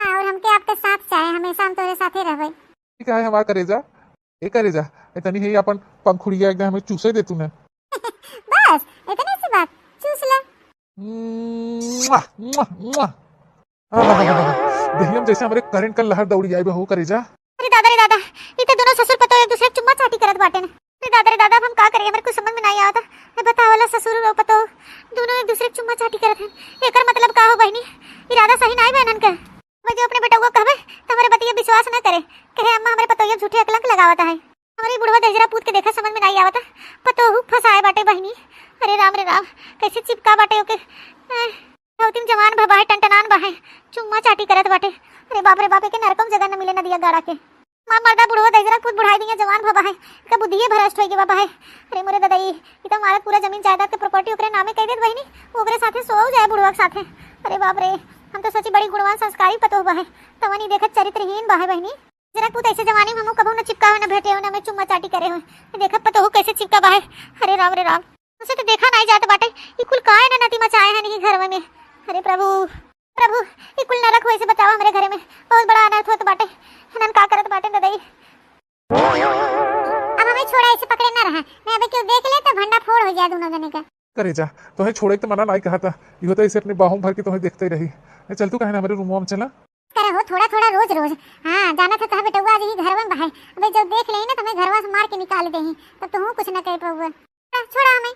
हाँ, और हमके आपके साथ चाहे, हमेशा हम तोरे साथे रहबे। ठीक है हमार करेजा, ए करेजा, ए तनी है अपन पंखुड़िया एकदम हमें चूसे दे तू ना। बस इतने सी बात, चूस ले। मुआ, मुआ, मुआ। आहा, देहिया में जैसे हमरे करंट का लहर दौड़ी आए बा हो करेजा। अरे दादा रे दादा, ई तो दोनों ससुर पतोह एक दूसरे के चुम्मा चाटी करत बाटे न। अरे दादा रे दादा, अब हम का करी, हमरे कुछ समझ में नहीं आवत। ए बतावला ससुर और पतोह दोनों एक दूसरे के चुम्मा चाटी करत हैं, एकर मतलब का हो बहिनी? इरादा सही नहीं बा इनन के। अब जो अपने बेटउआ कहबे तो हमरे बतिया विश्वास न करे, कहे अम्मा हमरे पतोहिया झूठे कलंक लगावत है। हमरे बुढ़वा दहिजरा पूत के देखा समझ में नहीं आवत, पतोहू फंसाए बाटे बहिनी। अरे राम रे राम, कैसे चिपका बाटे ओके। अह, बहुत दिन जवान भवा है, टनटनान बा है, चुम्मा चाटी करत बाटे। अरे बाप रे बाप, एके नरकम जगह न मिले नदिया गाड़ा के। माँ मर्दा बुढ़वा दहिजरा पूत बुढ़ाई दिया, जवान भवा है, एका बुद्धिये भ्रष्ट होई गवा बा है। अरे मोरे ददाई, ई तो मारत पूरा जमीन जायदाद के प्रॉपर्टी ओकरे नामे कह देत बहिनी, ओकरे साथे सोओ जाए बुढ़वा के साथे। अरे बाप रे, हम तो सची बड़ी गुणवान संस्कारी पतोह बा है, तवन ई देखत चरित्रहीन बा है बहिनी। जरा पूत ऐसे जमाने में हमहू कबहू न चिपका हो, न भेंटे हो, न हमें चुम्मा चाटी करे हो। देखत पतोहू कैसे चिपका बा है। अरे राम रे राम, उसे तो देखा नहीं जात बाटे, ई कुल काहे न नती मचाए हैं नहीं घर में। अरे प्रभु, प्रभु, ई कुल नरक होए से बचावा हमरे घरे में, बहुत बड़ा अनर्थ होत बाटे। नन का करत बाटे ददाई। अब हमें छोड़ा, ऐसे पकड़े ना रहा, नहीं अबे क्यों देख ले तो भंडा फोड़ हो जाए दोनों जने का। करेजा, तोहे छोड़े के तो मना नहीं कहा था, इहो तो ऐसे अपने बाहों भर के तोहे देखते रही। ए, चल तू कहे ना हमरे रूमवा में चला। करे हो थोड़ा थोड़ा रोज रोज। हाँ, जाना था तोहर बेटउआ आज ही घरवा में बा है। अबे जब देख लेही ना तो हमें घरवा से मार के निकाल देही, तब तो हूँ कुछ ना कह पाऊँ। छोड़ा हमें।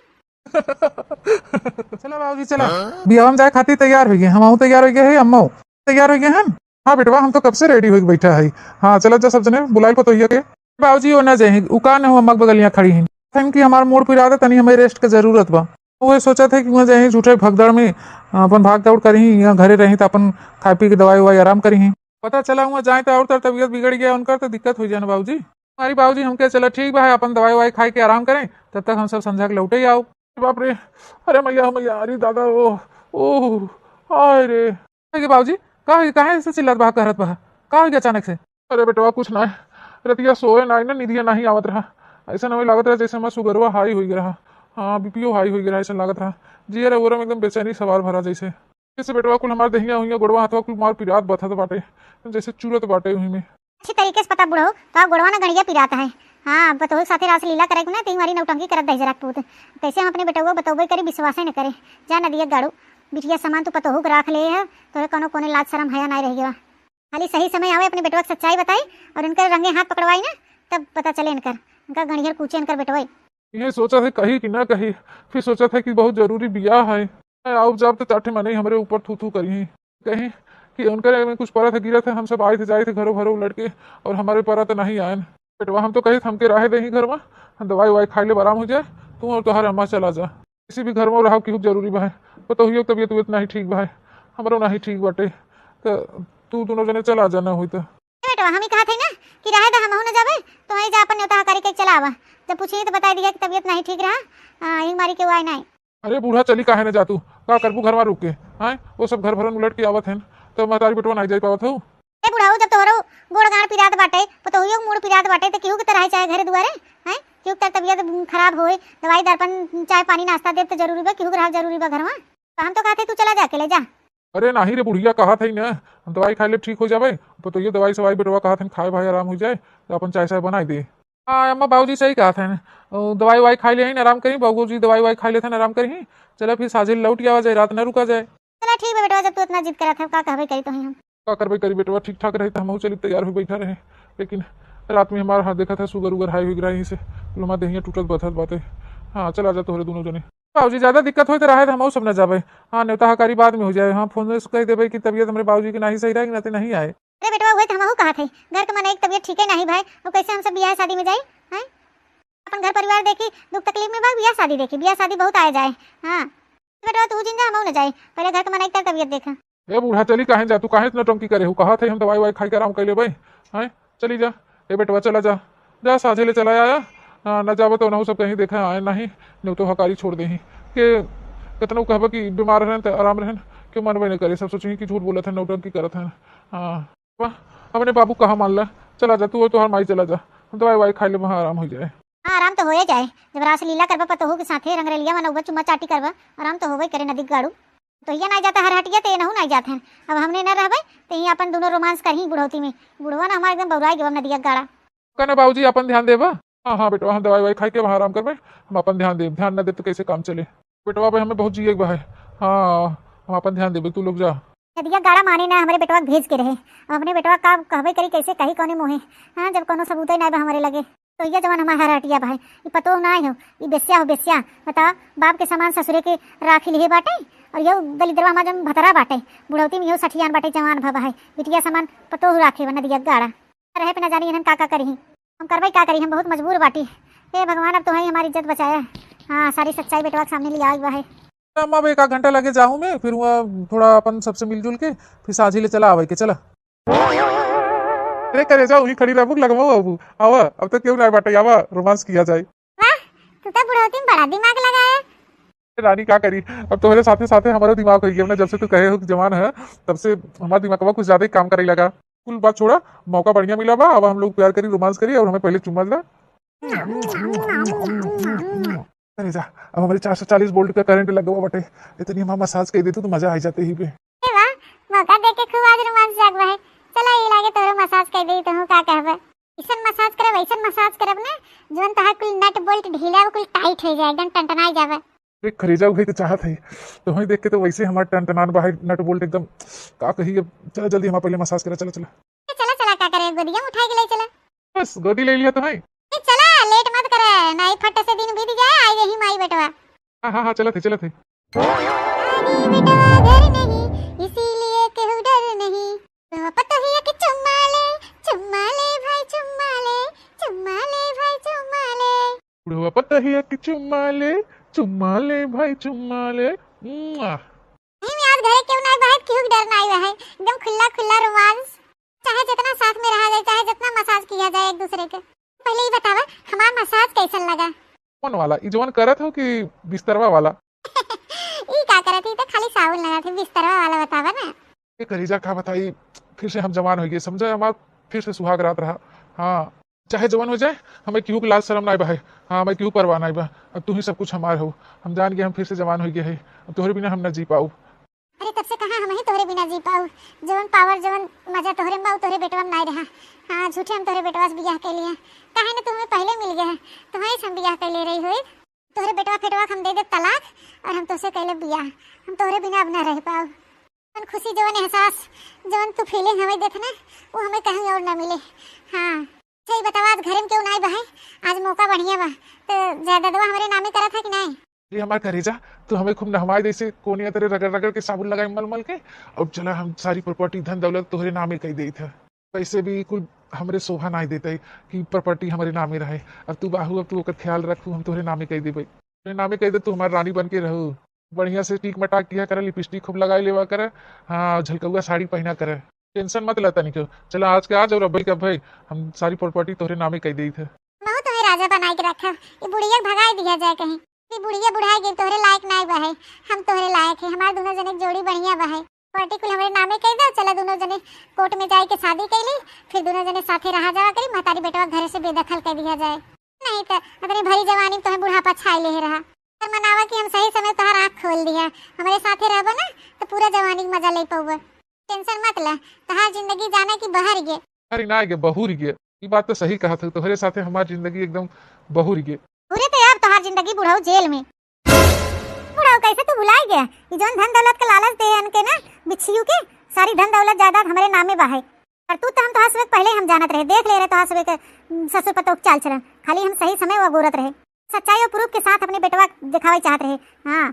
चला बाबूजी, चला। बियाह में जाए खातिर तैयार हो गए, हम तैयार हो गए है, अम्मा तैयार हो गए हैं। हाँ बेटवा, हम तो कब से रेडी होके बैठा है। हाँ, चला जा सब जने, बुलाई पतोहिया के। बाबूजी, वो ना जाए, उ का न हो, अम्मा के बगलिया खड़ी हैं। थैंक कि हमार मूड पिरात है, तनी हमें रेस्ट के जरूरत बा। वो सोचा थे कि वहाँ जाए झूठे भगदड़ में अपन भाग दौड़ करी, यहाँ घरे रही तो अपन खाए पी के दवाई ववाई आराम करी। पता चला हुआ जाए तो और तर तबीयत बिगड़ गया उनकर, तो दिक्कत हो जाए ना बाबूजी। हमारी बाबूजी हमके चला ठीक बा है, अपन दवाई ववाई खाए के आराम करें, तब तक हम सब संझा के लौटे ही आओ। बाप रे, अरे मैया, मैया, अरे दादा, ओ, ओ, हाय रे। अरे बाबूजी, का हो, काहे ऐसे चिल्लात बा, कहरत बा? का हो गया अचानक से? अरे बेटवा, कुछ ना है। रतिया सोए ना, ना निदिया नहीं आवत रहा। ऐसा नहीं लागत रहा जैसे हमारा सुगरवा हाई हो गया रहा। हाँ, बीपीओ हाई हो गया रहा, ऐसा लागत रहा। जिया रे, ओरा में एकदम बेचैनी सवार भरा जैसे। जैसे बेटवा, कुल हमार देहिया हुइया, गोड़वा हाथवा कुल मार पिरात बथत बाटे, जैसे चुरत बाटे हुई में। अच्छी तरीके से पता बुढ़ऊ, तो गोड़वा ना गड़िया पिरात है। हाँ, पतोह के साथे रासलीला करे के ना, तीन बारी नौटंकी करत दहिजरा के पूत। कैसे हम अपने बेटउआ बतौबे करी, विश्वासे न करे। जा नदिया गाड़ू, बिटिया समान तू पतोहू के राख ले है, तोरे कौनो कोने लाज शरम हया नाय रह गया। खाली सही समय आवे, अपने बेटवा के सच्चाई बताई और इनके रंगे हाथ पकड़वाई ना, तब पता चले इनकर, इनका गणियर कूचे इनकर बेटवा। ये सोचा थे कही कि ना कही, फिर सोचा थे कि बहुत जरूरी बियाह है। मैं आउब जाब तो चार ठे मनई हमरे ऊपर थू थू करी, कहीं कि उनके में कुछ परत है, गिरत है, हम सब आए थे जाए थे घरों घरों लड़के और हमारे परत नहीं आयन। बेटवा हम तो कही हमके रहे दे ही घर में, हम दवाई ववाई खाई ले आराम हो जाए, तू और तोहार अम्मा चला जा। किसी भी घर में रहा केहू जरूरी बा है, पतोहियो के तबीयत उबीयत नहीं ठीक बा है, हमरो नहीं ठीक बाटे, तो तू दोनों जने चला जा ना होई तो। ए बेटवा, हम ही कहा थे ना कि रहे दा, हमहू न जाबे, तो वहीं जा अपन न्योता हकारी के चला आवा। जब पूछी तो बताई दिया कि तबीयत नहीं ठीक रहा, आ, हिंग मारी के वो आए नहीं। अरे बूढ़ा, चली काहे न जा तू? का करबू घरवा रुक के? हैं? वो सब घर भरन उलट के आवत हैं, तो महतारी बेटवा नहीं जाई पावत हो। ए बुढ़ऊ, जब तोहरो गोड़ गाड़ पिरात बाटे, पतोहियो के मूड़ पिरात बाटे, तो केहू के तरह चाहे घरे दुआरे, हैं? केहू के तरह तबीयत खराब होए, दवाई दर्पण, चाय पानी नाश्ता देब तो जरूरी बा, केहू के रहब जरूरी बा घरवा। तो हम तो कहते तू चला जा, अकेले जा। अरे नाही रे बुढ़िया, कहत है ना, हम दवाई खाए ले ठीक हो जाबे, पतोहियो दवाई सवाई बेटवा कहत है खाए भाई आराम हो जाए, तो अपन चाय साय बनाई दे। हाँ अम्मा, बाबूजी सही कहत हैं, ओ, दवाई वाई खाई ले हैं, आराम करी, बाबूजी दवाई वाई खाई लेते हैं, आराम करी। चला फिर साझे लौट आवा जाए, रात ना रुका जाए। चला ठीक बा बेटवा, जब तू इतना जिद करत है, का कहबे करी तो ही हम। का करबे करी बेटवा, ठीक ठाक रही तो हमहू चली तैयार हो बैठा रहे, लेकिन रात में हमारा हाथ देखा था सुगर उगर हाई हुई रहा, यहीं से कुल हमार देहिया टूटत बथत बाटे। हाँ चला जा तोहरे दोनों जने। बाबूजी ज्यादा दिक्कत होई तो रहे तो हमहू सब ना जाबे। हाँ न्योता हकारी बाद में हो जाए, हाँ फोन से कह देबे कि तबीयत हमरे बाबूजी के नहीं सही रहे, नाते नहीं आए। अरे बेटवा, उहे तो हमहू कहत है, घर के मनई के तबीयत ठीके नाही भाई, अब कैसे हम सब बियाह शादी में जाई? हैं? अपन घर परिवार देखी, दुख तकलीफ में बा, बियाह शादी देखी, बियाह शादी बहुत आए जाए। हाँ बेटवा, तू जिन जा, हमहू न जाई, पहले घर के मनई के तबीयत देख। ए बूढ़ा, चली काहे जा, तू काहे इतना टंकी करे हो? कहा थे हम दवाई वाई खाई के आराम कर लेबै। हैं, चली जा। ए बेटवा, चला जा, जा साझे ले चला आया। हाँ, न जाबो तो नहु सब कहीं देखा आए नहीं, नहीं तो हकारी छोड़ देही। के कितनो कहबा कि बीमार रहन त आराम रहन, के मनबे नहीं करे, सब सोची कि झूठ बोलत है, नौटंकी करत है। हाँ, वाह, अपने बाबू कहा मान ला। चला जा तू और तोहार माई, चला जा, हम दवाई वाई खाई ले, वहाँ आराम हो जाए। हाँ, आराम तो होए जाए, जब रासलीला करबा पतोहू के साथे, रंगरेलिया मनौबा, चुम्मा चाटी करबा, आराम तो होबे करे नदी गाड़ू। तो ये नाई जाता हर हटिया, ते नहु नाई जात हैं। अब हमने न रहबे, ते ही अपन दोनों रोमांस करही बुढ़ौती में। बुढ़वा ना हमार एकदम बौराई गवा नदिया गाड़ा। कहना बाबूजी अपन ध्यान देबा। हाँ, हाँ बेटवा, हम दवाई वाई खाई के वहाँ आराम करबे, हम अपन ध्यान देब, ध्यान न देब तो कैसे काम चले? बेटवा भाई, हमें बहुत जिए के बा है। हाँ, हम अपन ध्यान देबे, तू लोग जा। नदिया गाड़ा माने ना, हमरे बेटवा के भेज के रहे। अब अपने बेटवा का कहबे करी, कैसे कही कौने मुँहे? हाँ, जब कौनो सबूते ना बा हमरे लगे। तो ये जवन हमार हरहटिया भाई, ई पतोह ना हो, ई बेस्या हो, बेस्या। बताओ, बाप के समान ससुरे के राखी लिहे बाटे, और ये दलिद्रवा हमार जवन भतरा बाटे, बुढ़ौती में इहो सठियान बाटे, जवान भवा है, बिटिया समान पतोह राखे बा नदिया गाड़ा। रहे पे ना जानी इन्हन का का करी, हम करबे का करी, हम बहुत मजबूर बाटी। हे भगवान, अब तो है हमारी इज्जत बचाया। हाँ, सारी सच्चाई बेटवा के सामने लिया हुआ है। अम्मा, अब एक आध घंटा लगे जाऊँ मैं, फिर वहाँ थोड़ा अपन सबसे मिलजुल के फिर साझी ले चला आवे के, चला। अरे करे जा, वहीं खड़ी रहबू, लगवाओ बाबू। आवा, अब तो क्यों ना बाटे, आवा, रोमांस किया जाए। वाह, तू तो बुढ़ौती में बड़ा दिमाग लगाया। रानी का करी, अब तोहरे साथे साथे हमारो दिमाग हो गया ना, जब से तू कहे हो कि जवान है, तब से हमारा दिमागवा कुछ ज्यादा ही काम करे लगा। कुल बात छोड़ा, मौका बढ़िया मिला बा, अब हम लोग प्यार करी, रोमांस करी और हमें पहले चुम्मा ला। अरे जा, अब हमारे चार सौ चालीस वोल्ट का करंट लगा हुआ बटे, इतनी हमारा मसाज कर दे तू तो मजा आ जाते ही पे। ए वाह, मौका देके खूब आज रोमांस जागवा है। चला, ये लागे तोरो मसाज कर दे, तू का कहबे? ऐसन मसाज करब, ऐसन मसाज करब ना, जौन तहार कुल नट बोल्ट ढीला, वो कुल टाइट हो जाए, एकदम टनटनाई जावे। देख, करेजा उहे तो चाहत है, तो वही देख के तो वैसे हमार टनटनान बा है, नट बोल्ट एकदम, का कही अब। चला जल्दी, हमार पहले मसाज करा, चला, चला। ए, चला, चला, का करे, गोदिया में उठाए के ले चला। बस, गोदी ले लिया तो है। ए, चला, लेट मत करे, नहीं फट से दिन बीत जाए, आई रही माई बेटवा। हाँ, हाँ, हाँ, चलत है, चलत है। अरे बेटवा घर नहीं, इसीलिए केहू डर नहीं। तो पतोहिया के चुम्मा ले, चुम्मा ले भाई, चुम्मा ले, चुम्मा ले भाई, चुम्मा ले। बुढ़वा पतोहिया के चुम्मा ले, चुम्मा ले भाई, चुम्मा ले। मुआ। नहीं, मैं आज घरे क्यों ना बाहर, क्यों डर ना आया है, एकदम खुला खुला रोमांस। चाहे जितना साथ में रहा जाए, चाहे जितना मसाज किया जाए एक दूसरे के। पहले ही बतावा, हमार मसाज कैसन लगा? कौन वाला? ई जवन करत हो कि बिस्तरवा वाला? ई का करत ही, तो खाली साबुन लगा थे, बिस्तरवा वाला बतावा ना। ये करेजा का बताई, फिर से हम जवान हो गए, समझे? हमार फिर से सुहाग रात रहा। हाँ, चाहे जवन हो जाए, हमें केहू के लाज शरम नाई बा है। हाँ, हमें केहू परवाह नाई बा। अब तू ही सब कुछ हमार हो। हम जान गए हम फिर से जवान हो गए है। अब तोहरे बिना हम ना जी पाऊ। अरे, तब से कहा हम ही तोहरे बिना जी पाऊ। जवन पावर, जवन मजा तोहरे में बा, उ तोहरे बेटवा में नाई रहा। हाँ, झूठे हम तोहरे बेटवा से बियाह के लिए, काहे ना तू हमें पहले मिल गया है, तो वहीं से हम बियाह कर ले रही होई। तोहरे बेटवा फेटवा के हम दे दे तलाक, और हम तोसे कैले बियाह, हम तोहरे बिना अब ना रह पाऊ। जवन खुशी, जवन एहसास, जवन तू फीलिंग हमें देत ना, वो हमें कहीं और ना मिले। हाँ, सही बतावा, आज घरे में क्यों नाई बा है, आज मौका बढ़िया बा, तो जायदादवा हमरे नामे करत है कि नाई? ये हमार करेजा, तू हमें खूब नहवाए दे से कोनिया तेरे रगड़ रगड़ के साबुन लगाए मल मल के। अब चला, हम सारी प्रॉपर्टी, धन दौलत तोहरे नामे कई देत है। वैसे भी कुल हमरे शोभा नाई देते कि प्रॉपर्टी हमरे नामे रहे। अब तू बाहू, अब तू ओकर ख्याल रखू, हम तोहरे नामे कई देबे। तोहरे नामे कई दे, तू हमार रानी बन के रहू। बढ़िया से टीक मटाक किया करे, लिपस्टिक खूब लगाए लेवा करे, हाँ, झलकौआ साड़ी पहना करे। टेंशन मत ले तनिको। चला, आज के आज और अब्बे के अब्बे हम सारी प्रॉपर्टी तोहरे नामे कई देत है। महू तुम्हें राजा बनाए के रखा, ये बुढ़िया के भगाए दिया जाए कहीं। ये बुढ़िया बुढ़ाए गई, तोहरे लायक नाई बा है, हम तोहरे लायक है। हमार दोनों जने के जोड़ी बढ़िया बा है। प्रॉपर्टी कुल हमरे नामे कई दो, चला दोनों जने कोर्ट में जाए के शादी कर ली, फिर दोनों जने साथे रहा जावा करी, महतारी बेटवा घरे से बेदखल कर दिया जाए। नहीं तो अपनी भरी जवानी में तुम्हें बुढ़ापा छाए ले रहा। तो मनावा कि हम सही समय तोहार आँख खोल दिया, हमारे साथे रहबो ना तो पूरा जवानी के मजा ले पौबो। टेंशन मत ले, तोहार जिंदगी जाने की बहर गे। अरे ना गे, बहुर गे, ये बात तो सही कहा था, तोहरे साथे हमार जिंदगी एकदम बहुर गे। पूरे तो यार तोहार जिंदगी बुढ़ऊ जेल में। बुढ़ऊ कैसे तू भुलाई गया? ई जौन धन दौलत के लालच दे अनके ना बिच्छियू के, सारी धन दौलत जायदाद हमरे नामे बा है। और तू तो हम तोहार सुबह पहले हम जानत रहे, देख ले रहे तोहार सुबह के, उम, ससुर पतोह के चाल चलन। खाली हम सही समय वो अगोरत रहे। सच्चाई और प्रूफ के साथ अपने बेटवा दिखावे चाहत रहे। हाँ,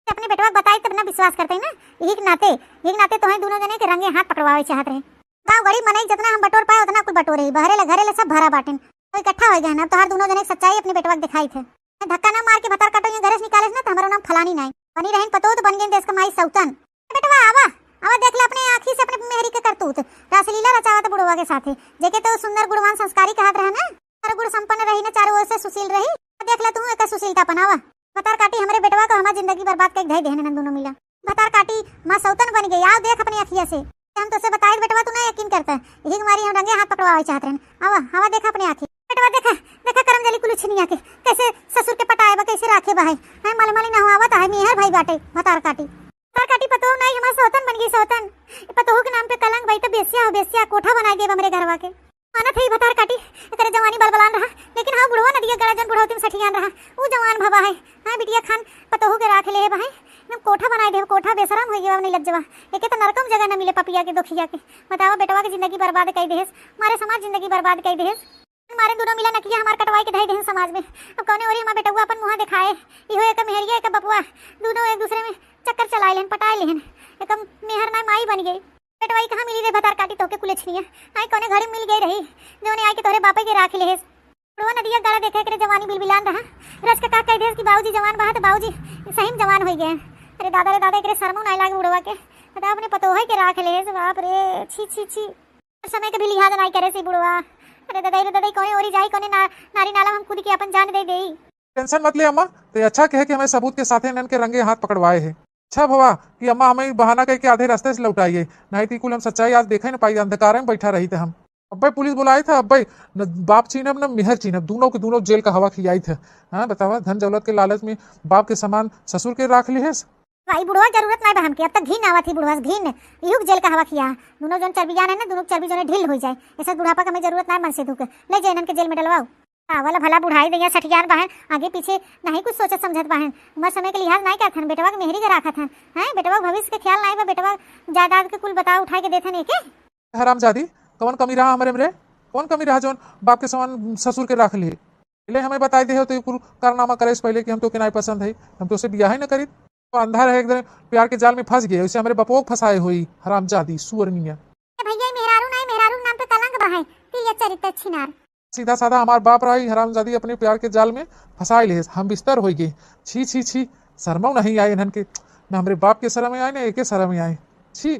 अपने बेटवा के बताई तब ना विश्वास करते ना। यही के नाते, यही के नाते तोहे दोनों जने के रंगे हाथ पकड़वावे चाहत रहे। गाँव गरीब मनई जितना हम बटोर पाए उतना कुल बटोरे ही, बहरे ले घरे ले सब भरा बाटिन। तो इकट्ठा हो गए ना, अब तोहार दोनों जने के सच्चाई अपने बेटवा के दिखाई थे। धक्का ना मार के भतार काटो, ये घरे से निकाले ना तो हमारो नाम फलानी नाई। बनी रहन पतोह तो बन गए देश का माई सौतन। बेटवा आवा, आवा देख ले अपने आँखी से अपने मेहरी के करतूत, रासलीला रचावत बुढ़वा के साथे, जेके तो सुंदर गुणवान संस्कारी कहत रहा ना, हर गुण संपन्न रही ना, चारों ओर से सुशील रही। देख ले तू एकर सुशीलता अपनावा। भतार काटी हमरे बेटवा को हमार जिंदगी बर्बाद कइ धइ देहन इन्हन दुनो मिला। भतार काटी माँ सौतन बन गई, आओ देख अपनी अखिया से। हम तोसे बताई बेटवा तू ना यकीन करता, यही के मारी हम रंगे हाथ पकड़वावे चाहत रहन। आवा, आवा देखा अपने आँखी। बेटवा देखा, देखा करम जली कुलछनिया के, कैसे ससुर के पटाए बा, कैसे राखे बा है। हैं, मले मले ना हो आवत है, मेहर भाई बाटे, भतार काटी। भतार काटी पतोह नहीं, हमार सौतन बन गई, सौतन। ई पतोह के नाम पे कलंक भाई, तो बेस्या हो, बेस्या, कोठा बनाई देब हमरे घरवा के। मानत है ई भतार काटी, एकरे जवानी बलबलान रहा, लेकिन हाँ बुढ़वा नदिया गड़ा जन बुढ़ौती में सठियान रहा, ऊ जवान भवा है। हाँ बिटिया खान पतोह के राख ले है बा है, एकदम कोठा बनाई देब, कोठा बेशरम हो गया, नहीं लज्जवा। एके तो नरकम जगह न मिले पपिया के, दोखिया के। बतावा, बेटवा के जिंदगी बर्बाद कई देहेस, मारे समाज जिंदगी बर्बाद कई देहेस। मारे दुनो मिला नकिया हमार कटवाई के धई देहन समाज में। अब कौने ओरी हमार बेटवा अपन मुँह दिखाए, इहो एक मेहरिया एक बपुआ, दुनो एक दूसरे में चक्कर चलाए लेहन, पटाए लेहन। एक मेहर ना माई बन गई। बेटवा ई कहाँ मिली रे भतार काटी तोके कुलछनिया? आई कौने घड़ी मिल गई रही, जौने आई के तोहरे बापे के राख लेहेस। बुढ़वा नदिया गाड़ा देखे एकरे जवानी बिलबिलान रहा। रच के का कह देस कि बाबूजी जवान बा त बाबूजी सही में जवान होई गए। अरे दादा रे दादा, एकरे शर्मो नाई लागे बुढ़वा के। बता अपने पतोहे के राख लेहेस, बाप रे, छी छी छी। समय के भी लिहाज नाई करे से बुढ़वा। अरे दादा रे दादा, कौने ओरी जाई, कौने ना, नारी नाला हम कूद के अपन जान दे देई। टेंशन मत ले अम्मा, ते अच्छा कहे कि हमें सबूत के साथे इन्हन के रंगे हाथ पकड़वाए है। अच्छा भवा कि अम्मा हमें बहाना कह के आधे रास्ते से लौटाई है, नहीं तो कुल हम सच्चाई आज देखे न पाई, अंधकार में बैठा रही थे हम। अब्बे पुलिस बुलाई था, अब्बे न बाप चीनब न मेहर चीनब, दोनों के दोनों जेल का हवा खियाई थे। हाँ बतावा, धन दौलत के लालच में बाप के समान ससुर के राख लिहेस। भाई बुढ़वा जरूरत नाई बा हमके, अब तक घिन आवत ही बुढ़वा से, घिन। इहू के जेल का हवा खिया। दोनों जन चर्बियान है ना, दोनों के चर्बी जने ढील हो जाए। ऐसा बुढ़ापा के हमें जरूरत नाई मनसेधू के। ले जाए इन्हन के जेल में डलवाओ। पावल भला बुढ़ाई दैया सठियान बाहन, आगे पीछे नहीं कुछ सोचत समझत बाहन। उम्र समय के लिहाज नाई करत हन, बेटवा के मेहरी के राखत हन। हैं, बेटवा के भविष्य के ख्याल नाई बा, बेटवा जायदाद के कुल बताव उठाए के देथन एके। हरामजादी, कवन कमी रहा हमरे में रे? कवन कमी रहा जौन बाप के समान ससुर के राख लिए? पहले हमें बताई दे हो तो ये कुल कारनामा करे से पहले कि हम तोके नाई पसंद है, हम तोसे बियाह ही न करीत। तो अंधा रहे एक दिन प्यार के जाल में फंस गए, उसे हमरे बपवा के फंसाए होई, हरामजादी, सुअरनिया। ए भैया, ई मेहरारू नाई, मेहरारू के नाम पे कलंक बा है, तिरिया चरित्र छिनार। सीधा साधा हमार बाप रहा, ई हरामजादी अपने प्यार के जाल में फंसाए ले, हम बिस्तर होई गए। छी, छी, छी, शर्मो नहीं आए इन्हन के, ना हमरे बाप के शर्म आए, ना एके शर्म आए। छी,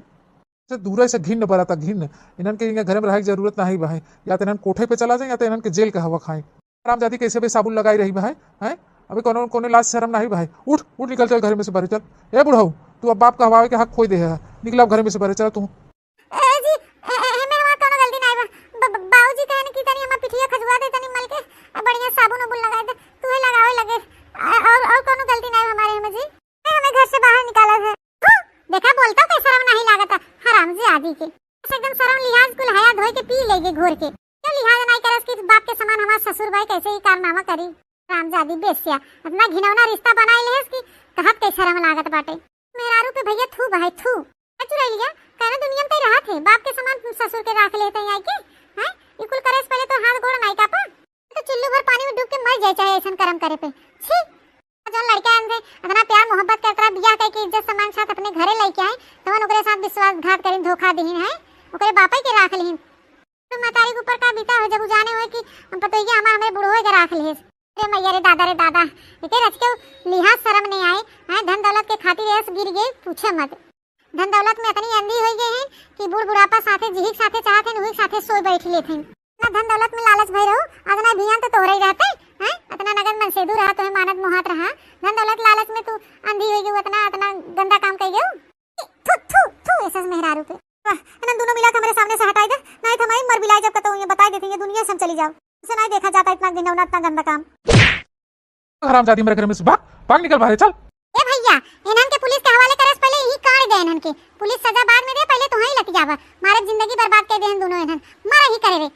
से दूर से घिन्न बरता, घिन्न। इन्हन के इनके घर में रहे के जरूरत नहीं बा है, या तो इन्हन कोठे पे चला जाए, या तो इन्हन के जेल का हवा खाए। हरामजादी कैसे बे साबुन लगाई रही बा है, हैं? अबे कोनो, कोनो लाज शर्म नहीं बा है। उठ, उठ, निकल चल घर में से बाहर चल। ए बुढ़ऊ, तू अब बाप कहवावे के हक खोई दे है, निकल अब घर में से बाहर चल तू। ए जी, ए, ए, एमे हमार कौनो गलती नाई बा। ब-, ब-, बाबूजी कहन कि तनी हमार पिठिया खजुआ दे, तनी मल के, आ, बढ़िया साबुन उबुन लगाई दे। तू ही लगावे लगे। आ, और, और कौनो गलती नाई बा हमारे एमे जी। ए, हमें घर से बाहर निकाला है। हु, देखा, बोलता के शर्म नहीं लागता, हरामजादी के। बस एकदम शर्म लिहाज कुल हया धोए के पी लेगे घोर के। क्यों लिहाज नाई करस कि बाप के समान हमार ससुर भाई कैसे ही कारनामा करी? हरामजादी बेस्या, इतना घिनौना रिश्ता बनाई लेस कि कहत के शर्म लागत बाटे। मेहरारू पे भैया थू बहाई, थू। ए चुरैलिया, कहना दुनिया में तई रहा थे, बाप के समान ससुर के राख लेते हैं आई के? हैं? ई कुल करे से पहले तो हाथ गोड़ नाई कापा? तो चुल्लू भर पानी में डूब के मर जाए चाहे ऐसन कर्म करे पे। छी! जौन लड़का हमसे इतना प्यार मोहब्बत करत रहा, बियाह करके इज्जत सम्मान के साथ अपने घरे लेके आए, तवन ओकरे साथ विश्वासघात करिन, धोखा दिहिन है, ओकरे बापे के राख लिहिन। तो मतारी के ऊपर का बीता हो जब उ जाने हुए कि हम पतोहिया हमार हमरे बुढ़वे के राख लिहिस। अरे मैया रे दादा रे दादा, एके रच के लिहाज शर्म नहीं आए, हैं, धन दौलत के खातिर ऐस गिर गए, पूछे मत। धन दौलत में इतनी अंधी हो गए हैं कि बूढ़ बुढ़ापा साथे जिही के साथे चाहत हैं, उही के साथे सोए बैठ लेत हैं। इतना धन दौलत में लालच भई रहो, अतना भियान तो तोहरे ही रहते, हैं? इतना नगद मनसेधू रहा, तोहे मानत मोहात रहा, धन दौलत लालच में तू अंधी हो गई, इतना, इतना गंदा काम कर गई। थू, थू, थू, ऐसा मेहरारू पे। वाह, इन्हन दोनों मिला के हमरे सामने से हटाई दे, नहीं तो हम मर बिलाई जब कतौ ये बताई देते, ये दुनिया से हम चली जाओ। इसे नहीं देखा जाता इतना घिनौना, इतना गंदा काम। हरामजादी मेरे घर में से भाग, भाग निकल बाहर, चल। ए भैया, इन्हन के पुलिस के हवाले करे से पहले यही काट दे इन्हन के। पुलिस सजा बाद में दे, पहले तो वहीं लतियावा। मारे जिंदगी बर्बाद कर दे इन दोनों इन्हन। मारा ही करे रे।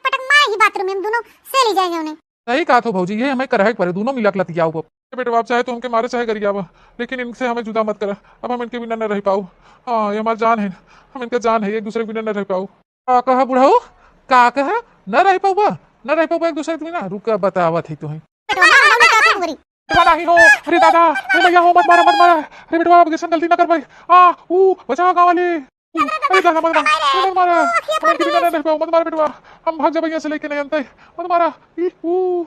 पटक मारा ही बाथरूम में, हम दोनों से ले जाए उन्हें। सही कहा तो भौजी, ये हमें करहे के पड़े, दोनों मिला के लतियाओ अब। ए बेटवा, आप चाहे तो हमके मारे चाहे गरियावा, लेकिन इनसे हमें जुदा मत करा। अब हम इनके बिना न रह पाओ। हाँ, ये हमार जान है, हम इनका जान है, एक दूसरे के बिना न रह पाओ। का कहा बुढ़ऊ? का कहा? न रह पउबा? न रह पउबा एक दूसरे के बिना? रुका, बतावत है तुहैं। बेटवा, ना, ना, ना, ना, ना। बेटवा नाही हो। अरे दादा, अरे भैया हो, मत मारा, मत मारा। अरे बेटवा, अब कैसन गलती ना कर पाई। आ, ऊ, बचाओ गाँव वाले। ऊ, अरे दादा, मत मारा, अरे, मत मारा। ऊ, अखिया हम इनके बिना ना रह पाओ, मत मारा बेटवा। हम भाग जाबे यहाँ से लेके नहीं जानते। मत मारा। ई, ऊ।